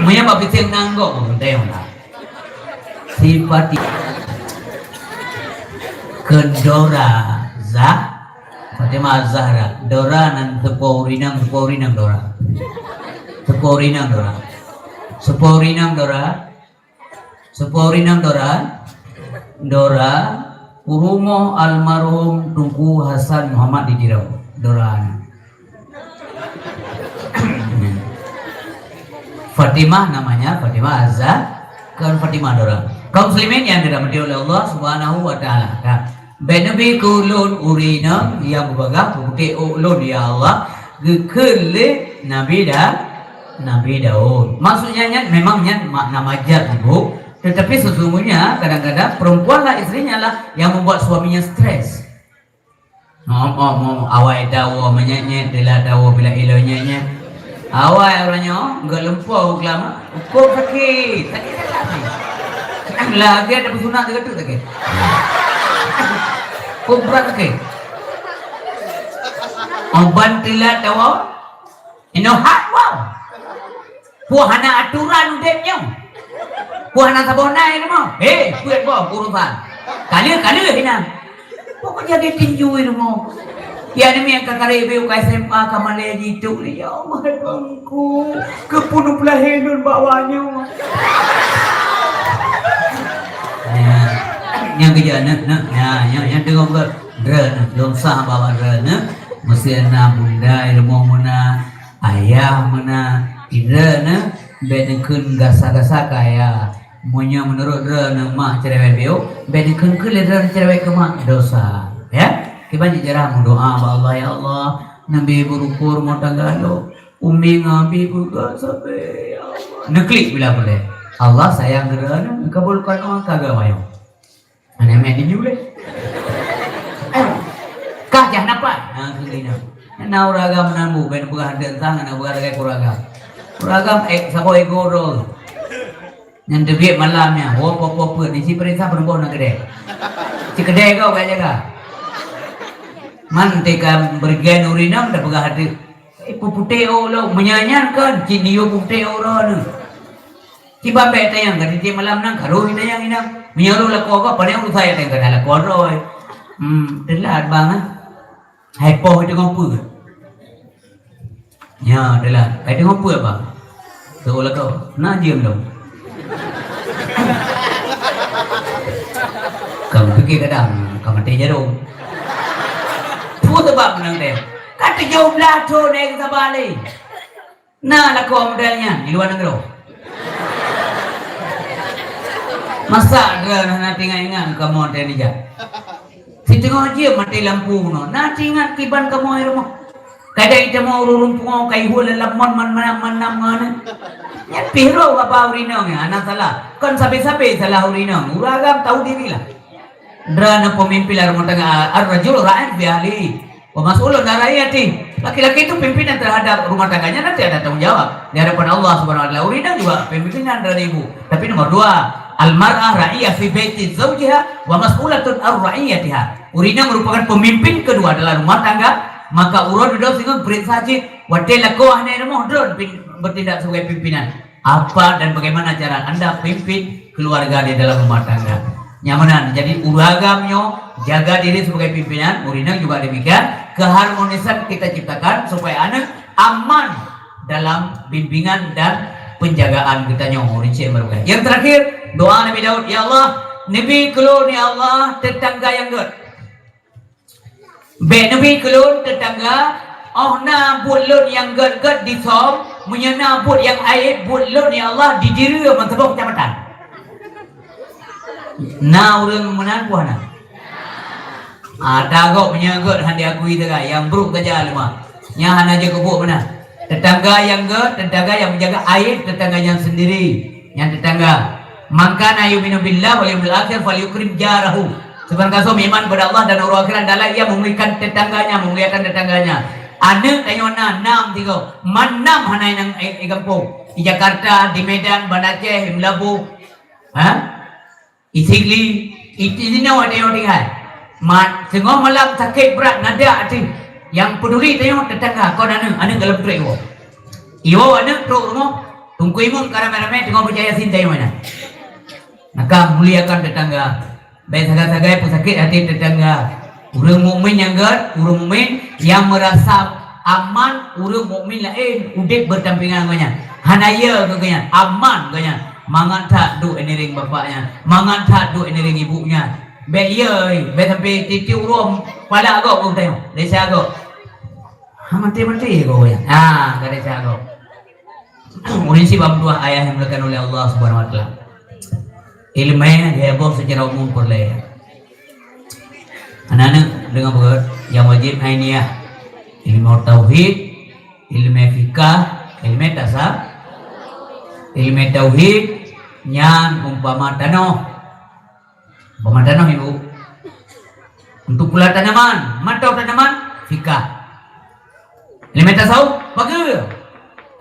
Meunyoe bak piseng nan gob ureuëng teuh na. Si Fatimah. Keu Dora Zah-, Fatimah Zahra. Dora nan teupeue ureuëng inong, teupeue ureuëng inong Dora. Teupeue ureuëng inong Dora. Teupeue ureuëng inong Dora. Seupôt ureuëng inong Dora, Dora, u rumoh almarhum Teungku Hasan Muhammad di Tiro. Dora. Fatimah namanya, Fatimah Azza, kon Fatimah Dora. Kaum muslimin yang dirahmati oleh Allah Subhanahu wa Taala. Ka. Bék neubi keu ulôn ureuëng inong nyang beubagaih peuputéh ôk lôn, ya Allah, geukheun lé Nabi Da-, Nabi Daud. Maksudnya nyan, memang nyan makna majaz, Ibu. Tetapi sesungguhnya kadang-kadang perempuanlah, istrinya lah yang membuat suaminya stres. Ngom, ngom, ngom, awai tawoe meunyeut-nyeut, teulat tawoe bila ilôn nyeut-nyeut. Awai uroe nyoe, geuh lumpoe u keulamak, ukôb sakét, sakét that. Lagèe tapeusunat teuka teuk sakét. Kobra sakét. Oban teulat tawoe, inoe hak woe. Peue hana aturan udép nyoe? Peue hana saboh nai rumoh? Hei, peuet boh urusan. Kaleue-kaleue hinan. Pokok jadi tinju i rumoh. Ya, ni nyang ka kareb u S M A ka malèe jituk ni. Ya Allah, Tuhanku. Keupeue neupeulahé lôn bak awak nyoe? Ya. Nyang keujeuet, neuk, neuk. Ya, nyang, nyang teungoh beu-, droeneuh, lôn sah bak droeneuh. Meusé na bunda i rumoh meunan. Ayah meunan, droeneuh, bék neukheun gasa-gasa keu ayah. Meunyoe meunurot droeneuh mah cerewet biôh, bék neukheun keu lé droeneuh cerewet keu mak, dosa. Ya? Kiban cit cara meudoa bak Allah, "Ya Allah, neubi beurukon rumoh tangga lôn. Umi ngon abi peugah sabe, ya Allah." Neuklik bila boleh. Allah sayang keu droeneuh, kabulkan doa ka geumayang. Aneuk mèt di jih lé. Kah jah nafah. Ha, keu inong. Na ureueng agam nan bu, ben peugah deuk sang, na peugah lagèe ureueng agam. Ureueng agam, eh, saboh ego droe. Nyan teubiet malam nyan, wo po po peuet, di si peurintah peurumoh na keudè. Si keudè kau ka jaga. Man teuka beureugan ureueng inong, dak peugah até. Eh, peuputéh ôk lôn, meunyan nyan kan, cit niyueb peuputéh ôk droeneuh. Kiban bèk tanyong, ka tiep malam nyan, ka rhot tanyong inong. Meunyoe rhot lakoe gob, pane urusan nyang tanyong, ka na lakoe droe. Hmm, teulat bang, ah. Hai poh teungoh peuet. Nyo, teulat. Hai teungoh peuet, bang. Teuh lakoe. Na jeuem lom. Ka meupiké kadang, ka maté jaroe. Peue sabab meunan teuh? Ka tujoh blaih thon, eh, sabar lé. Na lakoe model nyan di luwa nanggroe. Masa droeneuh hana teuingat-ingat kamoe teuh nijak? Siteungoh jeuem maté lampu bunoe, na teuingat kiban kamoe rumoh? Kadang iteumèe ureueng pungo ka ihueng lam mon man, man, man, man, man. Nyan pih roh haba ureueng inong nyan, hana salah. Kon sabe-sabe salah ureueng inong. Ureueng agam tahu diri lah. Droeneuh peumimpin lam rumoh tangga, ar-rajulu ra'in fi ahlihi wa mas'ulun an ra'iyatihi. Laki-laki itu pimpinan terhadap rumah tangganya, nanti ada tanggung jawab di hadapan Allah Subhanahu wa Taala. Ureueng inong juga pimpinan dari ibu. Tapi nomor dua, al-mar'ah ra'iyah fi baiti zaujiha wa mas'ulatun an ra'iyatiha. Ureueng inong merupakan pemimpin kedua dalam rumah tangga, maka uroe dudoe singoh bret saja, watèe lakoe hana rumoh droe pin-, bertindak sebagai pimpinan. Apa dan bagaimana cara anda pimpin keluarga di dalam rumah tangga? Nyan meunan, jadi ureueng agam nyoe jaga diri sebagai pimpinan, ureueng inong juga demikian, keharmonisan kita ciptakan supaya aneuk aman dalam bimbingan dan penjagaan geutanyoe, ureueng cit meureukai. Yang terakhir, doa Nabi Daud, "Ya Allah, neubi keu lôn, ya Allah, teutangga nyang gèt." Bèk neubi keu lôn teutangga, óh na buet lôn nyang gèt-gèt disöm, meunyoe na buet nyang aéb buet lôn, ya Allah, dideureu meusaboh keucamatan. Na ureueng meunan peue hana? Ah, tagob meunyoe gèt hana diakui sagai, nyang brôk saja leumah. Nyan hana jeuet keu buet meunan. Teutangga nyang gèt, teutangga nyang menjaga aéb teutangga nyan sendiri. Nyan teutangga. "Man kana yu'minu billahi wal yaumil akhir falyukrim jarahu." Sibarang gasoe meuiman kepada Allah dan uroe akhirat, hendaklah ia memuliakan tetangganya, memuliakan tetangganya. Aneuk tanyoe na nam tiga. Man nam hana inong, eh, eh, gampông. Di Jakarta, di Medan, Banda Aceh, di Meulaboh. Ha? Di Sigli. Iti jinoe tanyoe tinggai. Mat, singoh malam sakét brat nadak ateueh. Nyang peuduli tanyoe tetangga, kon aneuk, aneuk dalam treuk iwoe. Iwoe aneuk trok rumoh, Teungku Imum ka ramé-ramé teungoh baca Yasin tanyoe nyan. Maka muliakan tetangga. Bèk sagai-sagai peusakét até tetangga. Ureueng mukmin nyang gèt, ureueng mukmin nyang meurasa aman, ureueng mukmin laén udép beurdampingan ngon nyan. Hana yö keu geuhnyan, aman geuhnyan. Mangat that duek ineureng bapak nyan, mangat that duek ineureng ibu nyan. Bèk yö, bèk sampai tiep-tiep uroe palak gob geutanyoe, desya gob. Ha, maté-maté gob nyan. Ha, ka desya gob. Ureueng sibak meutuah ayah nyang dimuliakan oleh Allah Subhanahu wa Taala. Ileumèe geuheboh seucara umum peureulèe. Aneuk-aneuk deungö beugöt, nyang wajéb ainiyah. Ileumèe tauhid, ileumèe fikah, ileumèe tasa-, ileumèe tauhid nyan umpama tanoh. Umpama tanoh, Ibu. Untuk pula tanaman, mantong tanaman fikah. Ileumèe tasawuf, pageue?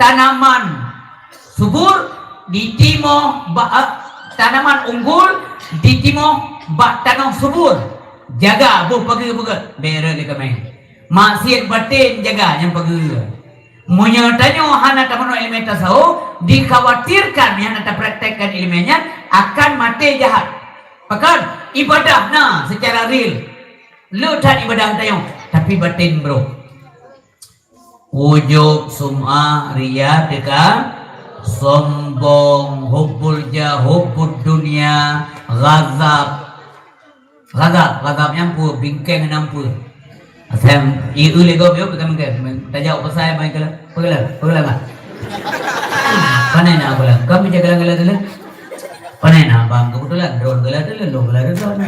Tanaman subur ditimoh bak, eh, tanaman unggul ditimoh bak tanoh subur. Jaga boh pageue beugöt, bèk rhot lé kaméng. Maksiet batén jaga nyang pageue. Meunyoe tanyoe hana tameurunoe ileumèe tasawuf, dikhawatirkan nyang hana tapraktekkan ileumèe nyan akan maté jahat. Pakon? Ibadah na seucara real. Le that ibadah tanyoe, tapi batén brôk. Ujub, sum'ah, riya, teuka, sombong, hubbul jah, hubbud dunya, ghadab. Ghadab, ghadab nyan peue? Bingkeng ngon peue? Asai ieu lé gob, yuk, bukan bingkeng. Tajak u pasai, main keulah. Peulah, peulah lah. Panai na peulah. Kami jaga gala dulu. Panai na bang, kebetulan drone gala dulu, lo gala dulu.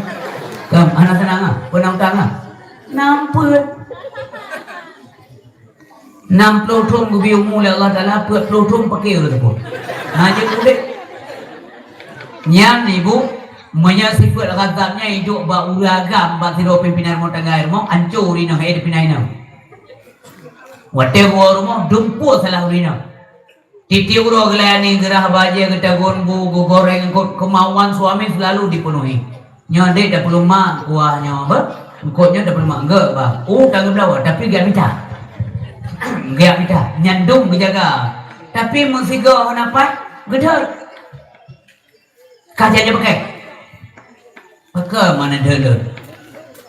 Kam, hana seunang ah, peunang utang ah. Nam peuet. Nam ploh thon geubri umu lé Allah Taala, peuet ploh thon paké ureueng teupeu. Na jeuet udép. Nyan, Ibu, meunyoe sifeuet ghadab nyan iduek bak ureueng agam, bak sidroe pimpinan rumoh tangga rumoh, ancô ureueng inong, hai dipinah inong. Watèe geuwoe rumoh, dumpue salah ureueng inong. Tiep-tiep uroe geulayani, geurhah bajèe, geutagun bu, geugoreng eungkôt, keumauan suami selalu dipenuhi. Nyoe dek tapeuleumah kuah nyoe, beuh? Eungkôt nyoe tapeuleumah, enggak, bah. Oh, tanggap jawab, tapi geujak mita. Geujak mita, nyan dum geujaga. Tapi meusigoe hana pat, geudhôt. Ka jeuet pakai. Pakon mana deuh-deuh.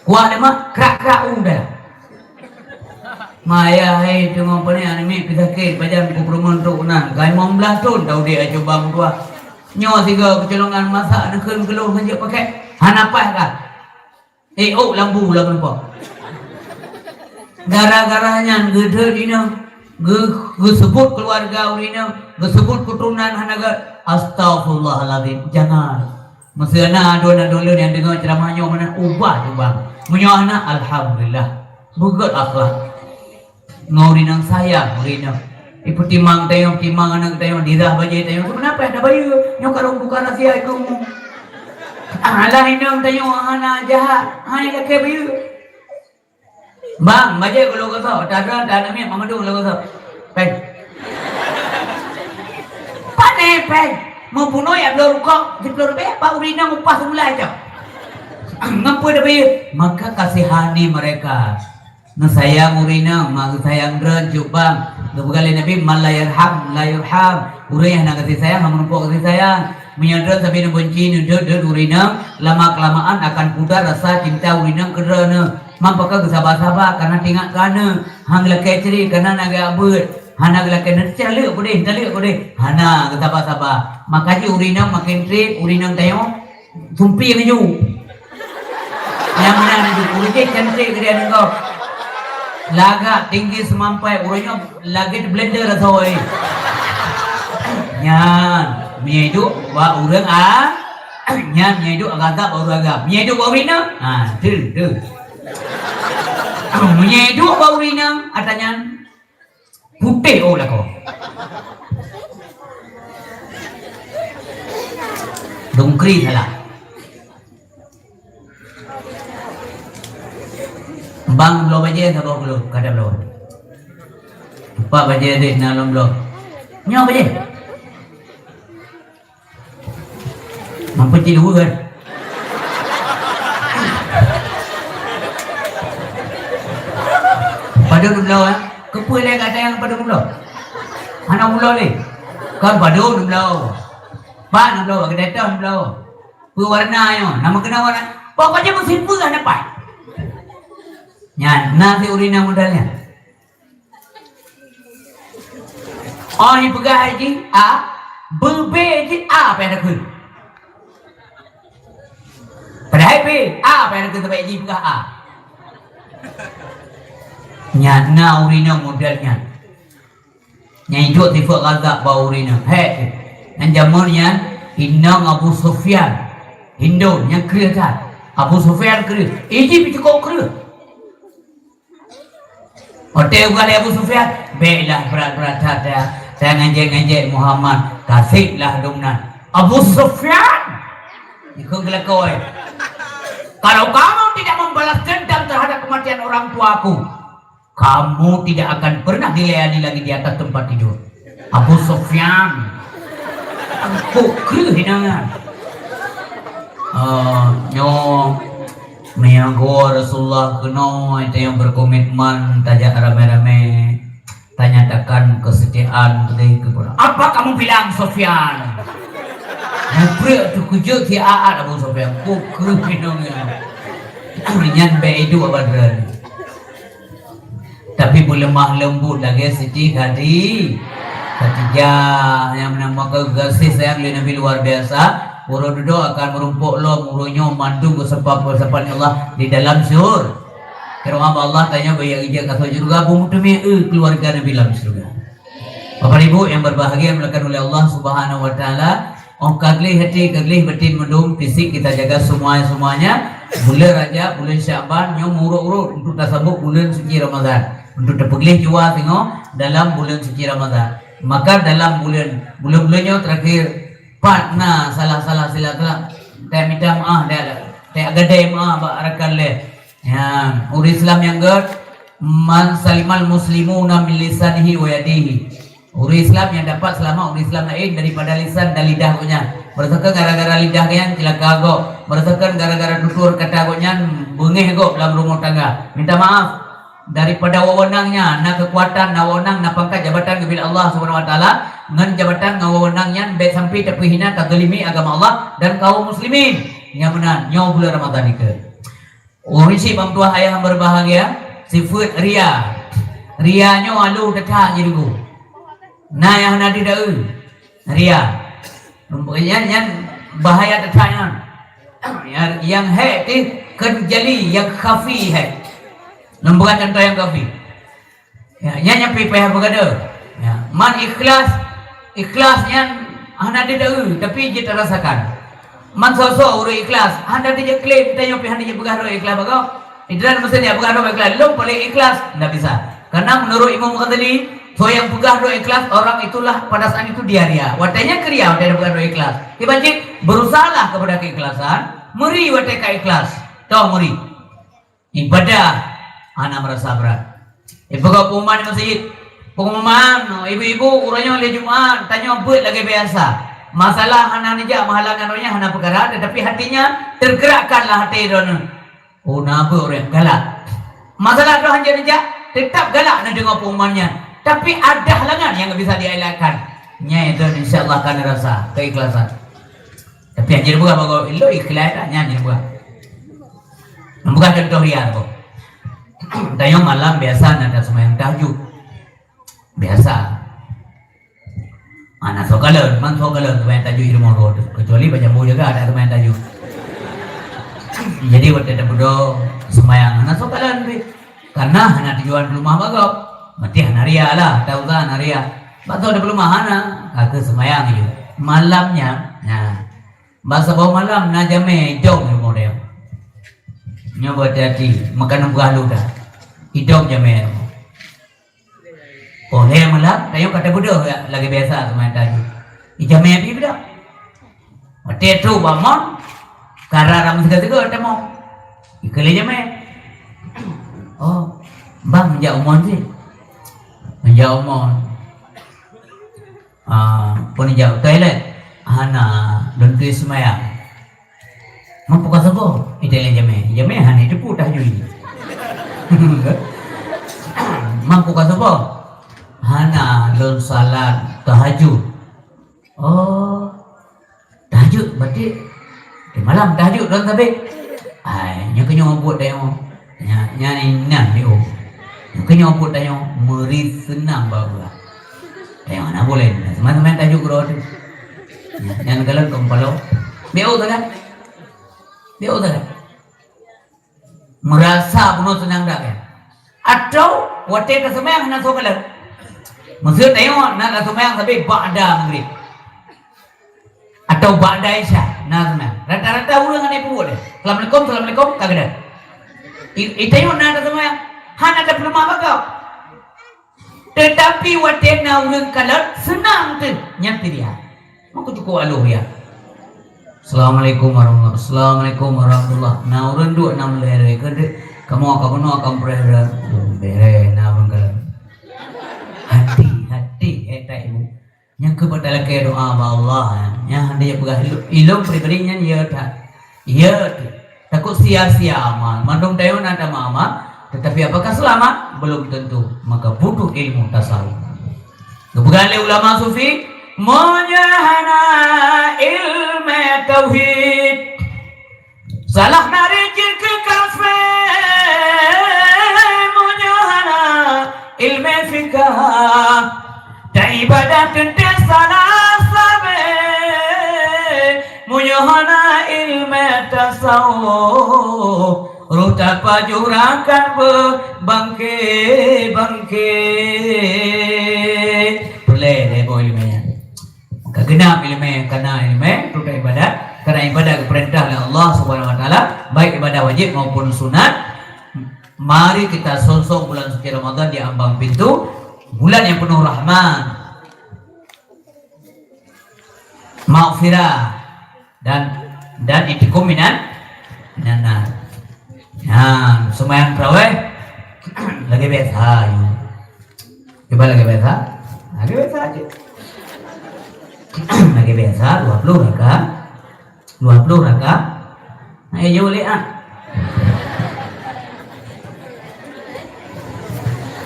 Kuah leumah, krak-krak u dah. Maya hai teungoh peuneh aneuk miet pih sakét, pajan kupeureumeun trok na. Ka limong blaih thon tau dek ai cuba meutuah. Nyoe sigoe keucolongan masak neukheun keu lôn hanjeuet pakai. Hana paih ka. Eh, ôk lam bu lam rumpok. Gara-gara nyan geudhôt inong, geu-, geuseubut keuluwarga ureueng inong, geuseubut keuturonan hana gèt. Astaghfirullahalazim. Jangan. Meuseu na aduen-aduen lôn nyang deungö ceuramah nyoe meunan, ubah, ubah. Meunyoe hana, alhamdulillah. Beugöt akhlak. Ngon ureueng inong sayang, ureueng inong. Ipeutimang tanyoe, timang aneuk tanyoe, dirhah bajèe tanyoe. Keupeue na paih tabayeue? Nyoe ka lôn buka rahsia keu umum. Alah inong tanyoe hana jahat, hana lakèe bayeue. Bang, bajèe keu lôn gosok, tadrong, taneuk miet, mamandum lôn gosok. Pèng. Pane pèng. Meubunoe jak bloe rukok, siplôh ribèe, bak ureueng inong upah sebulan cok. Ngon peue tabayeue? Maka kasihani mereka. Neusayang ureueng inong, ma geusayang droe jok bang. Geupeugah lé Nabi, "Man la yarham, la yurham." Ureueng nyang hana gaséh sayang, hana meurumpok gaséh sayang. Meunyoe droe sabe neubeunci, neudhôt-dhôt ureueng inong, lama-kelamaan akan pudar rasa cinta ureueng inong keu droeneuh. Man pakon geusaba-saba, kareuna teuingat keu aneuk. Han geulakèe cre, kareuna na geujak beuet. Hana geulakèe, "Neucaleuek peudeh, neucaleuek peudeh." Hana geusaba-saba. Maka jih ureueng inong maken trép, ureueng inong tanyoe. Sumpi ngeujok. Nyang meunan ngeujok, ureueng jih cantik geude nengok. Lagak tinggi seumampai, ureueng nyoe lagèe blender asoe. Nyan, meunyoe iduek bak ureueng a-, nyan meunyoe iduek agam bak ureueng agam. Meunyoe iduek bak ureueng inong, ha, tu, tu. Meunyoe iduek bak ureueng inong, ata nyan. Putéh ôk lakoe. Dungkri salah. Bang bloe bajèe saboh kilo, kada bloe. Empat bajèe deh na lom bloe. Nyoe bajèe. Mampu cit dua kan? Padum bloe, eh? Keupeue lé gata nyang padum bloe? Hana bloe lé. Kan padum bloe. Pat bloe, gata toh bloe. Peue warna nyoe? Nama kena warna? Pokoknya meusipeue hana pat. Nyan, na si ureueng inong model nyan. Oh, ipeugah jih A, beube jih A, apa nyang takheun? Padahai B, A, apa nyang takheun sampai jih peugah A. Nyan na ureueng inong model nyan. Nyang iduek sifat ghadab bak ureueng inong. Hek, nyan jameun nyan inong Abu Sufyan. Hindon, nyang kreueh that. Abu Sufyan kreueh. Iji pih cukôp kreueh. Watèe peugah lé Abu Sufyan, "Bèk lah brat-brat that, that, that ngejek-ngejek Muhammad, kaseb lah dum nan." Abu Sufyan! Ikheun geulakoe. "Kalau kamu tidak membalas dendam terhadap kematian orang tuaku, kamu tidak akan pernah dilayani lagi di atas tempat tidur." Abu Sufyan. Kok kreueh inong nyan. Ah, nyoe, meunyoe Rasulullah keunoe, tanyoe berkomitmen tajak ramé-ramé, tanyatakan kesetiaan teuh kepada, "Apa kamu bilang, Sufyan?" Muprek teukeujot siat Abu Sufyan. Kok kreueh inong nyan. Nyan bèk iduek abadreuen. Tapi beuleumah leumbot lagèe Siti Khadi-, Khadijah nyang meunan, maka gaséh sayang lé Nabi luar biasa. Uroe dudoe akan meurumpok lom, uroe nyoe mandum geuseupah-seupah lé Allah di dalam syur-, keu Allah tanyoe bak jak keu syeuruga, beumeuteumèe keuluwarga Nabi lam syeuruga. Bapak Ibu yang berbahagia yang dimuliakan oleh Allah Subhanahu wa Taala, oh, ka gleh até, ka gleh batén mandum, fisik kita jaga semua-semuanya. Buleuen Rajab, buleuen Syakban, nyoe meurot-rot untuk tasambot buleuen suci Ramadan, untuk tapeugleh jiwa singoh dalam buleuen suci Ramadan. Maka dalam buleuen, buleuen-buleuen nyoe terakhir, pat na salah-salah silap-silap, teuminta maaf, teugadai maaf bak rakan lé. Ya, ureueng Islam nyang gèt, "Man salimal muslimuna min lisanihi wa yadihi." Ureueng Islam nyang dapat seulamat ureueng Islam laén daripada lisan dan lidah gobnyan. Beurasakan gara-gara lidah gobnyan ceulaka gob. Beurasakan gara-gara tutur kata gobnyan beungéh gob lam rumoh tangga. Minta maaf. Daripada wewenang nyan, na keukuatan, na wewenang, na pangkat, jabatan geubri Allah Subhanahu wa Taala, ngon jabatan ngon wewenang nyan bèk sampai tapeuhina, tazalimi agama Allah dan kaum muslimin. Nyang meunan, nyoe buleuen Ramadhan nikeue. Ureueng syiek bak meutuah ayah nyang berbahagia, sifeuet ria. Ria nyoe aloh that-that jih Teungku. Na nyang hana deuh daeu. Ria. Nyan, nyan bahaya that-that nyan. Nyang, nyang hék teuh kon jali, nyang khafi hék. Lôn peugah contoh nyang khafi. Ya, nyan nyang pih payah beugadoh. Ya, man ikhlas, ikhlas nyan hana deuh daeu, tapi jeuet tarasakan. Man soe-soe ureueng ikhlas, hana deuh jeuet klaim, tanyoe pih hana jeuet peugah droe ikhlas bak gob. Idran meuseuti peugah droe ikhlas, lôn paléng ikhlas, ndak bisa. Karena menurut Imam Ghazali, soe nyang peugah droe ikhlas, orang itulah pada saat itu dia ria. Watèe nyan keu ria, watèe peugah droe ikhlas. Kiban cit, berusahalah kepada keikhlasan, meuri watèe ka ikhlas. Toh meuri. Ibadah hana meurasa brat. Ipeugah pengumuman di meuseujid. Pengumuman, ibu-ibu, uroe nyoe lé Jumat, tanyoe beuet lagèe biasa. Masalah hana neujak meuhalangan uroe nyoe hana peukara, tetapi hatinya tergerakkanlah hati droeneuh. Oh, na beuet uroe nyoe galak. Masalah droe hanjeuet neujak, tetap galak neudeungoe pengumuman nyan. Tapi ada halangan nyang bisa dielakkan. Nyan itu insya Allah akan rasa keikhlasan. Tapi hanjeuet buah bagoe, ilok ikhlas dak nyan hanjeuet buah. Bukan contoh ria tu. Tanyoe malam biasa na taseumayang tahajud. Biasa. Hana soe kalon, man soe kalon seumayang tahajud di rumoh droe tu. Kecuali bak jambo jaga ada seumayang tahajud. Jadi watèe tapeuduek seumayang hana soe kalon pih. Karena hana tujuan peuleumah bak gob. Maté hana ria lah, tauza hana ria. Bak soe tapeuleumah hana, ka keu seumayang jih. Malam nyan, nah. Bak saboh malam na jamé idong rumoh dia. Nyoe beuhati-hati, meukanan peugah lôn dah. Idong jamé rumoh. Oh, lhèe malam, tanyoe ka tabeudôh lagèe biasa seumayang tahajud. Ijamé pih beudak. Watèe trôk bak mon, ka rara meusigoe-sigoe tamong. Ikheun lé jamé. Oh, bang, meujak u mon cit. Meujak u mon. Ah, peue neujak u toilet? Hana, lôn teuh seumayang. Meupeuka saboh? Itée lé jamé. Jamé hana jiteupeue tahajud jih. Aku ka sabar. Hana lôn salat tahajud. Oh, tahajud berarti di malam tahajud lôn sabe. Ai, nyoe keunyoe buet tanyoe. Nya, nya ni nan di oh. Nyoe keunyoe buet tanyoe meuri seunang bak buet. Tanyoe hana boleh. Seumai-seumai tahajud keudroe tu. Nya, nyan galak keu palo. Biar oh sangat. Biar oh sangat. Meurasa bunoe seunang dak ya? Atau watée taseumayang hana soe kalon? Maksud tanyoe na taseumayang tapi ba'da maghrib. Atau ba'da isya na seunang. Rata-rata ureuëng hana peubuet deh. Assalamualaikum, assalamualaikum, ka geudah. I, i tanyoe na taseumayang hana tapeuleumah bak gob. Teutapi watée na ureuëng kalon seunang teuh nyan pilihan. Maka cukup aloh ya. Assalamualaikum warahmatullahi. Assalamualaikum warahmatullahi. Na ureuëng duek nam lere ke dek. Kamu akan bunuh akan berere. Bere na bengkal. Hati-hati eh tak ibu. Nyang keu batalakée doa ba Allah. Nyang hana peugah ilong pribadi nyan ya tak. Ya tu. Takut sia-sia amal. Mandum dayon ada amal, tetapi apakah selamat? Belum tentu. Maka butuh ilmu tasawuf. Geupeugah lé ulama sufi, meunyoe hana ilmu tauhid, salah na rijik keu kafé. Meunyoe hana ilmu fikah, dan ibadah teuntée salah sabe. Meunyoe hana ilmu tasawuf, roh tapajurakan beubangke-bangke. Peureulée lé boh ileumé nyan. Ka geunap ileumé, kana ileumé, roh ibadat, kana ibadat geupeurintah lé Allah Subhanahu Wa Taala, baik ibadat wajib maupun sunat. Mari kita songsong bulan suci Ramadan di ambang pintu, bulan yang penuh rahmat, maghfirah dan, dan intiqam minan, minan nar. Nah, seumayang tarawih lagée biasa, ya. Cuba lagée biasa. Lagée biasa aja. Lagée biasa, dua puluh rakaat. Dua puluh rakaat. Nah, ya, jauh lé ah.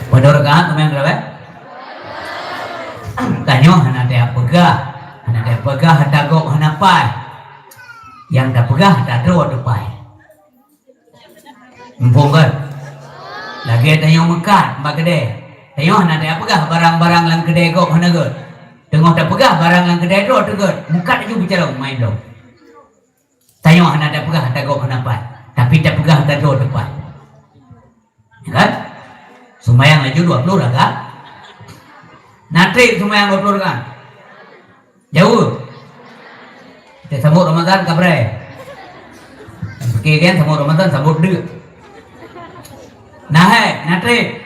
Pada rakaat kemarin berapa? Tanyoe hana tapeugah, hana tapeugah ata gob hana paih. Nyang tapeugah ata droe teuh paih. Muphom kan? Lagée tanyoe meukat bak keudée. Tanyoe hana tapeugah barang-barang lam keudée gob hana gét. Teungoh tapeugah barang lam keudée droe teuh gét. Meukat laju beucarông main dong. Tanyoe hana tapeugah ata gob hana paih, tapi tapeugah ata droe teuh paih. Ya kan? Seumayang laju dua puluh rakaat. Na treb seumayang dua puluh rakaat. Jauh. Kita sambot Ramadan ka brée. Oke kan, sambot Ramadan, sambot deuk. Nah, hai, na treb.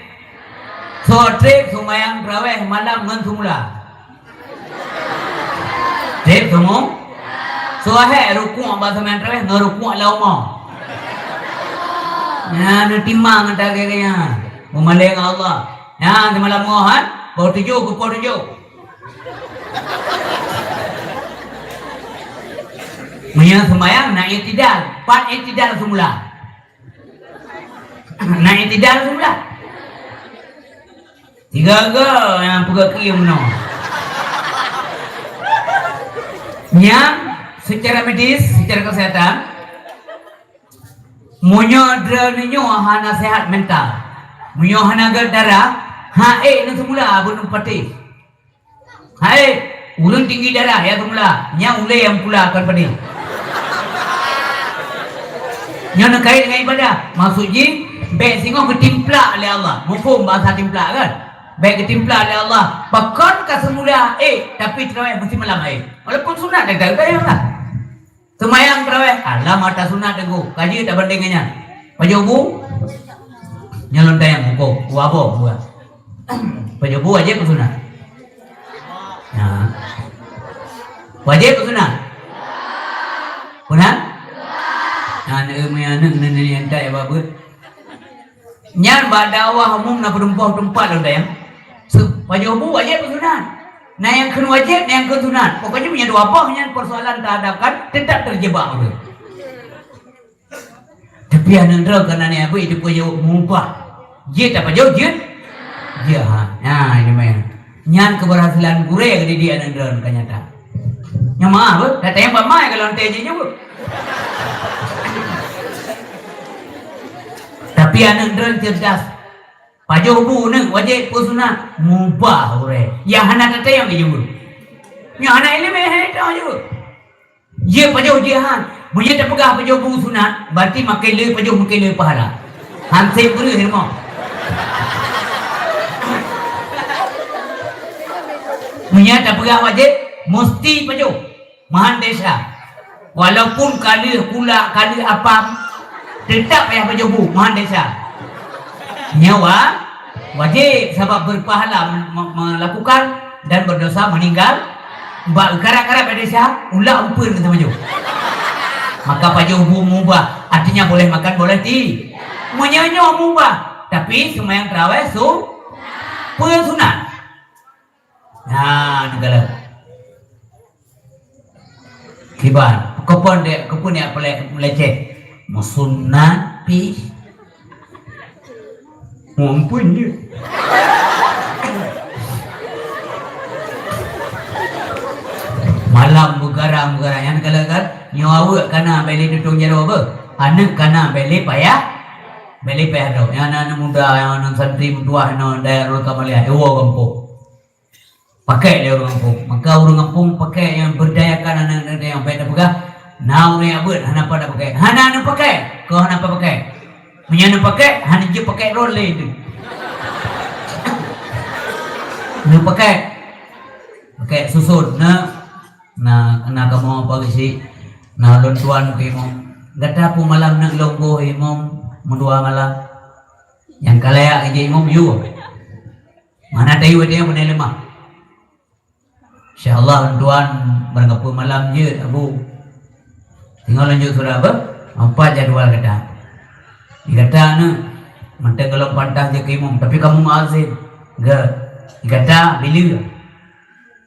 Soe treb seumayang tarawih malam ngon seumula. Treb semua. Soe hek rukuk bak seumayang tarawih ngon rukuk lam rumoh. Nyan neutimang ata gaya. Meumalée ngon Allah. Nyan seumalam mohan, poh tujoh keu poh tujoh. Meunyoe seumayang na i'tidal, pat i'tidal seumula. Na i'tidal seumula. Tiga-tiga nyang peugah keu meunoe. Nyang secara medis, secara kesehatan, meunyoe droeneuh nyoe hana sehat mental, meunyoe hana gét darah, ha ék neuh seumula beuneuh patéh. Hai, ureuëng tinggi darah ya seumula, nyang ulée nyang pula kon padé. Nyoe neukait ngon ibadah. Maksud jih, bék singoh geutimplak lé Allah. Muphom bahasa timplak kan? Bék geutimplak lé Allah. Pakon ka seumula ék, tapi tarawih meusti malam ék. Walaupun sunat dah tahu dah ya lah. Seumayang tarawih, alah mata sunat teungku. Ka jeuet tabandéng ngon nyan. Pajoh bu? Nyan lôn tanyong huköm, bu abong buah. Pajoh bu wajéb keu sunat? Nah. Wajéb keu sunat? Sunat? Nah, neu meu aneuk neu neu nyantai babeuet. Nyan bak dakwah umum na peudumpah teumpat lôn tanyong. Su-, pajoh bu wajéb keu sunat? Na nyang kheun wajéb, na nyang kheun sunat. Pokoknya meunyoe dua boh nyan persoalan tahadapkan, tetap terjebak ureuëng. Tapi aneuk droe kana ni abui itu pun jaweueb mubah. Jeuet apa jauh jeuet? Jeuet ha. Nyan, nyan meunan. Nyan keberhasilan gurée keu didik aneuk droen ka nyata. Nyan meu'ah beuh, dak tanyong bak ma nyang ka lôn tanyong jih nyoe beuh. Tapi aneuk droen cerdas. Pajoh bu neuk wajéb peue sunat, mubah gurée. Nyang hana tatanyong jih nyoe beuh. Nyang hana iéleumé, hana tatanyong jih beuh. Jeuet pajoh jeuet han. Meunyoe tapeugah pajoh bu sunat, berarti makin le pajoh makin le pahala. Han sép beureuh rumoh. Meunyoe tapeugah wajéb, musti pajoh. Meuhan desya. Walaupun ka lheueh kulak, ka lheueh apam, teutap payah pajoh bu, meuhan desya. Nyoe wa-, wajéb sabab berpahala me-, me-, melakukan dan berdosa meninggal. Bak karab-karab bak desya, ulak upeuen keu teumajoh. Maka pajoh bu mubah, artinya boleh makan, boleh ti. Meunyoe nyoe mubah, tapi seumayang tarawih su-, peue sunat. Nah, neukalon. Kiban, keupeue dek, keupeue niat peulecet? Meusunat pih. Mumpun je. Malam begarang-begarang nyan kalau kan, nyoe aweuek kana bèk lé tutong jaroe beuh. Aneuk kana bèk lé payah, bèk lé payah droe. Nyang na aneuk muda, nyang na santri meutuah, na dayah Rota Malia, dua gampông. Pakai lé ureueng gampông. Maka ureueng gampông pakai nyang berdayakan aneuk-aneuk nyang bèk tapeugah, na ureueng nyang beuet hana pat pakai. Hana aneuk pakai, keu hana pat pakai. Meunyoe aneuk pakai, hana jeuet pakai rot lé tu. Aneuk pakai. Pakai susun, na, na, na kamoe apa geusi, na lôn tuan keu imum. Gata peumalam neuk lôn boh imum, meudua malam. Nyang ka layak jeuet imum, yue. Mana tayu dia pun lemah. Insya Allah tuan barangkapeue malam jeuet Abu. Tinggal lanjut sudah apa? Empat jadwal kata. Dikata aneuk, manteng kalau pantas je ke imum, tapi kamu muazin. Enggak. Dikata bila?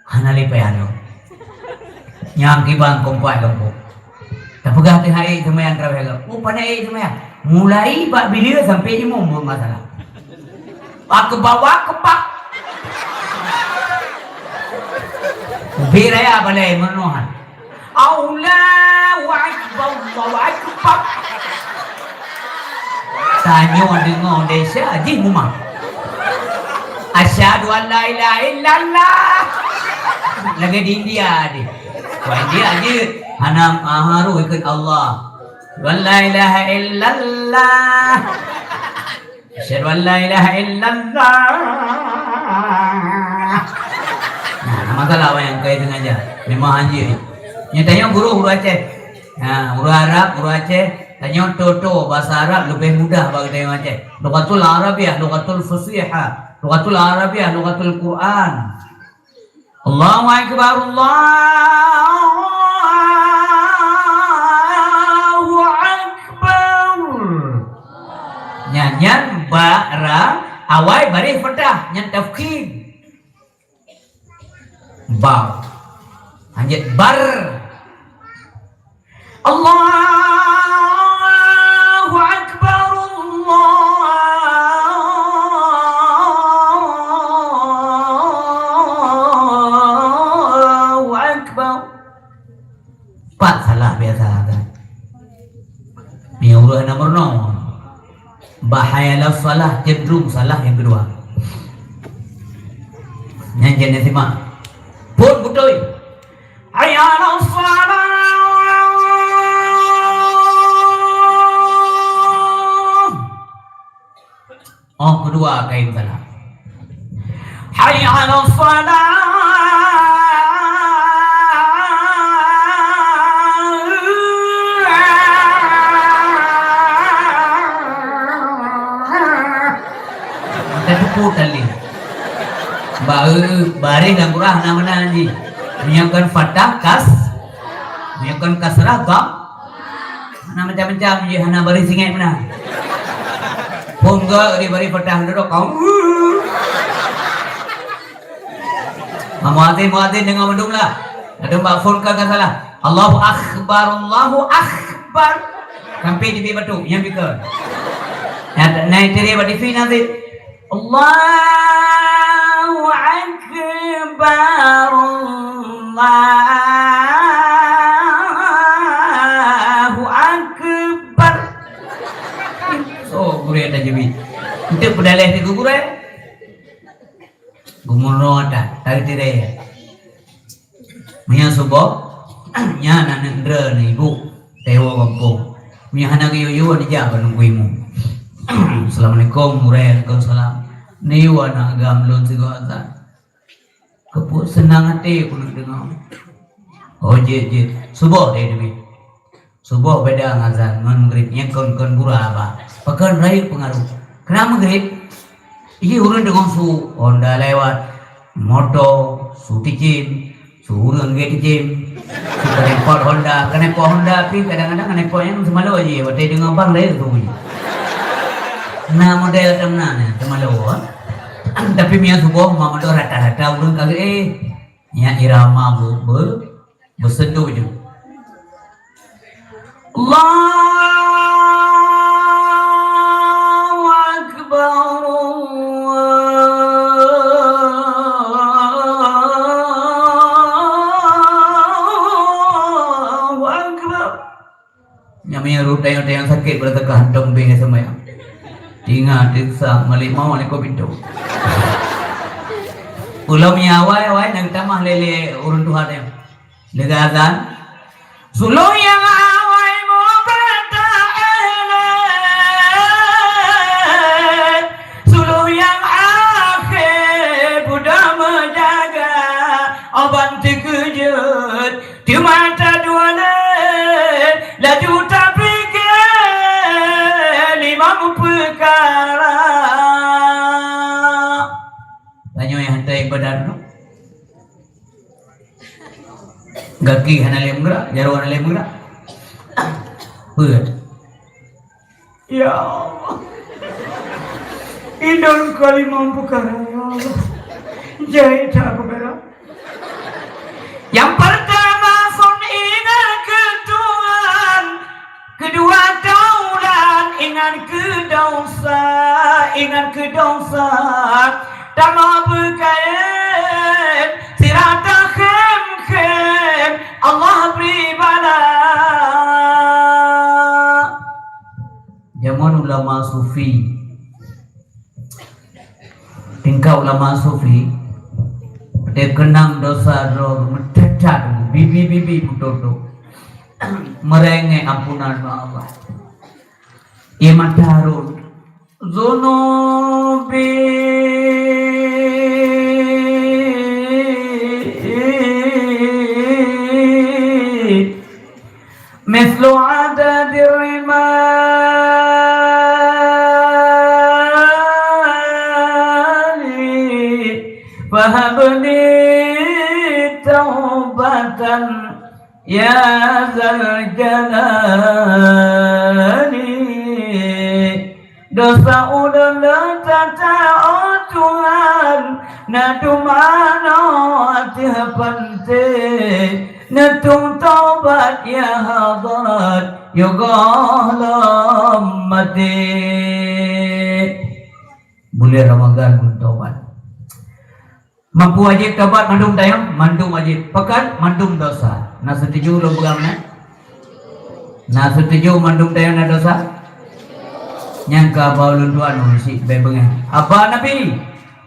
Hana lé payah droe. Nyang kiban kompak gampông. Tapeugah teuh hai seumayang tarawih agam. Oh, pandai hai seumayang. Mulai bak bila sampai imum pun masalah. Akbar, akbar. Ubé raya balai meunohan. Allahu Akbar, Allahu Akbar. Tanyoe deungoe desya jih mumah. Asyhadu an la ilaha illallah. Lagèe di India deh. Wah, India jeuet. Hana, ah, harôh ikheun Allah. Asyhadu an la ilaha illallah. Asyhadu an la ilaha illallah. Nah, masalah awak nyang kai sengaja. Memang hanjeuet. Nyan tanyoe guru, guru Aceh. Nah, guru Arab, guru Aceh. Tanyoe to-to bahasa Arab lebih mudah bagi tanyoe Aceh. Lughatul Arabiah, lughatul fusihah. Lughatul Arabiah, lughatul Quran. Allahu Akbar, Allahu Akbar. Nyan, nyan ba ra awai baréh fathah, nyan tafkhim. Ba. Hanjeuet bar. Allahu Akbar, Allahu Akbar. Pat salah biasa kan. Ni ureueng hana meurunoe. Bak hayya 'alas shalah cenderung salah nyang keudua. Nyan jeuet simak. Phon beutôi. Hayya 'alas shalah. Oh, keudua kayém salah. Hayya 'alas shalah. Teupeue tali. Ba, eh, baréh lam Quran hana meunan jih. Meunyoe kon fathah kas, meunyoe kon kasrah dhamma. Hana macam-macam jih, hana baréh singét meunan. Phon gak di baréh fathah duduk kau. Muazin, muazin deungoe mandum lah. Ada bak phon ka, ka salah. Allahu Akbar, Allahu Akbar. Sampai di bibir batu, nyang bikon. Nyang naik tiri bak T V nanti. Allahu Akbar, Allahu Akbar. Oh, gurèe tajwid. Enteuk peudaleh di gurèe. Geumeunyoe that, tatiré. Meunyoe suboh, nyan aneuk ndreue nibak tewo gampông. Meunyoe hana geuyue-yue, dijak bak nunggu imum. "Assalamualaikum, gurèe." "Waalaikumsalam." "Niyue aneuk agam lôn sigoe azan." "Keupeue seunang até keuneuk deungoe?" "Oh, jeuet, jeuet. Suboh deh teubiet." Suboh beda ngon azan, ngon Maghrib, nyan kon, kon gura haba. Pakon rayeuk peungaroh. Keunan Maghrib, iji ureueng deungoe su Honda lewat, moto, su ticin, su ureueng gét ticin, su kanepot Honda, kanepot Honda pih kadang-kadang kanepot nyan seumalo jih, watèe deungoe bang laén su bunyi. Na model tam na, na seumalo, eh. Tapi meunyo suboh, ma moto rata-rata ureueng ka geuéh. Nyan irama be-, be-, Beuseudu ju. Allahu Akbar, Allahu Akbar. Nyang meunyo rot dayang-dayang sakét, beurata ka hantom beng seumayang. Tinga, teusa, malik mawat, likot pintoe. Ulôn meunyo awai-awai, nyang tamah lé-lé ureueng tuha nyan. Leuga azan. Su lôn nyang awai mubeurata éh lé. Su lôn nyang akhé beudôh meujaga. Aban teukeujot teuma tadua lé. Laju tapike limong peukara. Tanyoe nyang hantom ibadat nyoe. Gaki hana lé meugerak, jaroe hana lé meugerak. Peue? Ya Allah. Indon ka limong peukara, ya Allah. Jai that peukara. Nyang peurtama, son ingat keu Tuhan. Keudua, taulan, ingat keu dosa, ingat keu dosa. Tamah beukayém, sira takhém-khém, Allah bri bala. Jameun ulama sufi. Tingkat ulama sufi, teukeunang dosa droe meuteutat, bibi-bibi meutoto, meurengek ampunan bak Allah. Ie mata rot, "Dzunubi." Mislu adadi rimali, fahabli taubatan ya zal jalali. Dosa ulôn le tata, oh Tuhan, na dumanoe ateueh panté, neutueng taubat ya hadrat, yoh goh lom maté. Buleuen Ramadhan buleuen taubat. Mampu wajéb taubat mandum tanyoe? Mandum wajéb. Pakon? Mandum dosa. Na seutuju lôn peugah meunan? Na seutuju mandum tanyoe na dosa? Nyang ka ba ulôn tuan ureueng syiek bèk beungéh. Haba Nabi,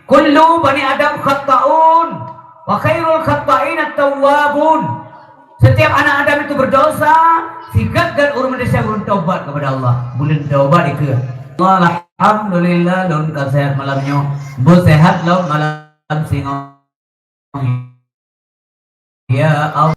"Kullu bani Adam khatta'un, wa khairul khatta'ina tawwabun." Setiap anak Adam itu berdosa, sigat-gat ureueng manusia ureueng taubat kepada Allah. Buleuen taubat dikeue. Alhamdulillah, lôn ka seuhat malam nyoe. Beuseuhat lom malam singoh. Ya Allah.